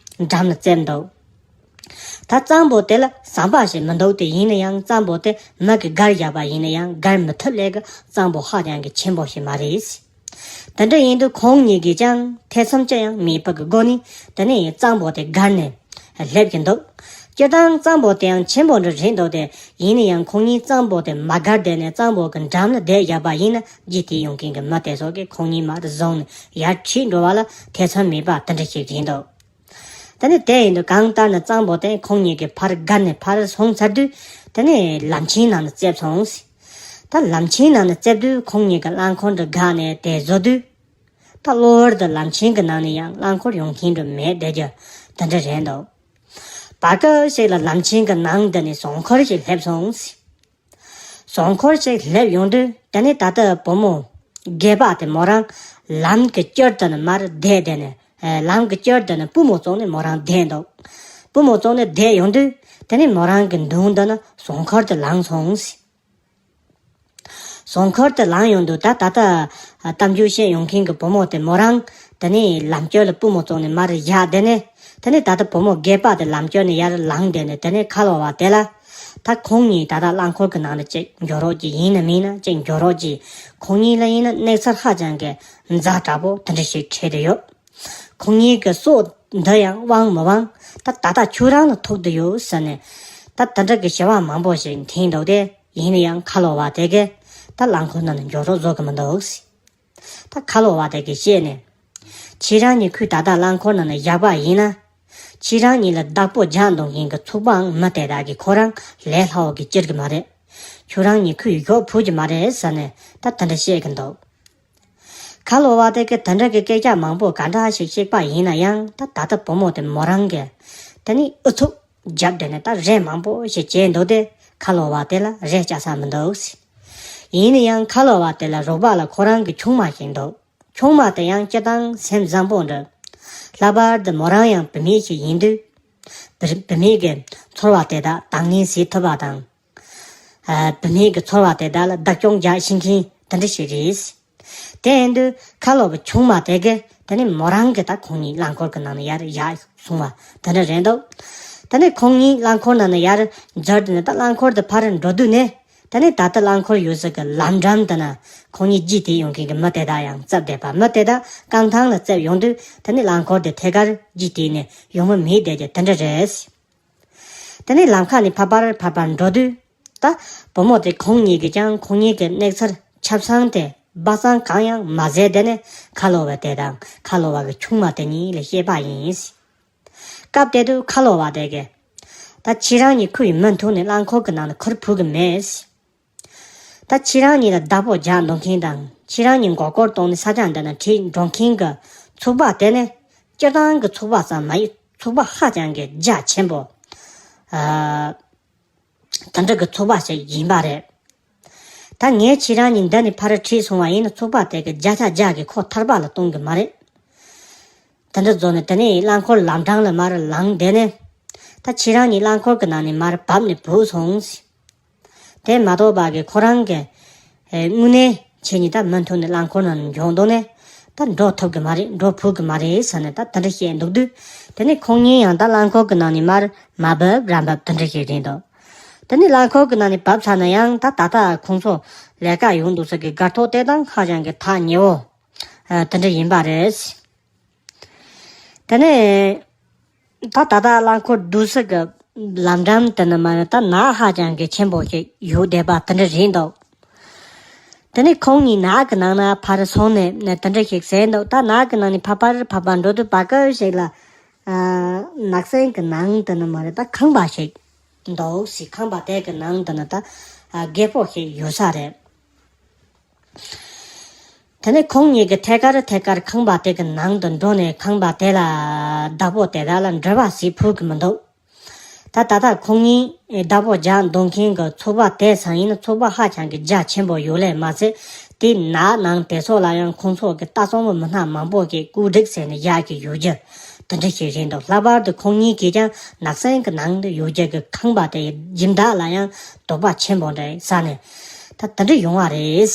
འགྲམ་ལ་བཙལ་འདུག་ད་གཙང་པོ་དེ་ལ་ཟམ་པ་ཞིག་མི་འདུག་དེ་ཡིན་ན་ཡང་གཙང་པོ་དེ་མི་གིས་བརྒལ་བཞག་པ་ཡིན་ན་ཡང་བརྒལ་མི་ཐུབ་ལས་ཀྱི་གཙང་པོ་ཧ་ཅང་གི་ཆེན་པོ་ཞིག་མ་རེད། དེ་འདྲ་ཡིན་དུས་ཁོང་གཉིས་ཀྱིས་ཀྱང་ཐེ་ཚོམ་ཅི་ཡང་མེད་པ་གི་སྒོ་ནས་དེ་ནས་གཙང་པོ་དེ་བརྒལ་ནས་སླེབས་ཀྱི་འདུག་སྤྱིར་བཏང་གཙང་པོ་དེ་ཡང་ཆེན་པོ་འདྲ་རེད་འདུག་དེ་ཡིན་ན་ཡང་ཁོང་གཉིས་གཙང་པོ་དེ་མ་བརྒལ་བསྡད་ནས་གཙང་པོ་གི་འགྲམ་ལ་བསྡད་བཞག་པ་ཡིན་ན་རྗེས་དེད་ཡོང་མཁན་གྱི་མི་དེ་ཚོ་གིས་ཁོང་གཉིས་མར་བཟུང་ནས་ཡར་ཁྲིད་འགྲོ་བ་ལ་ཐེ་ཚོམ་མེད་པ་དེ་འདྲ་ཞིག་རེད་འདུག་དེ་ནས་དེ་ཡིན་དུས་གང་ལྟར་ན་གཙང་པོ་དེ་ཁོང་གཉིས་ཀྱིས་ཕར་བརྒལ་ནས་ཕར་སོང་ཚར་དུས་དེ་ནས་ལམ་ཆེན་ནང་ལ་བཙལ་སོང་། ད་ལམ་ཆེན་ནང་ལ་བཙལ་དུས་ཁོང་གཉིས་ཀྱིས་རླངས་འཁོར་འདྲ་བཀག་ནས་དེ་བཟོ་དུས། ད་གློ་བུར་དུ་ལམ་ཆེན་གྱི་ནང་ནས་ཡང་རླངས་འཁོར་ཡོང་མཁན་འདྲ་མེད་བསྡད་རྒྱུ་དེ་འདྲ་རེད་འདུག་བར་སྐབས་ཤིག་ལ་ལམ་ཆེན་གྱི་ནང་དེ་ནས་ཟངས་འཁོར་ཞིག་སླེབས་སོང་། ཟངས་འཁོར་ཞིག་སླེབས་ཡོང་དུས་དེ་ནས་ད་ལྟ་བུ་མོ་སྒལ་པ་དེ་མོ་རང་ལམ་གྱི་དཀྱིལ་དེ་ནས་མར་བསྡད་དེ་ནས་ལམ་གྱི་དཀྱིལ་དེ་ནས་པུས་མོ་བཙུགས་ནས་མོ་རང་བསྡད་འདུག་པུས་མོ་བཙུགས་ནས་བསྡད་ཡོང་དུས་དེ་ནས་མོ་རང་གི་མདུན་དེ་ནས་ཟངས་འཁོར་དེ་ལངས་སོང་། ཟངས་འཁོར་དེ་ལངས་ཡོང་དུས་ད་ད་ལྟ་གཏམ་རྒྱུད་བཤད་ཡོང་མཁན་གྱི་བུ་མོ་དེ་མོ་རང་དེ་ནས་ལམ་དཀྱིལ་ལ་པུས་མོ་བཙུགས་ནས་མར་བཞག་དེ་ནས་དེ་ནས་ད་ལྟ་བུ་མོ་སྒལ་པ་དེ་ལམ་དཀྱིལ་ནས་ཡར་ལངས་དེ་ནས་དེ་ནས་ཁ་ལོ་བ་དེ་ལ་ད་ཁོང་གཉིས་ད་ལྟ་རླངས་འཁོར་གྱི་ནང་ལ་ཅིག་འགྱོ་རོགས་གྱིས། ཡིན་ན་མིན་ན་ཅིག་འགྱོ་རོགས་གྱིས། ཁོང་གཉིས་ལ་ཡིན་ན་གནས་ཚུལ་ཧ་ཅང་གི་ཛ་དྲག་པོ་དེ་འདྲ་ཞིག་འཕྲད་དེ་ཡོད། ཁོང་གཉིས་ཀྱི་སྲོག་འདི་ཡང་དབང་མི་དབང་ད་ད་ལྟ་ཁྱོད་རང་ལ་ཐུག་བསྡད་ཡོད་ཟེར་ནས་ད་དེ་འདྲ་གི་ཞེ་བ་མང་པོ་ཞིག་འཐེན་འདུག་སྟེ། ཡིན་ན་ཡང་ཁ་ལོ་བ་དེ་གིས་ད་རླངས་འཁོར་ནང་ནས་འགྱོ་རོགས་བཟོ་གི་མི་འདུག་ད་ཁ་ལོ་བ་དེ་གིས་བཤད་ནས། ཁྱེད་རང་གཉིས་ཁོས་ད་ལྟ་རླངས་འཁོར་ནང་ནས་བཞག་པ་ཡིན་ན། ཁྱེད་རང་གཉིས་ལ་བདག་པོ་རྒྱག་འདོད་མཁན་གྱི་ཚོགས་པའང་མི་དེ་དག་གིས་ཁོ་རང་ལས་སླ་བོ་གིས་བསྐྱུར་གི་མ་རེད། ཁྱོད་རང་གཉིས་ཁོས་གཞོགས་ཕུད་ཀྱི་མ་རེད་ཟེར་ནས་ད་དེ་འདྲ་བཤད་གི་འདུག་ཁ་ལོ་བ་དེ་གིས་དེ་འདྲ་གི་སྐད་ཆ་མང་པོ་ག་འདྲ་ཞིག་བཤད་པ་ཡིན་ན་ཡང་ད་ད་ལྟ་བུ་མོ་དེ་མོ་རང་གིས་དེ་ནས་ཨུ་ཚུགས་བརྒྱབ་དེ་ནས་ད་རེ་མང་པོ་ཞིག་བྱས་འདུག་སྟེ་ཁ་ལོ་བ་དེ་ལ་རེ་བཅག་ས་མི་འདུག་ཡིན་ན་ཡང་ཁ་ལོ་བ་དེ་ལ་རོགས་པ་ལ་ཁོ་རང་གི་ཆུང་མ་ཞིག་འདུག་ཆུང་མ་དེ་ཡང་སྤྱིར་བཏང་སེམས་བཟང་པོ་འདྲ། ལྷག་པར་དུ་མོ་རང་ཡང་བུད་མེད་ཞིག་ཡིན་དུས། བུད་བུད་མེད་ཀྱི་ཚོར་བ་དེ་དག་དང་ལེན་བྱེད་ཐུབ་པ་དང་། ཨ། བུད་མེད་ཀྱི་ཚོར་བ་དེ་དག་ལ་བདག་སྐྱོང་རྒྱག་ཤེས་མཁན་དེ་འདྲ་ཞིག་རེད། དེ་ཡིན་དུས་ཁ་ལོ་བ་ཆུང་མ་དེ་གིས་དེ་ནས་མོ་རང་གིས་ད་ཁོང་གཉིས་རླངས་འཁོར་གྱི་ནང་ནས་ཡར་བཞག་སོང་བ་དེ་འདྲ་རེད་འདུག་དེ་ནས་ཁོང་གཉིས་རླངས་འཁོར་ནང་ནས་ཡར་འཛུལ་དེ་ནས་ད་རླངས་འཁོར་དེ་ཕར་འགྲོ་དུས་ནས། དེ་ནས་ད་ལྟ་རླངས་འཁོར་ཡོད་ས་གི་ལམ་འགྲམ་དེ་ན་ཁོང་གཉིས་རྗེས་དེད་ཡོང་མཁན་གྱི་མི་དེ་དག་ཡང་བཙལ་བསྡད་པ། མི་དེ་དག་རྐང་ཐང་ལ་བཙལ་ཡོང་དུས་དེ་ནས་རླངས་འཁོར་དེ་ཐད་ཀར་རྗེས་དེད་ནས་ཡོང་མུས་མེད་བསྡད་རྒྱུ་དེ་འདྲ་རེད། དེ་ནས་ལམ་ཁ་ནས་ཕར་ཕར་ཕར་ཕར་འགྲོ་དུས། ད་བུ་མོ་དེ་ཁོང་གཉིས་ཀྱིས་ཀྱང་ཁོང་གཉིས་ཀྱི་གནས་ཚུལ་ཆ་ཚང་དེ་སྦ་གསང་གང་ཡང་མ་མཛད་དེ་ནས་ཁ་ལོ་བ་དེ་དང་ཁ་ལོ་བ་གི་ཆུང་མ་དེ་གཉིས་ལ་བཤད་པ་ཡིན། སྐབས་དེ་དུས་ཁ་ལོ་བ་དེ་གིས། ད་ཁྱེད་རང་གཉིས་ཁོའི་མུ་མཐུད་ནས་རླངས་འཁོར་གྱི་ནང་ལ་འཁུར་ཕོད་ཀྱི་མེད། ད་ཁྱེད་རང་གཉིས་ལ་བདག་པོ་རྒྱག་འདོད་མཁན་དང་ཁྱེད་རང་གཉིས་མགོ་སྐོར་གཏོང་ནས་ས་ཆ་འདི་ན་ཁྲིད་འགྲོ་མཁན་གྱི་ཚོགས་པ་དེ་ནི་སྤྱིར་བཏང་གི་ཚོགས་པ་ཙམ་མ་ཡིན། ཚོགས་པ་ཧ་ཅང་གི་རྒྱ་ཆེན་པོ། ཨ། དེ་འདྲ་གི་ཚོགས་པ་ཞིག་ཡིན་པ་རེད། ད་ངས་ཁྱེད་རང་གཉིས་འདི་ནས་ཕར་ཁྲིད་སོང་བ་ཡིན་ན་ཚོགས་པ་དེ་གི་བརྒྱ་ཆ་བརྒྱ་གི་ཁོ་ཐར་པ་ལ་གཏོང་གི་མ་རེད། དེ་འདྲ་བཟོ་ནས་དེ་ནས་རླངས་འཁོར་ལམ་འགྲམ་ལ་མར་ལངས་བསྡད་ནས། ད་ཁྱེད་རང་གཉིས་རླངས་འཁོར་གྱི་ནང་ནས་མར་བབས་ནས་བུད་སོང་། དེ་མ་གཏོགས་པ་གི་ཁོ་རང་གི། ཨེ། དངོས་གནས་ཁྱེད་གཉིས་ད་མུ་མཐུད་ནས་རླངས་འཁོར་ནང་ནས་འགྱོ་འདུག་ནས། ད་འགྲོ་ཐུབ་གི་མ་རེད། འགྲོ་ཕོད་གི་མ་རེད་ཟེར་ནས་ད་དེ་འདྲ་བཤད་འདུག་དུས། དེ་ནས་ཁོང་གཉིས་ཡང་ད་རླངས་འཁོར་གྱི་ནང་ནས་མར་མ་བབས་ར་བབས་དེ་འདྲ་ཞིག་རེད་འདུག་དེ་ནས་རླངས་འཁོར་གྱི་ནང་ནས་བབས་ཚར་ན་ཡང་ད་ད་ལྟ་ཁོང་ཚོ་ལས་ཀ་ཡོང་འདུག་ས་གི་སྒར་ཐོག་དེ་དང་ཧ་ཅང་གི་ཐག་ཉེ་བོ། ཨ། དེ་འདྲ་ཡིན་པ་རེད། དེ་ནས། ད་ད་ལྟ་རླངས་འཁོར་འདུག་ས་གི་ལམ་འགྲམ་དེ་ནས་མར་ད་ནགས་ཧ་ཅང་གི་ཆེན་པོ་ཞིག་ཡོད་བསྡད་པ་དེ་འདྲ་རེད་འདུག་དེ་ནས་ཁོང་གཉིས་ནགས་ཀྱི་ནང་ན་ཕར་སོང་ནས་དེ་འདྲ་ཞིག་ཟེར་འདུག་ད་ནགས་ཀྱི་ནང་ནས་ཕར་ཕར་ཕར་ཕར་འགྲོ་དུས་བར་སྐབས་ཤིག་ལ། ཨ། ནགས་གསེང་གི་ནང་དེ་ནས་མར་ད་ཁང་པ་ཞིག་འདུག་སྲིད། ཁང་པ་དེ་གི་ནང་དེ་ནས་ད། ཨ། རྒད་པོ་ཞིག་ཡོད་ས་རེད། དེ་ནས་ཁོང་གཉིས་ཀྱིས་ཐད་ཀར་ཐད་ཀར་ཁང་པ་དེ་གི་ནང་དུ་འགྲོ་ནས་ཁང་པ་དེ་ལ་བདག་པོ་དེ་དག་ལ་འབྲེལ་བ་ཞིག་ཕུལ་གི་མི་འདུག་ད་ད་ལྟ་ཁོང་གཉིས་བདག་པོ་རྒྱག་འདོད་མཁན་གྱི་ཚོགས་པ་དེ་ཚང་ཡིན་ན་ཚོགས་པ་ཧ་ཅང་གི་རྒྱ་ཆེན་པོ་ཡོད་ལས་མ་ཚད། དེའི་ནང་ནང་དེ་ཚོ་ལ་ཡང་ཁོང་ཚོ་གི་ལྟ་ཚང་བའི་མི་སྣ་མང་པོ་གིས་བཀོད་སྒྲིག་བྱས་ནས་བཞག་གི་ཡོད་རྒྱུ་དེ་འདྲ་ཞིག་རེད་འདུག་ལྷག་པར་དུ་ཁོང་གཉིས་ཀྱིས་ཀྱང་ནགས་གསེང་གི་ནང་དུ་ཡོད་རྒྱུ་གི་ཁང་པ་དེ་སྦྱིན་བདག་ལ་ཡང་དོགས་པ་ཆེན་པོ་འདྲ་ཟ་ནས་ད་དེ་འདྲ་ཡོང་བ་རེད།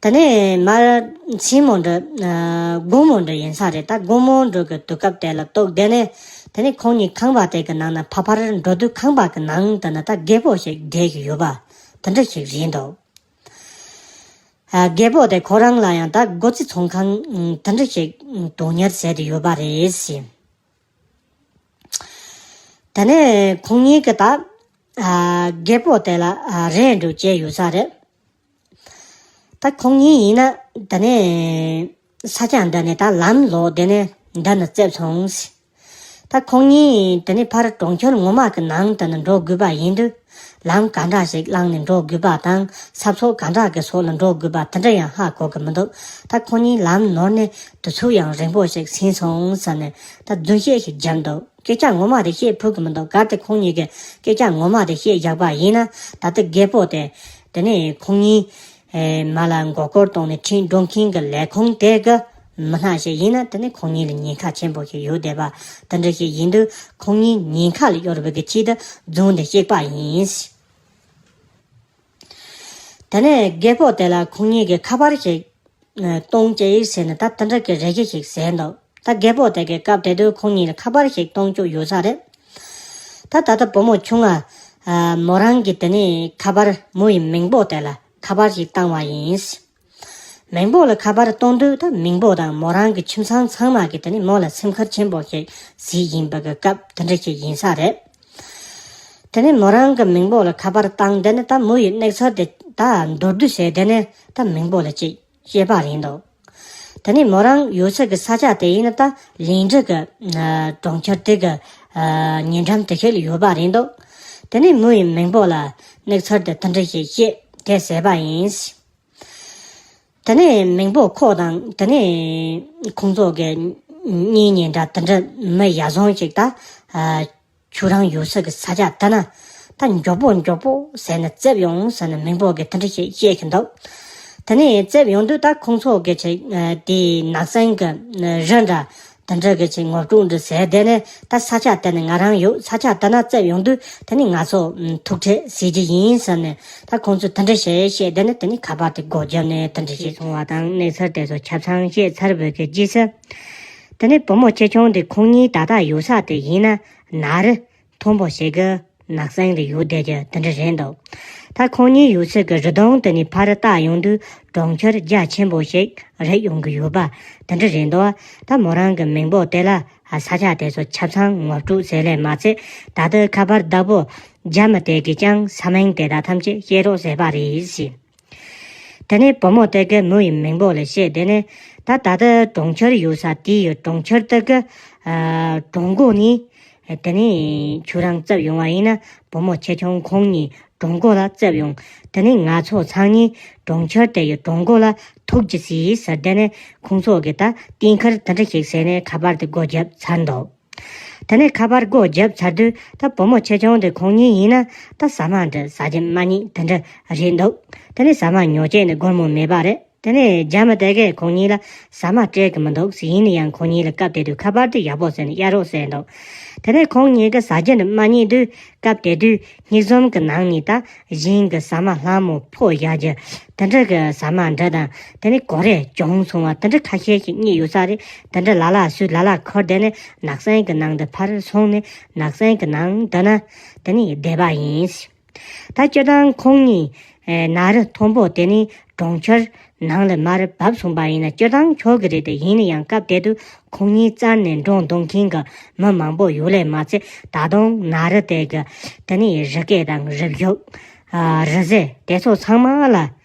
དེ་ནས་མར་མཚན་མོ་འདྲ། ཨ། དགོང་མོ་འདྲ་ཡིན་ས་རེད། ད་དགོང་མོ་འདྲ་གི་དུས་སྐབས་དེ་ལ་གཏོགས་དེ་ནས་དེ་ནས་ཁོང་གཉིས་ཁང་པ་དེ་གི་ནང་ན་ཕར་ཕར་འགྲོ་དུས་ཁང་པ་གི་ནང་དུ་ན་ད་རྒད་པོ་ཞིག་བསྡད་ཀྱི་ཡོད་པ་དེ་འདྲ་ཞིག་རེད་འདུག་ཨ། རྒད་པོ་དེ་ཁོ་རང་ལ་ཡང་ད་སྒོ་རྩིས་ཚོང་ཁང་དེ་འདྲ་ཞིག་དོན་གཉེར་བྱས་ཏེ་ཡོད་པ་རེད་ཟེར། དེ་ནས་ཁོང་གཉིས་ཀྱིས་ད། ཨ། རྒད་པོ་དེ་ལ། ཨ། རེ་འདུན་བྱས་ཡོད་ས་རེད། ད་ཁོང་གཉིས་ཡིན་ན་དེ་ནས་ས་ཆ་འདི་ནས་ད་ལམ་ལོག་དེ་ནས་འདི་ནས་བཙལ་སོང་ཟེར། ད་ཁོང་གཉིས་དེ་ནས་ཕར་གྲོང་ཁྱེར་ངོ་མ་གི་ནང་དུ་ནས་འགྲོ་དགོས་པ་ཡིན་དུས། ལམ་ག་འདྲ་ཞིག་བླངས་ནས་འགྲོ་དགོས་པ་དང་ས་ཕྱོགས་ག་འདྲ་གི་ཕྱོགས་ལ་འགྲོ་དགོས་པ་དེ་འདྲ་ཡང་ཧ་གོ་གི་མི་འདུག་ད་ཁོང་གཉིས་ལམ་ནོར་ནས་དུས་ཚོད་ཡང་རིང་པོ་ཞིག་ཕྱིན་སོང་ཟེར་ནས་ད་རྫུན་བཤད་ཞིག་བརྒྱབ་འདུག་སྐད་ཆ་ངོ་མ་དེ་བཤད་ཕོད་གི་མི་འདུག་གལ་ཏེ་ཁོང་གཉིས་ཀྱིས་སྐད་ཆ་ངོ་མ་དེ་བཤད་བཞག་པ་ཡིན་ན་ད་ལྟ་རྒད་པོ་དེ་དེ་ནས་ཁོང་གཉིས་མ་ལ་མགོ་སྐོར་གཏོང་ནས་ཁྲིད་འགྲོ་མཁན་གྱི་ལས་ཁུངས་དེ་གི་མི་སྣ་ཞིག་ཡིན་ན་དེ་ནས་ཁོང་གཉིས་ལ་ཉེན་ཁ་ཆེན་པོ་ཞིག་ཡོད་བསྡད་པ་དེ་འདྲ་ཞིག་ཡིན་དུས་ཁོང་གཉིས་ཉེན་ཁ་ལ་གཡོལ་བའི་གི་ཆེད་དུ་རྫུན་དེ་བཤད་པ་ཡིན། དེ་ནས་རྒད་པོ་དེ་ལ་ཁོང་གཉིས་ཀྱིས་ཁ་པར་ཞིག་གཏོང་ཅེས་ཟེར་ནས་ད་དེ་འདྲ་གི་རེ་ཞུ་ཞིག་བྱས་འདུག་ད་རྒད་པོ་དེ་གིས་སྐབས་དེ་དུས་ཁོང་གཉིས་ལ་ཁ་པར་ཞིག་གཏོང་བཅུག་ཡོད་ས་རེད། ད་ད་ལྟ་བུ་མོ་ཆུང་ང་མོ་རང་གིས་དེ་ནས་ཁ་པར་མོ་ཡི་མིང་པོ་དེ་ལ་ཁ་པར་ཞིག་བཏང་བ་ཡིན། མིང་པོ་ལ་ཁ་པར་གཏོང་དུས་ད་མིང་པོ་དང་མོ་རང་གི་ཁྱིམ་ཚང་ཚང་མ་གིས་དེ་ནས་མོ་ལ་སེམས་ཁུར་ཆེན་པོ་ཞིག་བྱས་ཡིན་པ་གི་སྐབས་དེ་འདྲ་ཞིག་ཡིན་ས་རེད། དེ་ནས་མོ་རང་གི་མིང་པོ་ལ་ཁ་པར་བཏང་དེ་ནས་ད་མོ་ཡི་གནས་ཚུལ་དེ་ད་མདོར་བསྡུས་བྱས་དེ་ནས་ད་མིང་པོ་ལ་ཅིག་བཤད་པ་རེད་འདུག་དེ་ནས་མོ་རང་ཡོད་ས་གི་ས་ཆ་དེ་ཡིན་ན་ད་ལིན་ཀྲི་གི་གྲོང་ཁྱེར་དེ་གི་ཉེ་འགྲམ་དེ་ཤེད་ལ་ཡོད་པ་རེད་འདུག་དེ་ནས་མོ་ཡི་མིང་པོ་ལ་གནས་ཚུལ་དེ་དེ་འདྲ་ཞིག་བཤད་དེ་ཟེར་བ་ཡིན། དེ་ནས་མིང་པོ་ཁོ་དང་དེ་ནས་ཁོང་ཚོ་གི་གཉེན་ཉེ་འདྲ་དེ་འདྲ་མི་ཡ་བཟང་ཞིག་ད་ཁྱོད་རང་ཡོད་ས་གི་ས་ཆ་དེ་ན་ད་མགྱོགས་པོ་མགྱོགས་པོ་ཟེར་ནས་བཙལ་ཡོང་ཟེར་ནས་མིང་པོ་གིས་དེ་འདྲ་ཞིག་བཤད་གི་འདུག་དེ་ནས་བཙལ་ཡོང་དུས་ད་ཁོང་ཚོ་གི་ཆེ་དེ་ནགས་གསེང་གི་རི་འདྲ་དེ་འདྲ་གི་ཆེ་ངོ་སྤྲོད་འདྲ་ཟེར་དེ་ནས་ད་ས་ཆ་དེ་ནས་ང་རང་ཡོད་ས་ཆ་དེ་ན་བཙལ་ཡོང་དུས་དེ་ནས་ང་ཚོ་ཐུག་འཕྲད་ཟེར་གྱི་ཡིན་ཟེར་ནས་ད་ཁོང་ཚོས་དེ་འདྲ་བཤད་བཤད་དེ་ནས་དེ་ནས་ཁ་པར་དེ་སྒོ་བརྒྱབ་ནས་དེ་འདྲ་བཤད་སོང་བ་དང་གནས་ཚུལ་དེ་ཚོ་ཆ་ཚང་བཤད་ཚར་བའི་གི་རྗེས་སུ། དེ་ནས་བུ་མོ་ཆེ་ཆུང་དེ་ཁོང་གཉིས་ད་ལྟ་ཡོད་ས་དེ་ཡིན་ན་ན་རི་མཐོན་པོ་ཞིག་གི་ནགས་གསེང་དུ་ཡོད་བསྡད་རྒྱུ་དེ་འདྲ་རེད་འདུག་ད་ཁོང་གཉིས་ཡོད་ས་གི་རི་གདོང་དེ་ནས་ཕར་ལྟ་ཡོང་དུས་གྲོང་ཁྱེར་རྒྱ་ཆེན་པོ་ཞིག་རེད་ཡོང་གི་ཡོད་པ་དེ་འདྲ་རེད་འདུག་ད་མོ་རང་གི་མིང་པོ་དེ་ལ་ས་ཆ་དེ་ཚོ་ཆ་ཚང་ངོ་སྤྲོད་ཟེར་ལས་མ་ཚད་ད་ལྟ་ཁ་པར་བདག་པོ་རྒྱ་མི་དེ་གིས་ཀྱང་ས་མིང་དེ་དག་ཐམས་ཅད་བཤད་རོགས་ཟེར་བ་རེད་ཟེར། དེ་ནས་བུ་མོ་དེ་གིས་མོ་ཡི་མིང་པོ་ལ་བཤད་དེ་ནས་ད་ད་ལྟ་གྲོང་ཁྱེར་ཡོད་ས་དེ་ཡི་གྲོང་ཁྱེར་དེ་གི་གྲོང་སྒོ་ནས་དེ་ནས་ཁྱོད་རང་བཙལ་ཡོང་བ་ཡིན་ན་བུ་མོ་ཆེ་ཆུང་ཁོང་གཉིས་གྲོང་སྒོ་ལ་བཙལ་ཡོང་། དེ་ནས་ང་ཚོ་ཚང་གཉིས་གྲོང་ཁྱེར་དེ་ཡི་གྲོང་སྒོ་ལ་ཐུག་རྒྱུ་ཟེར་ཟེར་དེ་ནས་ཁོང་ཚོ་གིས་ད་བསྟན་ཁར་དེ་འདྲ་ཞིག་ཟེར་ནས་ཁ་པར་དེ་སྒོ་བརྒྱབ་ཚར་འདུག་དེ་ནས་ཁ་པར་སྒོ་བརྒྱབ་ཚར་དུས་ད་བུ་མོ་ཆེ་ཆུང་དེ་ཁོང་གཉིས་ཡིན་ན་ད་ཟ་མ་འདྲ་ཟ་རྒྱུ་མ་རྙེད་དེ་འདྲ་རེད་འདུག་དེ་ནས་ཟ་མ་ཉོ་བྱས་ནས་སྒོར་མོ་མེད་པ་རེད། དེ་ནས་རྒྱ་མི་དེ་གས་ཁོང་གཉིས་ལ་ཟ་མ་སྤྲད་གི་མི་འདུག་ཟེར། ཡིན་ན་ཡང་ཁོང་གཉིས་ལ་སྐབས་དེ་དུས་ཁ་པར་དེ་ཡག་པོ་བཟོས་ནས་གཡར་རོགས་ཟེར་འདུག་དེ་ནས་ཁོང་གཉིས་ཀ་ཟ་རྒྱུ་འདྲ་མ་རྙེད་དུས་སྐབས་དེ་དུས་སྙིགས་ཟོམ་གི་ནང་ནས་ད་གཞན་གི་ཟ་མ་ལྷ་མོ་ཕོ་བཞག་རྒྱུ་དེ་འདྲ་གི་ཟ་མ་འདྲ་དང་དེ་ནས་གོ་རེ་གྱོང་སོང་བ་དེ་འདྲ་ཁ་ཤས་ཤིག་རྙེད་ཡོད་ས་རེད། དེ་འདྲ་ལ་ལ་སུས་ལ་ལ་ཁུར་དེ་ནས་ནགས་གསེང་གི་ནང་དུ་ཕར་སོང་ནས་ནགས་གསེང་གི་ནང་དུ་ན་དེ་ནས་བསྡད་པ་ཡིན། ད་སྤྱིར་བཏང་ཁོང་གཉིས་ཨེ་ན་རི་མཐོན་པོ་དེ་ནི་གྲོང་ཁྱེར་ནང་ལ་མར་བབས་སོང་པ་ཡིན་ན་སྤྱིར་བཏང་ཆོག་གི་རེད་དེ། ཡིན་ན་ཡང་སྐབས་དེ་དུས་ཁོང་གཉིས་བཙལ་ནས་འགྲོ་འདུག་མཁན་གྱི་མི་མང་པོ་ཡོད་ལས་མ་ཚད། ད་དུང་ན་རི་དེ་གི་དེ་ནི་རི་སྐེད་དང་རི་བཞི། ཨ། རི་རྩེ་དེ་ཚོ་ཚང་མ་ལ་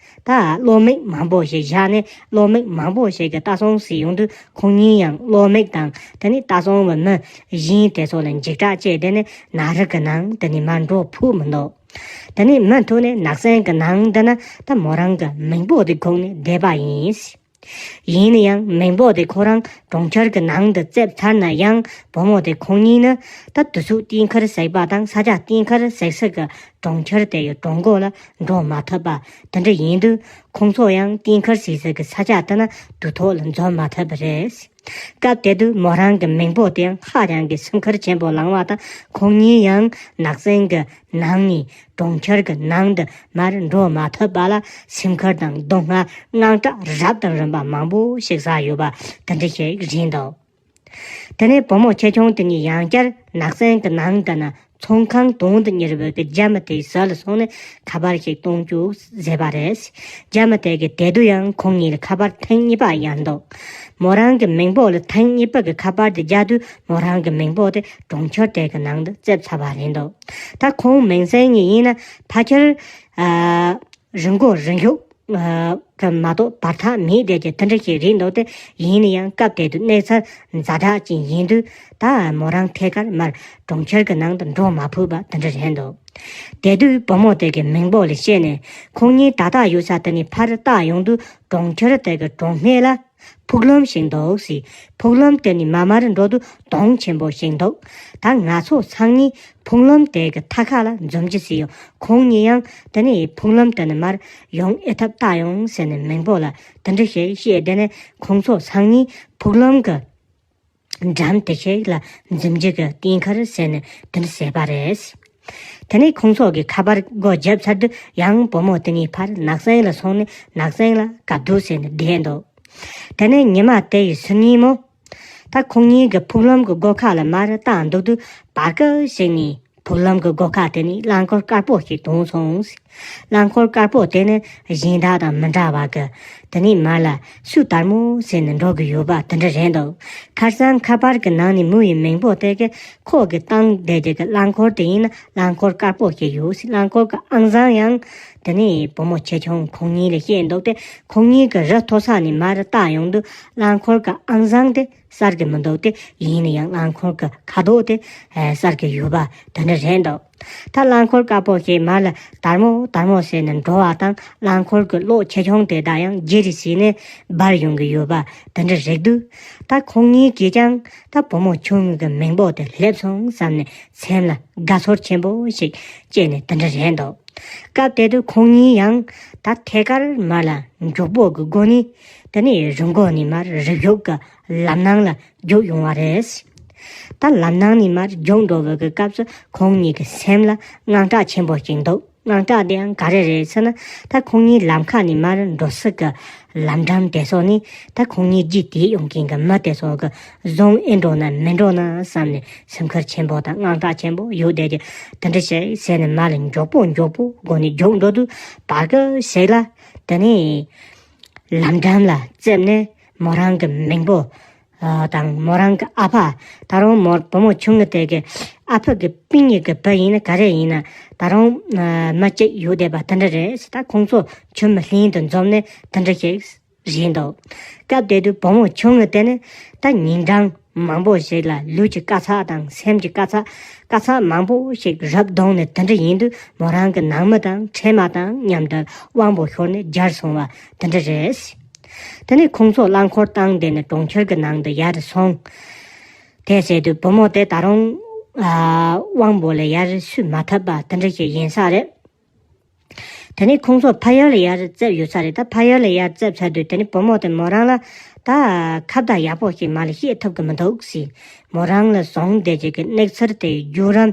ད་གློག་མིག་མང་པོ་ཞིག་བཞག་ནས་གློག་མིག་མང་པོ་ཞིག་གི་ལྟ་སྲུང་བྱེད་ཡོང་དུས་ཁོང་གཉིས་ཡང་གློག་མིག་དང་དེ་ནི་ལྟ་སྲུང་བའི་མི་གཞན་དེ་ཚོ་ལ་འཇིགས་སྐྲག་སྐྱེས་དེ་ནི་ན་རི་གི་ནང་དེ་ནི་མར་འགྲོ་ཕོད་མི་འདུག་དེ་ནས་མུ་མཐུད་ནས་ནགས་གསེང་གི་ནང་འདི་ན་ད་མོ་རང་གི་མེས་པོ་དེ་དགོངས་ནས་བསྡད་པ་ཡིན། ཡིན་ན་ཡང་མེས་པོ་དེ་ཁོ་རང་གྲོང་ཁྱེར་གྱི་ནང་དུ་བཙལ་ཚར་ན་ཡང་བུ་མོ་དེ་ཁོང་གཉིས་ནི་ད་དུ་ཚུགས་ཏིན་ཁར་ཟེག་པ་དང་ས་ཆ་ཏིན་ཁར་ཟེག་ས་གི་གྲོང་ཁྱེར་དེ་ཡི་གྲོང་སྒོ་ལ་འགྲོ་མ་ཐུབ་པ་དེ་འདྲ་ཡིན་དུས། ཁོང་ཚོ་ཡང་ཏིན་ཁར་ཟེག་ས་གི་ས་ཆ་དེ་ན་དུས་ཐོག་ལ་འཛོམས་མ་ཐུབ་པ་རེད། སྐབས་དེ་དུས་མོ་རང་གི་མེས་པོ་དེ་ཡང་ཧ་ཅང་གི་སེམས་ཁུར་ཆེན་པོ་ལངས་པ་དང་། ཁོང་གཉིས་ཡང་ནགས་གསེང་གི་ནང་ནས་གྲོང་ཁྱེར་གྱི་ནང་དུ་མར་འགྲོ་མ་ཐུབ་པ་ལ་སེམས་ཁུར་དང་སྡུག་བསྔལ་དངངས་སྐྲག་རབ་དང་རིམ་པ་མང་པོ་ཞིག་ཟ་ཡོད་པ་དེ་འདྲ་ཞིག་རེད་འདུག་དེ་ནས་བུ་མོ་ཆེ་ཆུང་དེ་གཉིས་ཡང་བསྐྱར་ནགས་གསེང་གི་ནང་དུ་ན་ཚོང་ཁང་དོང་དུ་གཉེར་བའི་གི་རྒྱ་མི་དེའི་ཟུར་ལ་སོང་ནས་ཁ་པར་ཞིག་གཏོང་རྒྱུ་མཛད་པ་རེད། རྒྱ་མི་དེ་གི་དེ་དུས་ཡང་ཁོང་གཉིས་ལ་ཁ་པར་ཐེངས་གཉིས་པ་ཡར་འདུག་མོ་རང་གི་མེས་པོ་ལ་ཐེངས་གཉིས་པ་གི་ཁ་པར་དེ་རྒྱག་དུས་མོ་རང་གི་མེས་པོ་དེ་གྲོང་ཁྱེར་དེ་གི་ནང་དུ་བཙལ་ཚར་བ་རེད་འདུག་ད་ཁོང་མིང་སྲིང་གཉིས་ཡིན་ན་ཕལ་ཆེར་ཨ་རི་མགོ་རི་མགྱོགས་ཨ་གི་མ་གཏོགས་བར་ཐག་མེད་བསྡད་ཀྱི་དེ་འདྲ་ཞིག་རེད་འདུག་སྟེ། ཡིན་ན་ཡང་སྐབས་དེ་དུས་གནས་ཚུལ་ཛ་དྲག་ཅིག་ཡིན་དུས་ད་མོ་རང་ཐད་ཀར་མར་གྲོང་ཁྱེར་གྱི་ནང་དུ་འགྲོ་མ་ཕོད་པ་དེ་འདྲ་རེད་འདུག་དེ་དུས་བུ་མོ་དེ་གི་མེས་པོ་ལ་བཤད་ནས་ཁོང་གཉིས་ད་ལྟ་ཡོད་ས་དེ་ནས་ཕར་བལྟ་ཡོང་དུས་གྲོང་ཁྱེར་དེ་གི་གྲོང་སྨད་ལ་ཕུག་ལམ་ཞིག་འདུག་ཟེར། ཕུག་ལམ་དེ་ནས་མར་མར་འགྲོ་དུས་དོང་ཆེན་པོ་ཞིག་འདུག་ད་ང་ཚོ་སང་ཉིན་ཕུག་ལམ་དེ་གི་མཐའ་ཁ་ལ་འཛོམས་རྒྱུ་ཟེར་ཡོང་། ཁོང་གཉིས་ཡང་དེ་ནས་ཕུག་ལམ་དེ་ནས་མར་ཡོང་ཨེ་ཐུབ་བལྟ་ཡོང་ཟེར་ནས་མེས་པོ་ལ་དེ་འདྲ་ཞིག་བཤད། དེ་ནས་ཁོང་ཚོ་སང་ཉིན་ཕུག་ལམ་གི་འགྲམ་དེ་ཞིག་ལ་འཛོམས་རྒྱུ་གི་ཏིན་ཁར་ཟེར་ནས་དེ་འདྲ་ཟེར་བ་རེད། དེ་ནས་ཁོང་ཚོ་གི་ཁ་པར་སྒོ་བརྒྱབ་ཚར་དུས་ཡང་བུ་མོ་དེ་གཉིས་ཕར་ནགས་གསེང་ལ་སོང་ནས་ནགས་གསེང་ལ་བཀའ་བསྡུར་ཟེར་ནས་བསྡད་འདུག་དེ་ནས་ཉི་མ་དེ་ཡི་ཚེ་ཉིན་མོ། ད་ཁོང་གཉིས་ཀྱི་ཕུག་ལམ་གྱི་སྒོ་ཁ་ལ་མར་བལྟ་འདུག་དུས་བར་སྐབས་ཤིག་ནས་ཕུག་ལམ་གྱི་སྒོ་ཁ་དེ་ནས་རླངས་འཁོར་དཀར་པོ་ཞིག་མཐོང་སོང་། རླངས་འཁོར་དཀར་པོ་དེ་ནི་གཞན་དག་དང་མི་འདྲ་བ་གི་དེ་ནས་མར་ལ་སུ་དལ་མོ་ཟེར་ནས་འགྲོ་གི་ཡོད་པ་དེ་འདྲ་རེད་འདུག་ཁར་སང་ཁ་པར་གྱི་ནང་ནས་མོ་ཡི་མེས་པོ་དེ་གི་ཁོ་གི་བཏང་བསྡད་ཀྱི་གི་རླངས་འཁོར་དེ་ཡིན་ན་རླངས་འཁོར་དཀར་པོ་ཞིག་ཡོད་ཟེར། རླངས་འཁོར་གྱི་ཨང་གསར་ཡང་དེ་ནས་བུ་མོ་ཆེ་ཆུང་ཁོང་གཉིས་ལ་བཤད་འདུག་སྟེ། ཁོང་གཉིས་ཀྱི་རི་མཐོ་ས་ནས་མར་བལྟ་ཡོང་དུས་རླངས་འཁོར་གྱི་ཨང་གསར་དེ་གསལ་གྱི་མི་འདུག་སྟེ། ཡིན་ན་ཡང་རླངས་འཁོར་གྱི་ཁ་དོག་དེ་གསལ་གྱི་ཡོད་པ་དེ་འདྲ་རེད་འདུག་ད་རླངས་འཁོར་དཀར་པོ་ཞིག་མར་ལ་དལ་མོ་དལ་མོ་ཟེར་ནས་འགྲོ་བ་དང་། རླངས་འཁོར་གྱི་གློག་ཆེ་ཆུང་དེ་དག་ཡང་ཇེ་རེ་ཟེར་ནས་འབར་ཡོང་གི་ཡོད་པ་དེ་འདྲ་རེད་འདུག་ད་ཁོང་གཉིས་ཀྱིས་ཀྱང་ད་བུ་མོ་ཆུང་ངུ་གི་མེས་པོ་དེ་སླེབས་སོང་བསམ་ནས་སེམས་ལ་དགའ་ཚོར་ཆེན་པོ་ཞིག་སྐྱེས་ནས་དེ་འདྲ་རེད་འདུག་སྐབས་དེ་དུས་ཁོང་གཉིས་ཡང་ད་ཐད་ཀར་མར་ལ་མགྱོགས་པོ་གི་སྒོ་ནས་དེ་ནས་རི་མགོ་ནས་མར་རི་གཡོག་གི་ལམ་ནང་ལ་རྒྱུགས་ཡོང་བ་རེད། ད་ལམ་ནང་ནས་མར་རྒྱུགས་འགྲོ་བའི་གི་སྐབས་སུ་ཁོང་གཉིས་ཀྱི་སེམས་ལ་དངངས་སྐྲག་ཆེན་པོ་ཞིག་འདུག་དངངས་སྐྲག་དེ་ཡང་ག་རེ་རེད་ཟེར་ན། ད་ཁོང་གཉིས་ལམ་ཁ་ནས་མར་འགྲོ་ས་གི་ལམ་འགྲམ་དེ་སོགས་ནས་ད་ཁོང་གཉིས་རྗེས་དེད་ཡོང་མཁན་གྱི་མི་དེ་སོགས་ཀྱིས་བཟུང་ཨེ་འགྲོ་ན་མི་འགྲོ་ན་བསམ་ནས་སེམས་ཁུར་ཆེན་པོ་དང་དངངས་སྐྲག་ཆེན་པོ་ཡོད་བསྡད་ཀྱི་དེ་འདྲ་བྱས་ཟེར་ནས་མར་ལ་མགྱོགས་པོ་མགྱོགས་པོ་སྒོ་ནས་རྒྱུགས་འགྲོ་དུས་བར་སྐབས་ཤིག་ལ་དེ་ནས་ལམ་འགྲམ་ལ་བཙེམས་ནས་མོ་རང་གི་མེས་པོ་ཨ་དང་མོ་རང་གི་ཨ་ཕ། ད་རུང་མོ་བུ་མོ་ཆུང་ངུ་དེ་གི་ཨ་ཕ་གི་སྤུན་ཉེ་གི་བུ་ཡིན་ན་ག་རེ་ཡིན་ན་ད་རུང་ཨ་མི་གཅིག་ཡོད་བསྡད་པ་དེ་འདྲ་རེད། ད་ཁོང་ཚོ་ཁྱིམ་ལྷན་དུ་འཛོམས་ནས་དེ་འདྲ་ཞིག་རེད་འདུག་སྐབས་དེ་དུས་བུ་མོ་ཆུང་ངུ་དེ་ནི་ད་ཉིན་གྲངས་མང་པོ་ཞིག་ལ་ལུས་ཀྱི་དཀའ་ཚེགས་དང་སེམས་ཀྱི་དཀའ་ཚེགས་དཀའ་ཚེགས་མང་པོ་ཞིག་རབ་བསྡོངས་ནས་དེ་འདྲ་ཡིན་དུས་མོ་རང་གི་ནང་མི་དང་ཁྲེལ་མ་དང་མཉམ་དུ་དབང་པོ་ཤོར་ནས་གྱར་སོང་བ་དེ་འདྲ་རེད། དེ་ནས་ཁོང་ཚོ་རླངས་འཁོར་བཏང་བསྡད་ནས་གྲོང་ཁྱེར་གྱི་ནང་དུ་ཡར་སོང་། དེ་བྱས་དུས་བུ་མོ་དེ་ད་རུང་ཨ་དབང་པོ་ལ་ཡར་བསུ་མ་ཐུབ་པ་དེ་འདྲ་ཞིག་ཡིན་ས་རེད། དེ་ནས་ཁོང་ཚོ་ཕ་ཡུལ་ལ་ཡར་བཙལ་ཡོད་ས་རེད། ད་ཕ་ཡུལ་ལ་ཡར་བཙལ་ཚར་དུས་དེ་ནས་བུ་མོ་དེ་མོ་རང་ལ་ད་ཁ་བརྡ་ཡག་པོ་ཞིག་མ་ལ་བཤད་ཐུབ་ཀྱི་མི་འདུག་ཟེར། མོ་རང་ལ་བཟུང་བསྡད་ཀྱི་གི་གནས་ཚུལ་དེ་བརྒྱུད་རིམ་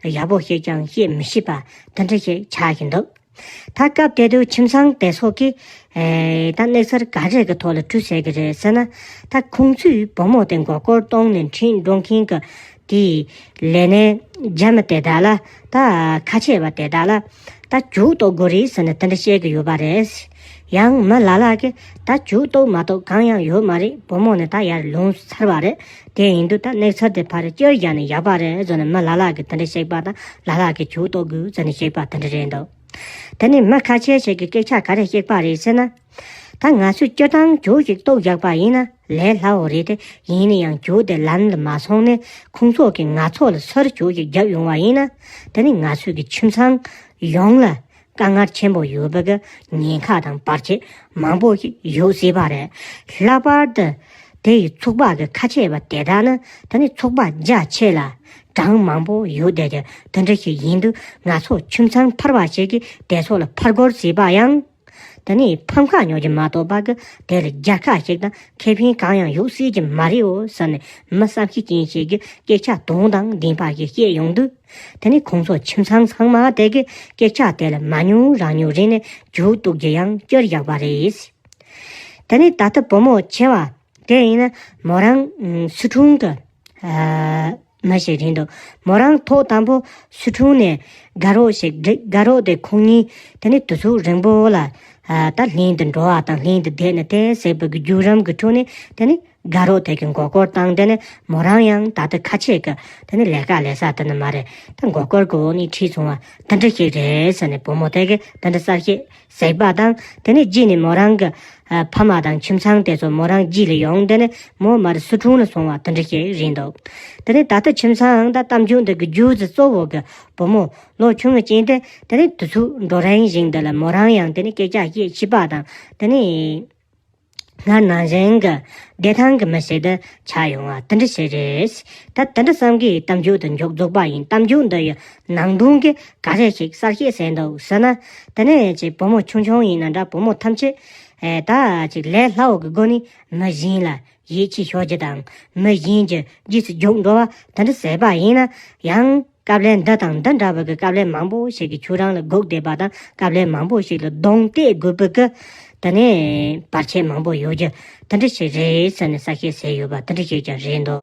ཡག་པོ་ཞིག་ཀྱང་བཤད་མི་ཤེས་པ་དེ་འདྲ་ཞིག་ཆགས་ཀྱི་འདུག་ད་སྐབས་དེ་དུས་ཁྱིམ་ཚང་དེ་ཚོ་གིས་ཨེ་ད་གནས་ཚུལ་ག་རེ་གི་ཐོག་ལ་འཁྲུག་ཟེར་གི་རེད་ཟེར་ན། ད་ཁོང་ཚོས་བུ་མོ་དེ་མགོ་སྐོར་གཏོང་ནས་འཁྲིད་འགྲོ་མཁན་གི་དེའི་ལས་སྣེ་རྒྱ་མི་དེ་དག་ལ་ད་ཁ་ཆེ་བ་དེ་དག་ལ་ད་ཇུས་གཏོགས་དགོས་རེད་ཟེར་ནས་དེ་འདྲ་བཤད་གི་ཡོད་པ་རེད། ཡང་མི་ལ་ལ་གིས་ད་ཇུས་གཏོགས་མ་གཏོགས་གང་ཡང་ཡོད་མ་རེད། བུ་མོ་ནི་ད་ཡར་ལོངས་ཚར་བ་རེད། དེ་ཡིན་དུས་ད་གནས་ཚུལ་དེ་ཕར་བསྐྱུར་བཞག་ནས་ཡག་པ་རེད་ཟེར་ནས་མི་ལ་ལ་གིས་དེ་འདྲ་བཤད་པ་དང་། ལ་ལ་གིས་ཇུས་གཏོགས་དགོས་ཟེར་ནས་བཤད་པ་དེ་འདྲ་རེད་འདུག་དེ་ནས་མི་ཁ་ཤས་ཤིག་གིས་སྐད་ཆ་ག་རེ་བཤད་པ་རེད་ཟེར་ན། ད་ང་ཚོས་སྤྱིར་བཏང་ཇོ་ཞིག་གཏུག་བཞག་པ་ཡིན་ན་ལས་སླ་བོ་རེད་དེ། ཡིན་ན་ཡང་ཇོ་དེ་ལམ་ལ་མ་སོང་ནས་ཁོང་ཚོ་གིས་ང་ཚོ་ལ་སོར་ཇོ་ཞིག་བརྒྱབ་ཡོང་བ་ཡིན་ན། དེ་ནི་ང་ཚོས་ཀྱི་ཁྱིམ་ཚང་ཡོངས་ལ་དཀའ་ངལ་ཆེན་པོ་ཡོད་པ་གི་ཉེན་ཁ་དང་བར་ཆད་མང་པོ་ཞིག་ཡོད་སྲིད་པ་རེད། ལྷག་པར་དུ་དེ་ཡི་ཚོགས་པ་གི་ཁ་ཆེ་བ་དེ་དག་ནི་དེ་ནི་ཚོགས་པ་རྒྱ་ཆེ་ལ་གྲངས་མང་པོ་ཡོད་དེ། དེ་འདྲ་ཞིག་ཡིན་དུས་ང་ཚོ་ཁྱིམ་ཚང་ཕལ་བ་ཞིག་གིས་དེ་ཚོ་ལ་ཕར་རྒོལ་བྱས་པ་ཡང་། དེ་ནི་ཕམ་ཁ་ཉོ་རྒྱུ་མ་གཏོགས་པ་གི་དེ་ལ་རྒྱལ་ཁ་ཞིག་དང་ཁེ་ཕན་གང་ཡང་ཡོད་སྲིད་ཀྱི་མ་རེད་འོ་ཟེར་ནས་མི་བསམ་ཤེས་ཅན་ཞིག་གིས་སྐད་ཆ་དོན་དང་ལྡན་པ་ཞིག་བཤད་ཡོང་དུས། དེ་ནི་ཁོང་ཚོ་ཁྱིམ་ཚང་ཚང་མ་དེ་གི་སྐད་ཆ་དེ་ལ་མ་ཉུང་རང་ཉུང་རེ་ནས་ཇོ་གཏུག་རྒྱུ་ཡང་བསྐྱུར་བཞག་པ་རེད། དེ་ནི་ད་ལྟ་བུ་མོ་ཆེ་བ་དེ་ཡིན་ན་མོ་རང་སི་ཁྲོན་གི་མི་ཞིག་རེད་འདུག་མོ་རང་ཐོག་དང་པོ་སི་ཁྲོན་ནས་དགའ་རོགས་ཤིག་བསྒྲིགས། དགའ་རོགས་དེ་ཁོང་གཉིས་དེ་ནི་དུས་ཚོད་རིང་པོ་ལ་ད་ལྷན་དུ་འགྲོ་བ་དང་ལྷན་དུ་བསྡད་ནས་དེ་ཟེར་བའི་གི་བརྒྱུད་རིམ་གི་ཁྲོད་ནས་དེ་ནི་དགའ་རོགས་དེ་གི་མགོ་སྐོར་བཏང་། དེ་ནས་མོ་རང་ཡང་ད་ལྟ་ཁ་ཆེ་གི་དེ་ནི་ལས་ཀ་ལས་ས་དེ་ནི་མ་རེད། ད་མགོ་སྐོར་གི་འོག་ནས་ཁྲིད་སོང་བ་དེ་འདྲ་ཞིག་རེད་ཟེར་ནས་བུ་མོ་དེ་གི་དེ་འདྲ་གསལ་བཤད་ཟེར་བ་དང་། དེ་ནས་རྗེས་ནས་མོ་རང་གི་ཕ་མ་དང་ཁྱིམ་ཚང་དེ་ཚོ་མོ་རང་རྗེས་ལ་ཡོང་། དེ་ནས་མོ་མར་སི་ཁྲོན་ལ་སོང་བ་དེ་འདྲ་ཞིག་རེད་འདུག་དེ་ནས་ད་ལྟ་ཁྱིམ་ཚང་ད་གཏམ་རྒྱུད་འདི་གི་རྒྱུད་ཀྱི་གཙོ་བོ་གི་བུ་མོ་ལོ་ཆུང་ངུ་ཅན་དེ་དེ་ནས་དུས་ཚོད་འགྲོ་རན་བཞིན་འདི་ལ་མོ་རང་ཡང་དེ་ནས་སྐད་ཆ་བཤད་ཤེས་པ་དང་། དེ་ནས་སྔར་ནང་བཞིན་གྱི་བདེ་ཐང་གི་མི་ཞིག་ཏུ་ཆགས་ཡོང་བ་དེ་འདྲ་ཞིག་རེད། ད་དེ་འདྲ་བསམ་གྱིས་གཏམ་རྒྱུད་དེ་མཇུག་རྫོགས་པ་ཡིན། གཏམ་རྒྱུད་འདི་ཡི་ནང་དོན་གྱི་ག་རེ་ཞིག་གསལ་བཤད་ཟེར་འདུག་ཟེར་ན། དེ་ནས་ཅིག་བུ་མོ་ཆུང་ཆུང་ཡིན་ན་འདྲ། བུ་མོ་ཐམས་ཅད་ཨེ་ད་ཅིག་ལས་སླ་བོ་གི་སྒོ་ནས་མི་གཞན་ལ་ཡིད་ཆེས་ཞུ་རྒྱུ་དང་། མི་གཞན་གྱི་རྗེས་སུ་རྒྱུག་འགྲོ་བ་དེ་འདྲ་ཟེར་བ་ཡིན་ན་ཡང་། དཀའ་ལས་འདི་དང་འདི་འདྲ་བ་གི་དཀའ་ལས་མང་པོ་ཞིག་གིས་ཁྱོད་རང་ལ་སྒུག་བསྡད་པ་དང་། དཀའ་ལས་མང་པོ་ཞིག་ལ་གདོང་གཏད་དགོས་པའི་གི་དེ་ནས་བར་ཆད་མང་པོ་ཡོད་རྒྱུ་དེ་འདྲ་ཞིག་རེད་ཟེར་ནས་གསལ་བཤད་ཟེར་ཡོད་པ་དེ་འདྲ་ཞིག་ཀྱང་རེད་འདུག